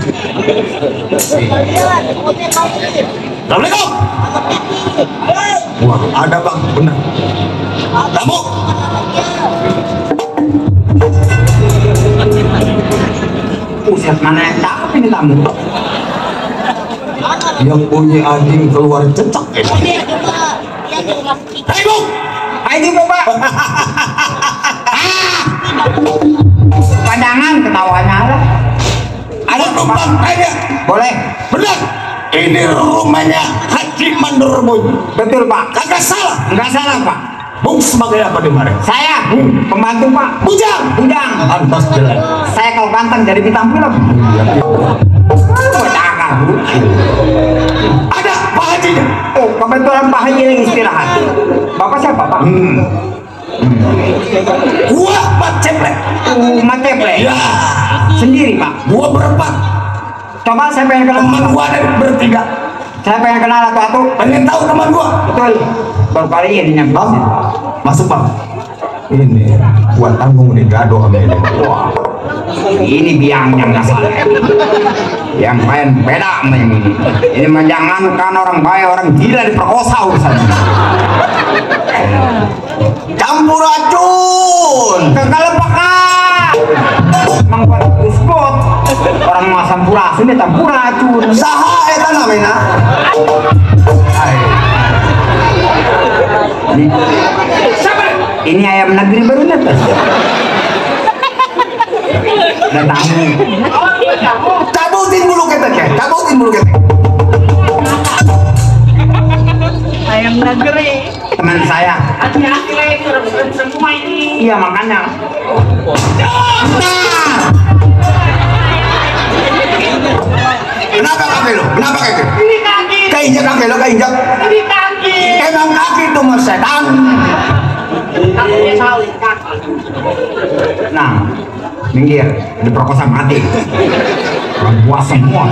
Assalamualaikum. Wah, ada Bang, benar. Tamu. Uset mana yang cakep ini tamu? Yang bunyi anjing keluar cecak. Hai Bu, hai Bu Pak. Pandangan ketawanya lah. Ada numpang tanya. Boleh? Benar. Ini rumahnya Haji Mandor Boy. Betul Pak. Kagak salah. Enggak salah Pak. Bung sebagai apa di mari? Saya pembantu Pak. Bujang. Bujang. Pantas jalan. Saya kalau ganteng jadi bintang film. Bocah Ada Pak Hajinya. Oh, kebetulan Pak Haji lagi istirahat. Bapak siapa Pak? Gua Pak Ceplek. Mat Ceplek. Ya. Sendiri Pak. Gua berempat. Coba saya pengen kenal. Teman gua ada bertiga. Saya pengen kenal atu-atu. Pengen tahu teman gua? Betul. Baru kali ini nyampe. Bang, masuk Bang. Ini gua tanggung nih gaduh sama ini. Wah. Ini biangnya nggak salah. Yang lain beda sama yang ini. Ini mah jangankan orang kaya, orang gila diperkosa urusannya. Campur racun. Kekal lepakan. mangkat spot orang masam pura sini tampura cun Saha eta namanya? ini ayam negeri baru netes datang Cabutin bulu ketek ya, cabutin bulu ketek. Ayam negeri. teman saya Hati-hati semua ini. iya makanya Kenapa kaki lo? Kenapa kaki? Ini kaki. Keinjak kaki lo, keinjak. Ini kaki. Emang kaki itu mas setan. Kakinya saling kaki. nah minggir diperkosa mati orang buah semua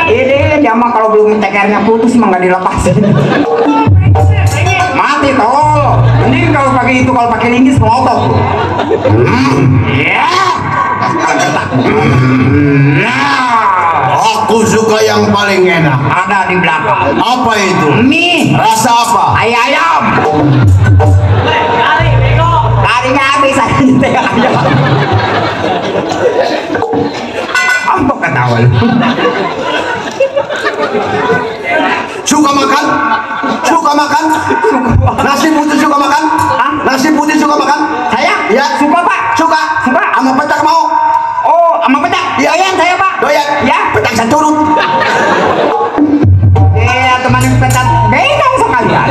ini dia mah kalau belum tekernya putus mah nggak dilepasin mati tol mending kalau pakai itu kalau pakai linggis melotot ya Aku suka yang paling enak. ada di belakang Apa itu? mie Rasa apa? ayam tadinya habis aja teh ayam apa ketawa lu Suka makan? Suka makan? Nasi putih suka makan? Hah? Nasi putih suka makan? saya Ya. suka pak Suka? Suka. Sama petak mau? oh sama petak Iya. doyan saya pak Doyan? ya Petak securut. iya teman petak bengkang sekalian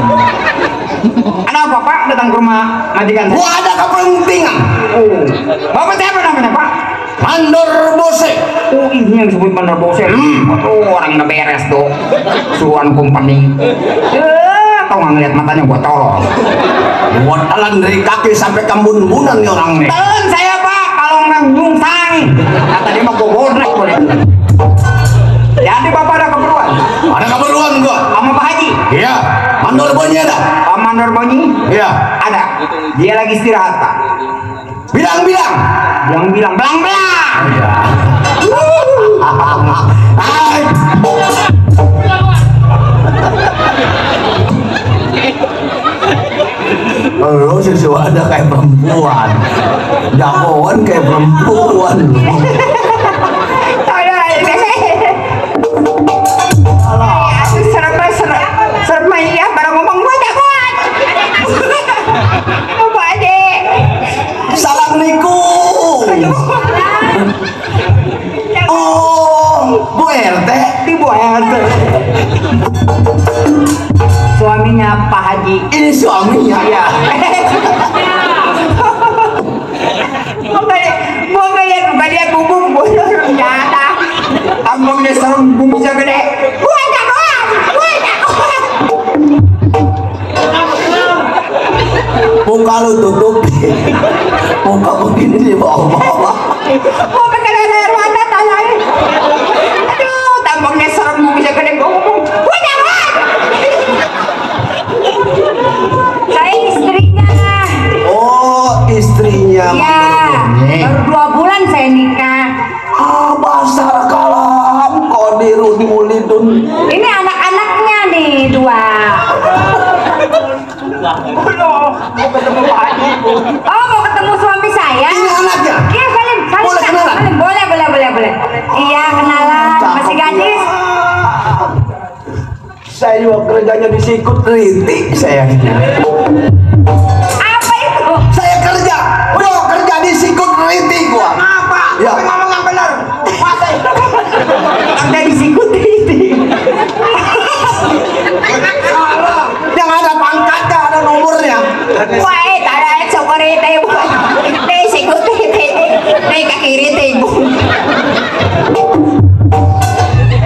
ada apa pak datang ke rumah majikan saya Gua ada kepentingan. oh bapak siapa namanya pak Mandor Bose. oh ini yang disebut bandar bose oh orang udah beres tuh suruhan company kau nggak ngeliat matanya gua tolong Buat telan dari kaki sampai kembun-bunan nih orang nih. telan saya pak kalau nggak nyungsang kata dia mau gua bodrek boleh jadi bapak ada keperluan Ada keperluan gua. sama Pak Haji Iya. Mandor Bonyi ada. Pak Mandor Bonyi Iya. ada dia lagi istirahat pak Bilang-bilang. yang bilang belang-belang Hai. Lo sesuatu ada kayak perempuan. Jagoan kayak perempuan. serem ya barang ngomong gua jagoan apa aja Assalamualaikum. Oh, Bu RT. ibu RT suaminya Pak Haji Ini suaminya. ya gua kayak bukan dia bubuk gua senjata ambangnya serem bumisnya gede gua jagoan Muka lu tutupi. Muka begini di bawah-bawah. gua pakai air mata tanyain aduh tambangnya serem bumisnya gede gua ngomong gua jagoan Saya istrinya. Oh, istrinya Ya, Mandor Bonyi. baru 2 bulan saya nikah. Ah, basar kalam qadirun mulidun. Ini anak-anaknya nih 2. mau ketemu Pak Haji Oh, mau ketemu suami saya? Ini anaknya. Iya, salim. Boleh kenalan? Salim. Boleh. Iya, kenalan. Masih gadis? Saya juga kerjanya di Sikut Rintik saya. Apa itu? Saya kerja. Bro, kerja di Sikut Rintik gua. apa Ya. ngomong yang benar masa ada disikut ini Yang ada pangkatnya, ada nomornya. Wah, tada chocolate bu. Teh sikut teh kiri teh bu.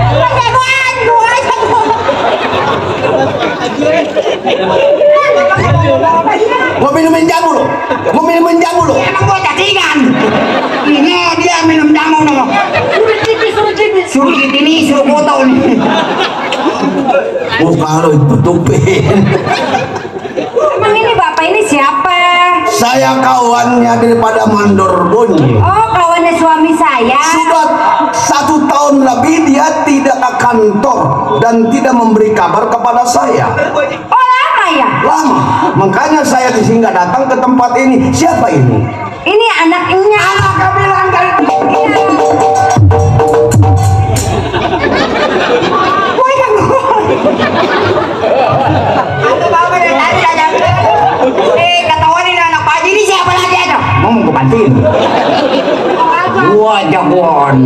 Jagoan, gua jagoan. Mau minumin jamu lo. Mau minumin jamu lo. emang gua cacingan ini dia minum jamu no suruh ini suruh foto nih Muka lo tutupin. Emang ini bapak ini siapa? Saya kawannya daripada Mandor Bonyi. Oh, kawannya suami saya. Sudah 1 tahun lebih dia tidak ke kantor dan tidak memberi kabar kepada saya. Oh, lama ya? Lama. Makanya saya disini nggak datang ke tempat ini. Siapa ini? Ini anaknya. Anak bilang dari jagoan.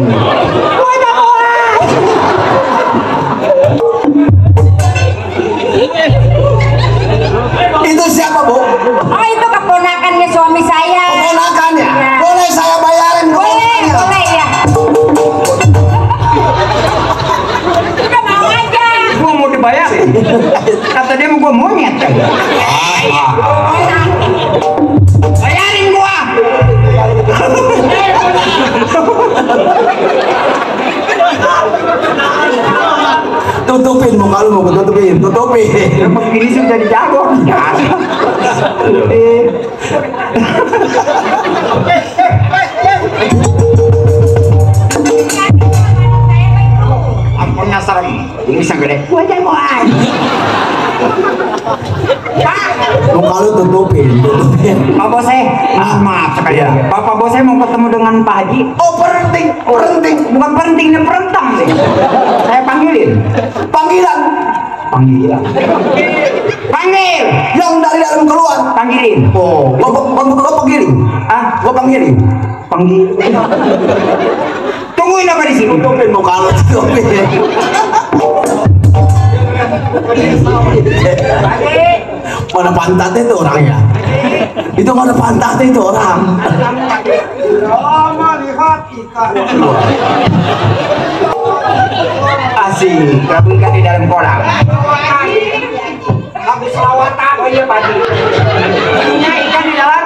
Itu siapa, Bu? Oh, itu keponakannya suami saya. Keponakannya? Ya. Boleh saya bayarin Boleh, keponakannya? boleh ya. Udah mau aja. Gua mau dibayarin. Kata dia mau gua monyet. Bayarin gua. Tutupin muka lu, mau tutupin. Begini sudah jadi jago. Ampunnya serem. Ini bisa gede. Gua jagoan. Muka lu tutupin. Pak Bose, maaf sekali lagi. Bapak Bose mau ketemu dengan Pak Haji. Oh, penting. Bukan penting, ini perentang sih. Saya panggilin. Panggilan Panggil. yang dari dalam keluar. Panggilin. Oh, gua panggilin. Ah, Gua panggilin. panggil. Tungguin apa di sini? Tutupin muka lu, tutupin. Mana pantatnya itu orangnya? Itu mana pantatnya itu orang? Asik, gabung ikan di dalam kolam. Habis selawatan aja pagi. Punya ikan di dalam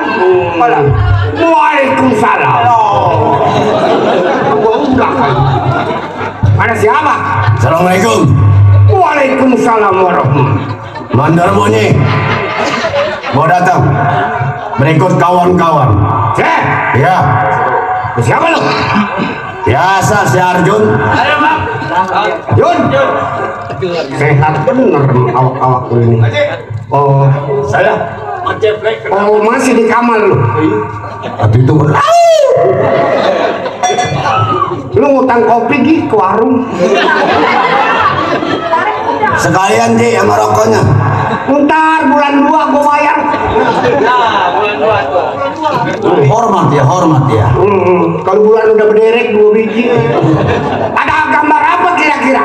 kolam. Waalaikumsalam. Gua udah kan. Mana siapa? Assalamualaikum. Waalaikumsalam warahmatullahi. Mandar bunyi. Mau datang. Berikut kawan-kawan. Ya. Siapa lu? Biasa si Arjun. Yun. Sehat bener awak-awak ini. Oh, Saya oh masih di kamar lu. Tapi itu benar. Lu ngutang kopi Gi ke warung. Sekalian Ji sama rokoknya. Ntar bulan 2 gua bayar. Hormat ya. Kalau bulan udah berderek 2 biji. Ada gambar apa kira-kira?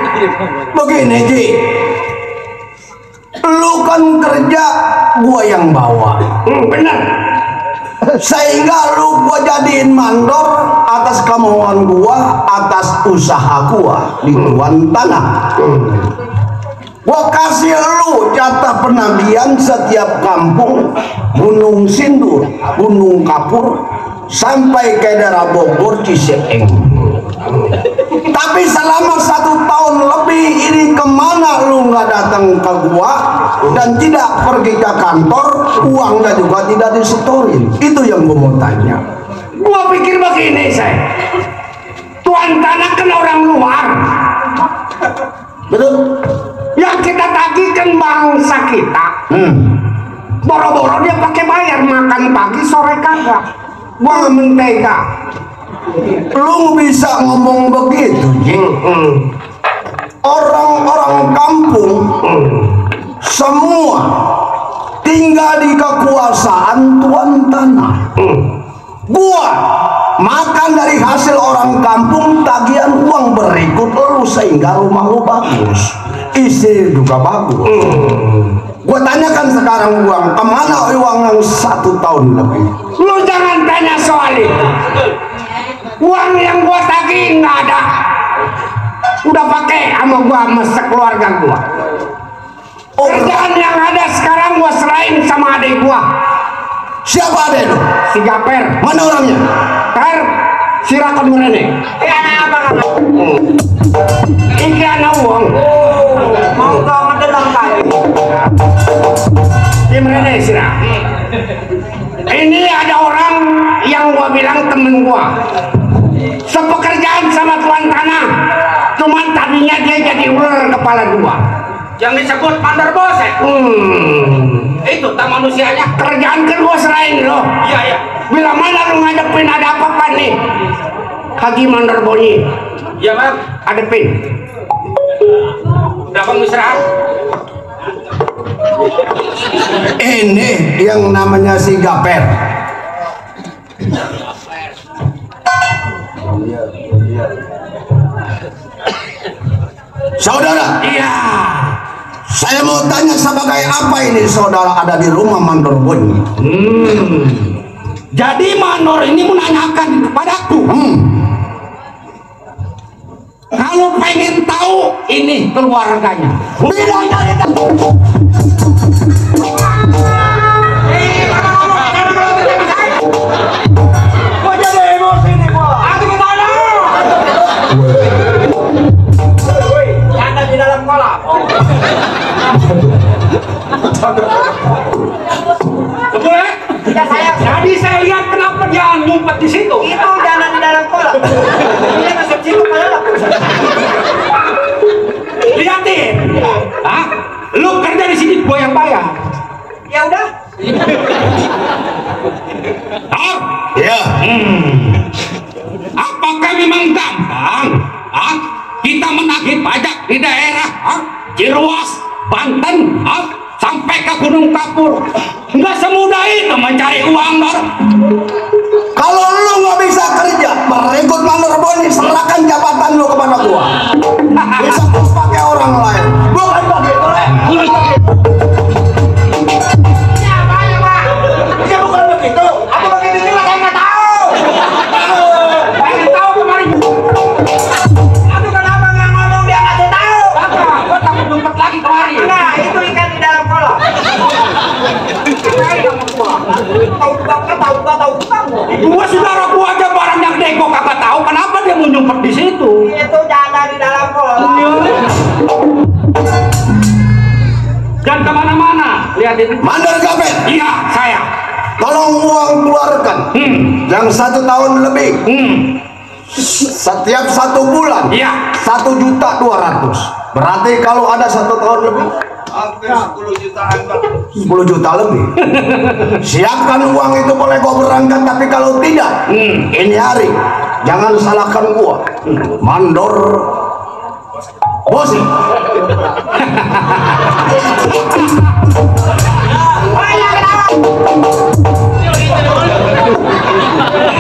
Begini Ji. Lu kan kerja, gua yang bawa. Bener. Sehingga lu gua jadiin mandor atas kemauan gua, atas usaha gua di tuan tanah. Gua kasih lu jatah penagihan setiap kampung, Gunung Sindur, Gunung Kapur, sampai ke daerah Bogor, Ciseeng. Tapi selama 1 tahun lebih ini kemana lu nggak datang ke gua dan tidak pergi ke kantor, uangnya juga tidak disetorin. Itu yang gua mau tanya. Gua pikir begini saya. Tuan tanah kan orang luar. Betul? Yang kita tagihkan bangsa kita. Boro-boro dia pakai bayar, makan pagi sore kagak. Gua mentega. Lu bisa ngomong begitu, Ji? Orang-orang kampung semua tinggal di kekuasaan tuan tanah. Gua makan dari hasil orang kampung, tagihan uang berikut lu sehingga rumah lu bagus, istri juga bagus. Gua tanyakan sekarang uang kemana uang yang 1 tahun lebih? Lu jangan tanya soal itu. Uang yang gua tagih nggak ada. Udah pakai sama gua sama sekeluarga gua. Kerjaan yang ada sekarang gua serahin sama adik gua. Siapa adek lu? Si Gaper. Mana orangnya? Ter silakan merene. Iki ana uang. Mau kau ngedelang kali. Di merene sirah. Ini ada orang yang gua bilang temen gua. Sepekerjaan sama tuan tanah. Cuman tadinya dia jadi ular kepala 2. yang disebut Mandar Bose. Itu tak manusianya. Kerjaan kan gua serahin lo. Iya. Bila mana lu ngadepin ada apa-apa nih? Haji Mandar Bonyi. Iya bang. Hadepin. Udah bang istirahat. Ini yang namanya si Gaper. Saudara, Iya. saya mau tanya sebagai apa ini saudara ada di rumah Mandor Boni? Jadi Mandor ini menanyakan kepadaku. Kalau pengen tahu ini keluarganya. Kok jadi emosi nih, Bo? Aku ke sana. Woi, ada di dalam kolam. Boleh? Ya sayang. Jadi saya lihat kenapa dia ngumpet di situ. Itu jangan di dalam kolam. Ini masuk situ padahal. Lihatin. Hah? Lu kerja di sini gua yang bayar. Ya udah. Tor? Ya, Apakah memang gampang? Hah? Kita menagih pajak di daerah Ciruas, Banten, sampai ke Gunung Kapur. Nggak semudah itu mencari uang, Dor. kalau lu nggak bisa kerja, berikut Mandor Boni, serahkan jabatan lu kepada gua. Bisa terus pakai orang lain, bukan begitu, Le. Ya, Pak. Ya bukan begitu. Aku begitu juga saya nggak tahu. Pengen tahu kemarin. Aku kenapa nggak ngomong dia ngasih tahu? Bapak, gua takut ngumpet lagi kemarin. Nah, itu ikan di dalam kolam. Tahu kamu. Gua saudara gua aja barang yang gede gua kagak tahu kenapa dia mau nyumpet di situ. Itu janda di dalam kolam. Dan kemana-mana, lihatin. Mandor Gapet, Iya, saya. tolong uang keluarkan. Yang 1 tahun lebih, setiap 1 bulan, Iya. 1.200.000. Berarti kalau ada 1 tahun lebih, 10 juta lebih. Siapkan uang itu, boleh gua berangkat, tapi kalau tidak, ini hari jangan salahkan gua. Mandor Bosi.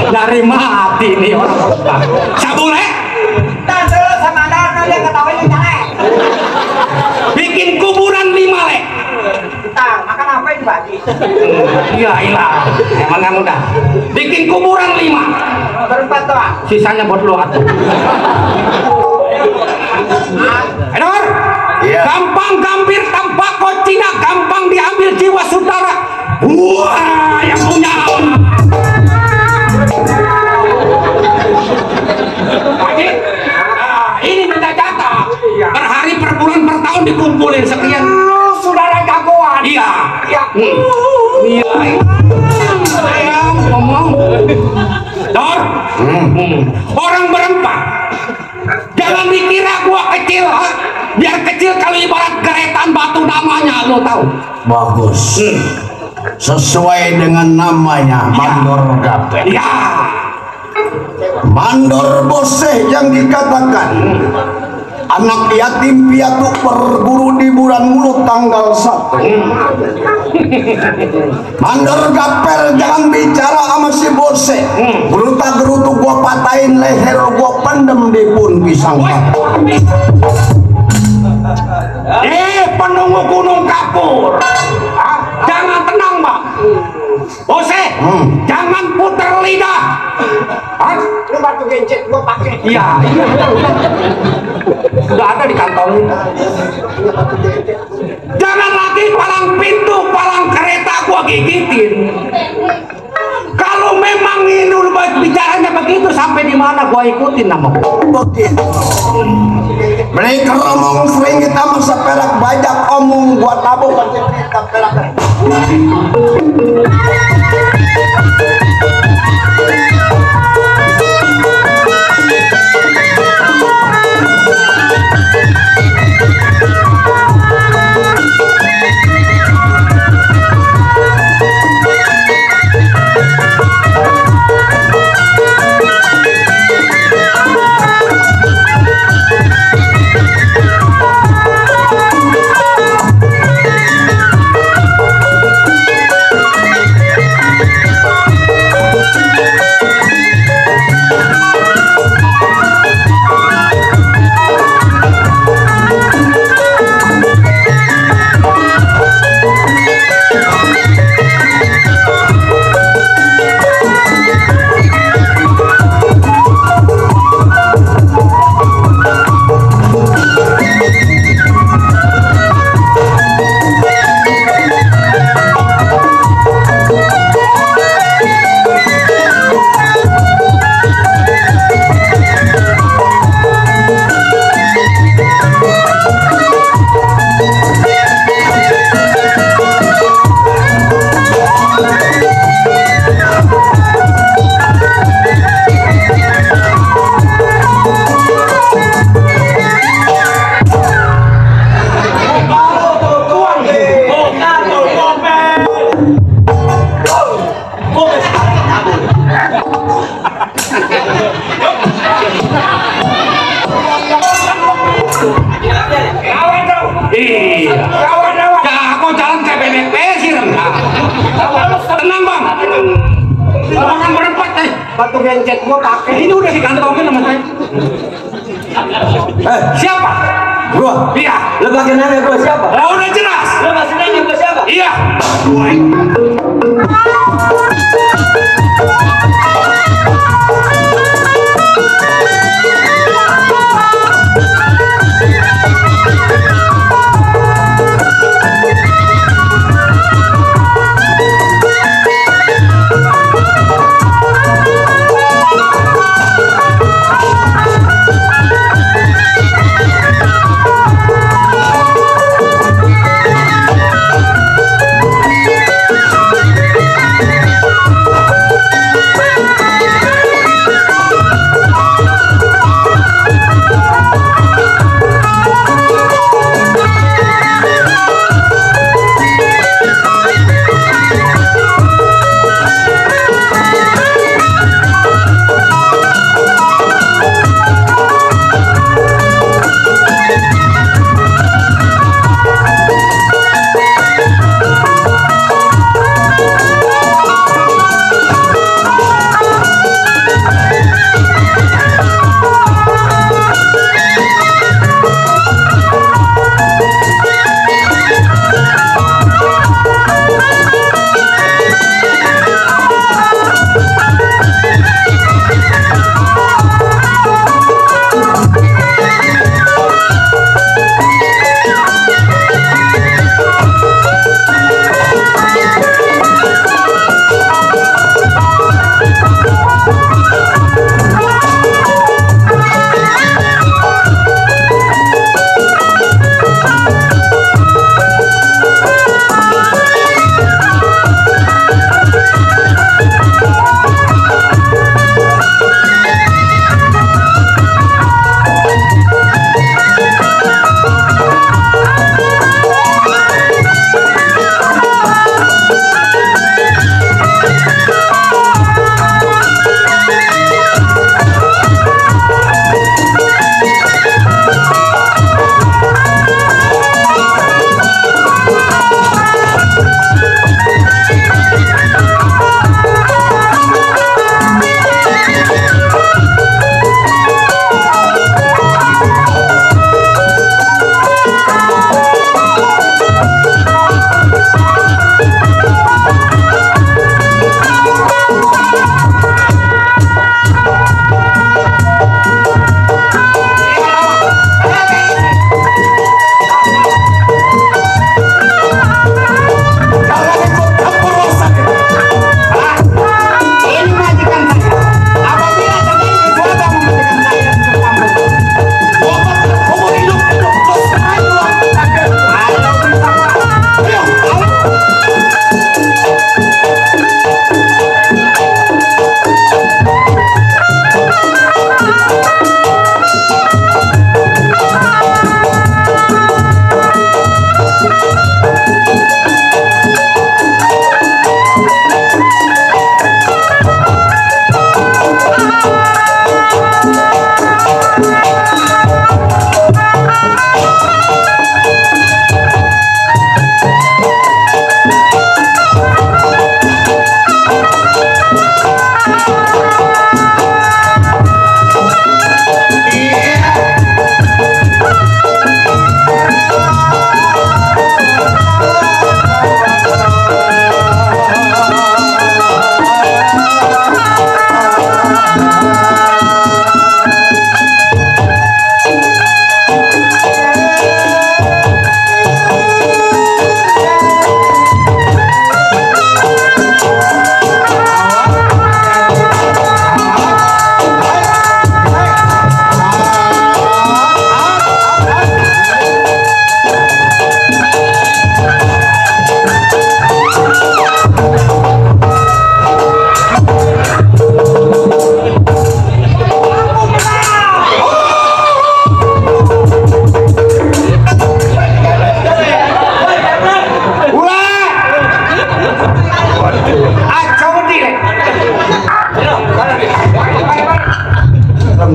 Dari mati nih orang. Saya boleh Dan dulu sama Dono dia ketahuinya jelek. bikin kuburan 5 Le. Kita makan apa ini, Pak? Iya, emang nggak mudah. Bikin kuburan 5, Berempat doang. sisanya buat lu atuh. Edor, Iya. gampang gambir tembakau Cina, gampang diambil jiwa saudara. Wah, yang punya. Lagi, ini minta jatah. Per hari, per bulan, per tahun dikumpulin sekian. Lu saudara jagoan. Iya. Iya. Iya. Sayang, ngomong. Dor. Orang berempat. Jangan dikira gua kecil, biar kecil kalau ibarat geretan batu namanya, lo tahu. Bagus. Sesuai dengan namanya, Mandor Gapet. Iya. Mandor Boseh yang dikatakan anak yatim piatu perguru di bulan Mulut tanggal 1. Mandor Gapel jangan bicara sama si Boseh. Geruta gerutu gua patahin leher, gua pendem di pun pisang bakar. Penunggu Gunung Kapur. Jangan tenang, Mbak. Boseh, jangan putar lidah. Lu batu gencet gua pakai. Iya. Sudah ada di kantong. Jangan lagi palang pintu, palang kereta gua gigitin. Kalau memang ini bicaranya begitu, sampai di mana gua ikutin nama gua. Begitu. Mereka ngomong sering kita masa perak banyak omong buat tabung baca kita perak. Iya. Ya, kau jalan kayak bebek sih, tenang bang. Orang berempat teh. Batu gencet gua pakai. Ini udah dikantongin sama saya. Siapa? Gua. Iya. Lu pakai nanya gua siapa? Lah udah jelas. Lu masih nanya gua siapa? Iya. Gua ini.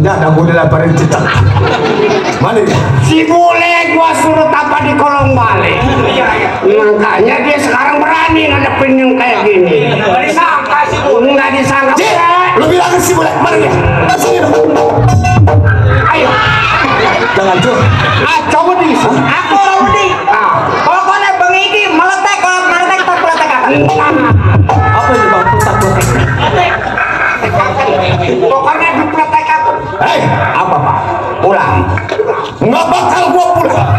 dah gue dilaparin cicak. Mana dia? Si bule gua suruh tapa di kolong balik. Makanya dia sekarang berani ngadepin yang kayak gini. Nggak disangka si bule. Nggak disangka. Lu bilang si bule, mana dia? Sini dong. Ayo. Jangan tuh. Coba di. Aku Rudi. Pokoknya Bang Iki meletek tak meletek akan. Apa itu bang? Putak. Pokoknya dipletek aku. Hei, Apa pak? Pulang. nggak bakal gua pulang.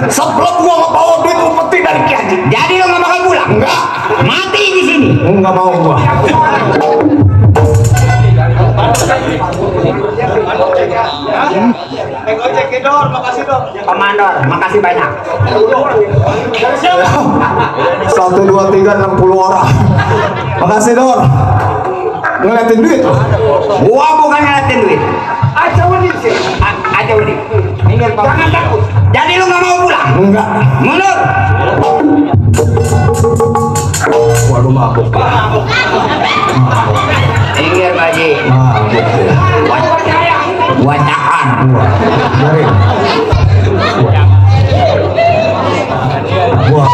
Sebelum gua ngebawa duit upeti dari Ki Haji. Jadi lo nggak bakal pulang? Enggak, Mati di sini. nggak mau gua. Komandor, makasih banyak. 1, 2, 3, 60 orang. Makasih Dor. Ngeliatin duit loh. Gua bukan ngeliatin duit. Aja Wudi sih. Aja Wudi. Jangan takut. Jadi lu nggak mau pulang? Enggak. Mundur. Waduh mabuk. Ingat Haji. Mabuk. Wacakan. Biarin. Wah.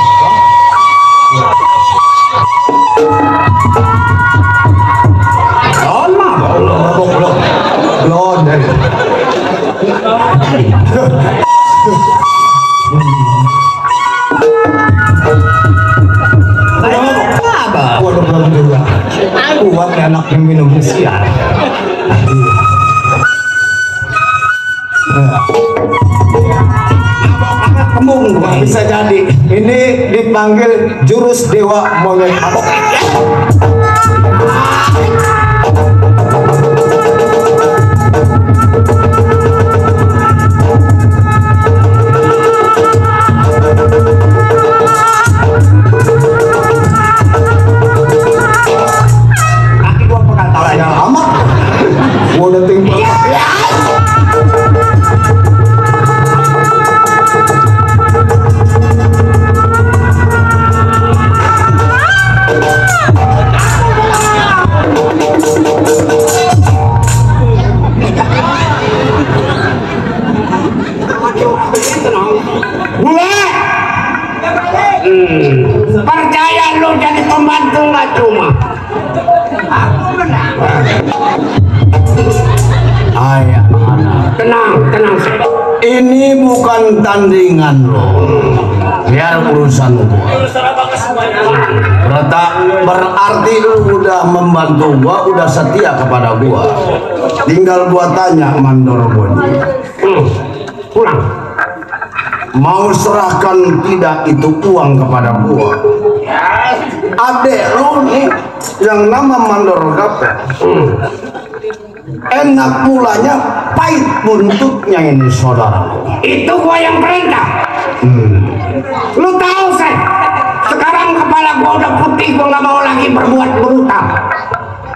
Belum dari. Waduh belum juga. Kuat enak yang minum siar. Bisa jadi ini dipanggil jurus dewa monyet mabok. Kaki gua pegal Ya tahu. amat. Gua udah tinggal. Bule. Percaya lu jadi pembantu nggak cuma. Aku menang. Ayah anak. Tenang sih. Ini bukan tandingan lo. Biar urusan gua. Berarti lu udah membantu gua, udah setia kepada gua. Tinggal gua tanya Mandor Boni. Pulang. Mau serahkan tidak itu uang kepada gua? Adek lu nih yang nama Mandor Gapet. Enak mulanya, pahit buntutnya ini saudara. Itu gua yang perintah. Lu tahu saya, sekarang kepala gua udah putih, gua nggak mau lagi berbuat brutal.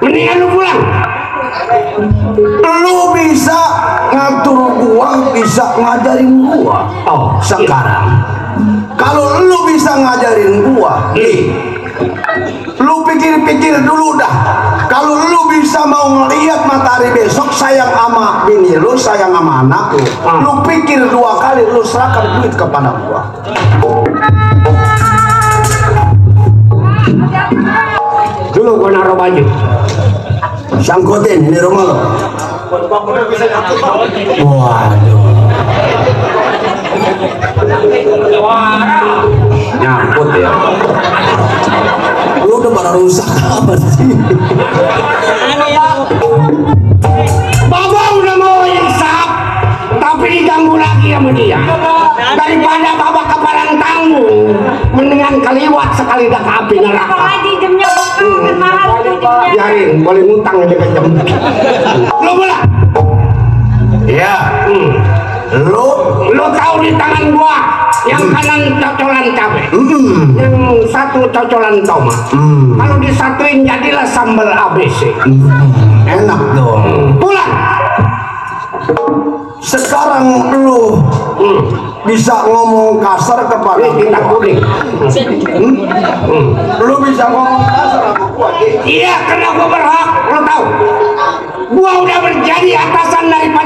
Mendingan lu pulang. Lu bisa ngatur gua, bisa ngajarin gua. Oh, Sekarang kalau lu bisa ngajarin gua, lu pikir-pikir dulu dah. Kalau lu bisa mau ngelihat matahari besok, sayang sama bini lu, sayang sama anak lu, lu pikir 2 kali, lu serahkan duit kepada gua. Dulu gua naruh baju. Sangkutin ini rumah lo. Waduh. Nyangkut ya. Lu udah pada rusak apa sih? Bapak udah mau insaf, tapi diganggu lagi sama dia. Daripada bapak kepalang tanggung, mendingan kaliwat sekali dah ke api neraka. Biarin, boleh ngutang aja ke jam. Lu bola. Ya. Lu tahu di tangan gua yang kanan cocolan cabai, yang satu cocolan tomat. Kalau disatuin jadilah sambal ABC. Enak dong. Pulang. Sekarang lu bisa ngomong kasar kepada Kita gua. kuning. Lu bisa ngomong kasar sama gua. Iya, karena gua berhak. Lu tahu, gua udah berjadi atasan daripada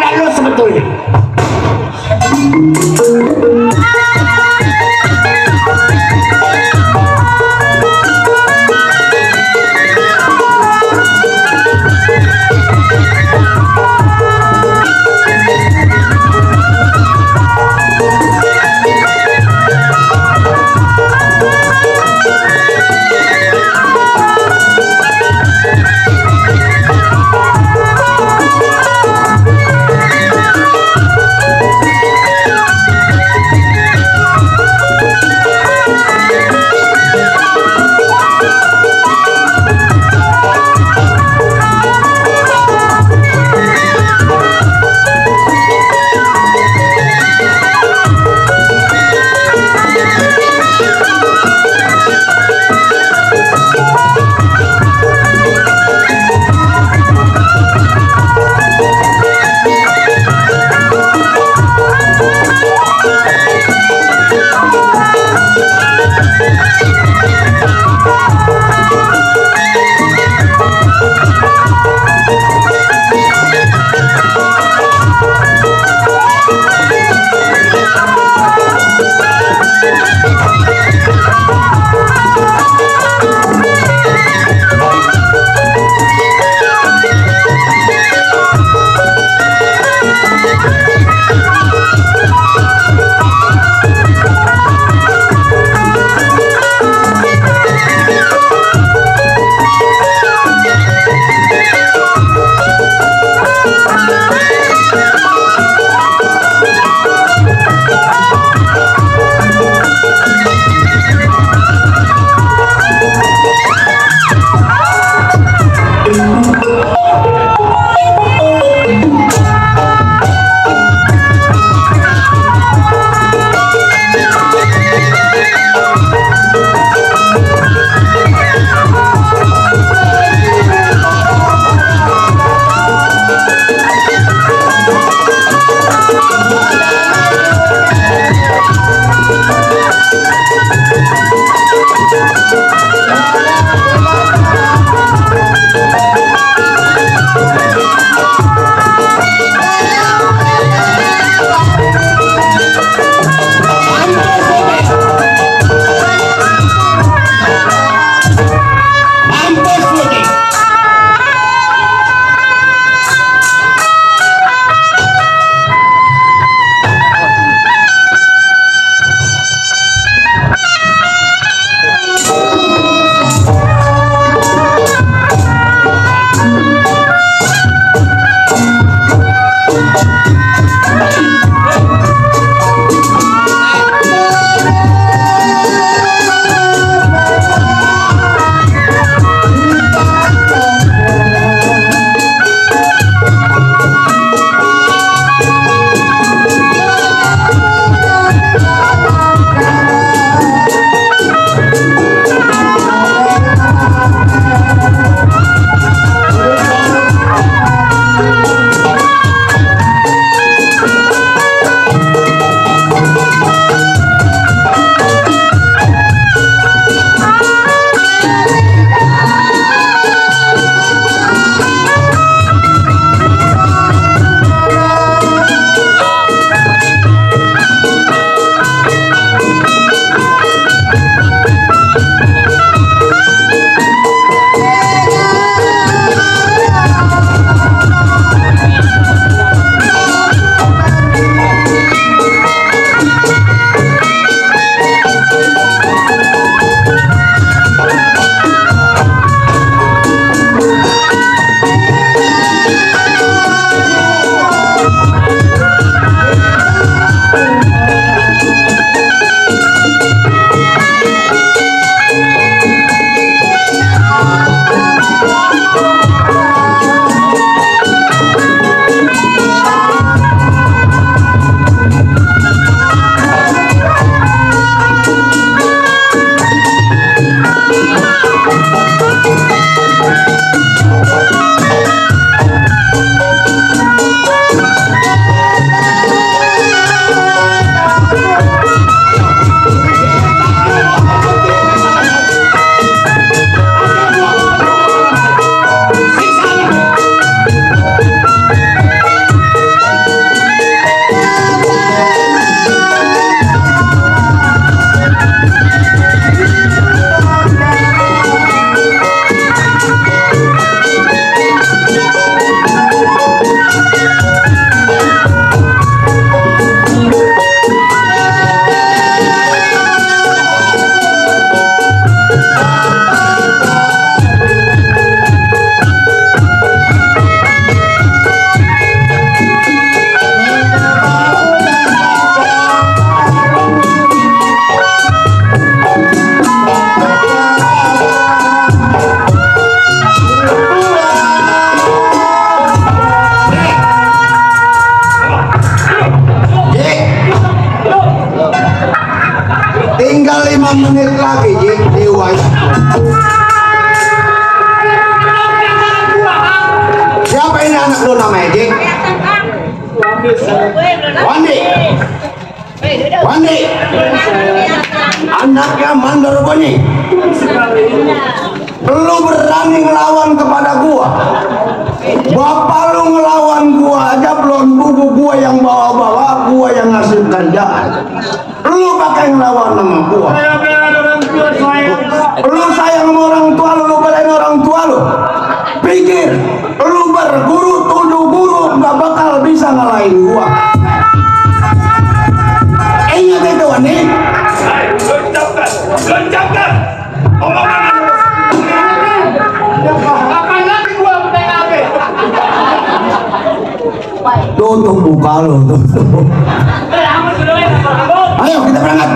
anaknya mandor bunyi. Lu berani ngelawan kepada gua. Bapak lu ngelawan gua aja belum buku gua yang bawa-bawa, gua yang ngasih kerjaan. Lu pakai ngelawan sama gua. Lu sayang sama orang tua lu belain orang tua lu. Pikir lu berguru 7 guru gak bakal bisa ngalahin gua. Ingat itu Wani. Gencapkan omongan. Kapan lagi gua PKB? Tutup muka lu tutup. Ayo kita berangkat.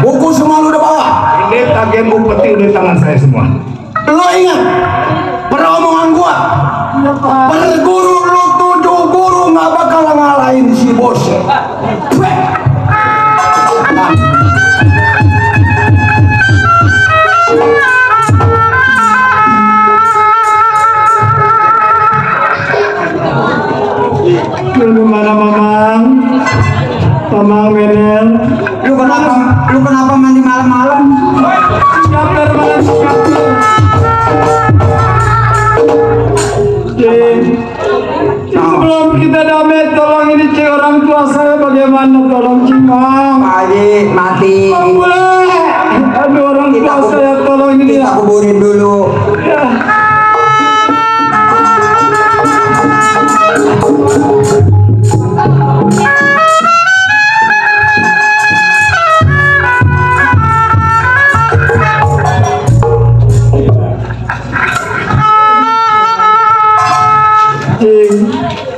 Buku semua lu udah bawa. Ini tagihan bupeti di tangan saya semua. Lu ingat peromongan gua. Berguru lu 7 guru nggak bakal ngalahin si bos. Lu mana Mamang? Mamang Menel. Lu kenapa mandi malam-malam? Kabar malam sebelum kita damai, tolong ini cek orang tua saya bagaimana, tolong Cimang. Pak Haji mati. Boleh. Aduh orang tua saya tolong ini. Kita kuburin dulu. Ya.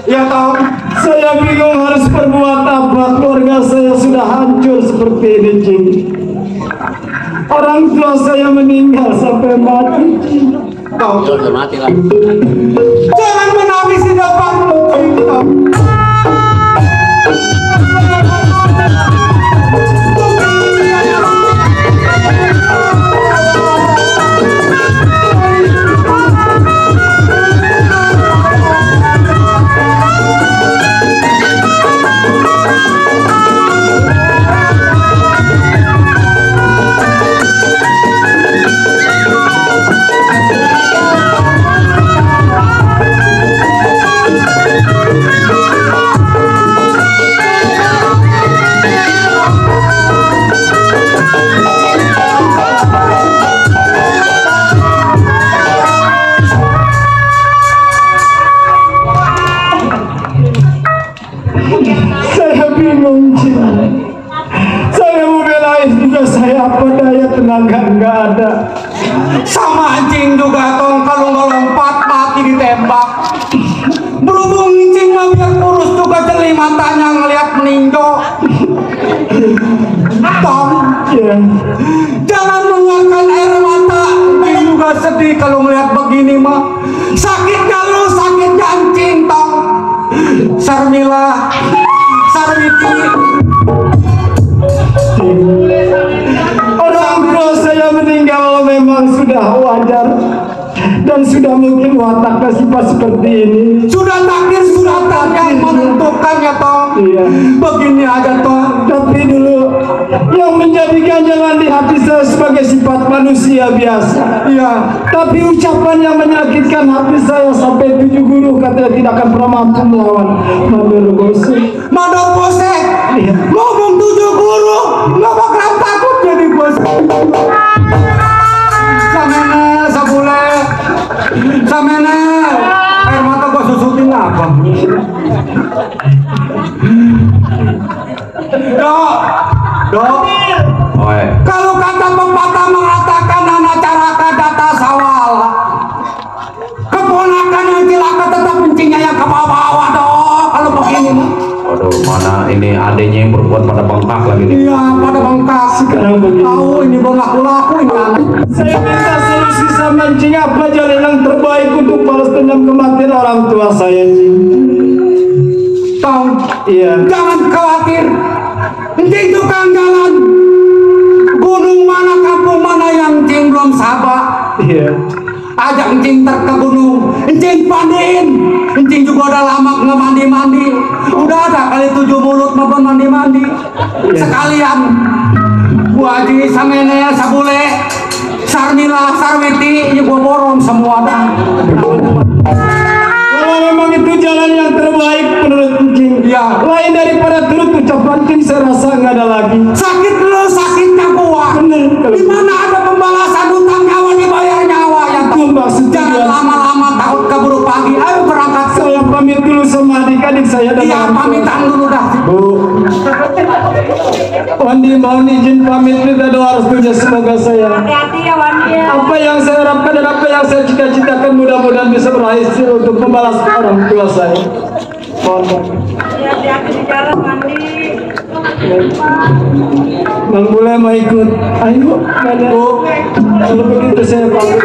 Ya toh, saya bingung harus berbuat apa. Keluarga saya sudah hancur seperti ini, Cing. Orang tua saya meninggal sampai mati, Cing. Jangan menangis di depanmu, Cing. Sama anjing juga tong kalau ngelompat mati ditembak. Berhubung anjing mah biar kurus juga jeli matanya ngelihat meninjau. Tong, jangan mengeluarkan air mata. Anjing juga sedih kalau ngelihat begini mah. Sakitnya lu, sakitnya anjing tong. Sarmila, Sarwiti. Orang tua saya meninggal memang sudah wajar dan sudah mungkin wataknya sifat seperti ini. Sudah takdir, sudah yang menentukan ya toh. Iya. Begini aja toh. Tapi dulu yang menjadikan jangan di hati saya sebagai sifat manusia biasa. Iya. Tapi ucapan yang menyakitkan hati saya sampai 7 guru katanya tidak akan pernah mampu melawan Mandor Bose. Mandor Bose. Iya. Ngomong 7 guru nggak bakal takut jadi bos. Samene sabule. Samene air mata gua susutin apa? Dok. Kalau kata pepatah mengatakan anak caraka data sawal, keponakan yang cilaka tetap bencinya yang ke bawah dok. Kalau begini mah. Aduh, mana ini adanya yang berbuat pada bengkak lagi nih. Iya, pada bengkak. Sekarang begini. Tahu ini belum laku-laku ini anak. Saya minta solusi sama Cing, apa jalan yang terbaik untuk balas dendam kematian orang tua saya, Cing. Tahu? Iya. Jangan khawatir. Cing tukang jalan. Gunung mana, kampung mana yang Cing belum sabar. Iya. Ajak Cing ke gunung, Cing pandiin. Cing juga udah lama nggak mandi-mandi. Udah ada kali 7 mulut maupun mandi-mandi. Sekalian Bu Haji samene sabule Sarmila Sarwiti ya gua borong semua dah. Kalau memang itu jalan yang terbaik menurut Cing, Ya, lain daripada turut ucapan Cing saya rasa nggak ada lagi. sakit lu sakitnya gua. Bener. Di mana ada pembalasan utang nyawa dibayar nyawa ya tuh. Maksudnya Jangan lama-lama takut keburu pagi. Ayo berangkat. Saya pamit dulu sama adik-adik saya dan Iya, orang tua. pamitan dulu dah. Bu, Wandi mohon izin pamit minta doa restunya semoga saya Hati-hati ya Wandi ya. apa yang saya harapkan dan apa yang saya cita-citakan mudah-mudahan bisa berhasil untuk membalas orang tua saya. Mohon. Hati-hati di jalan Wandi. Bang Bule mau ikut? Ayo, Bu. Kalau begitu saya pamit.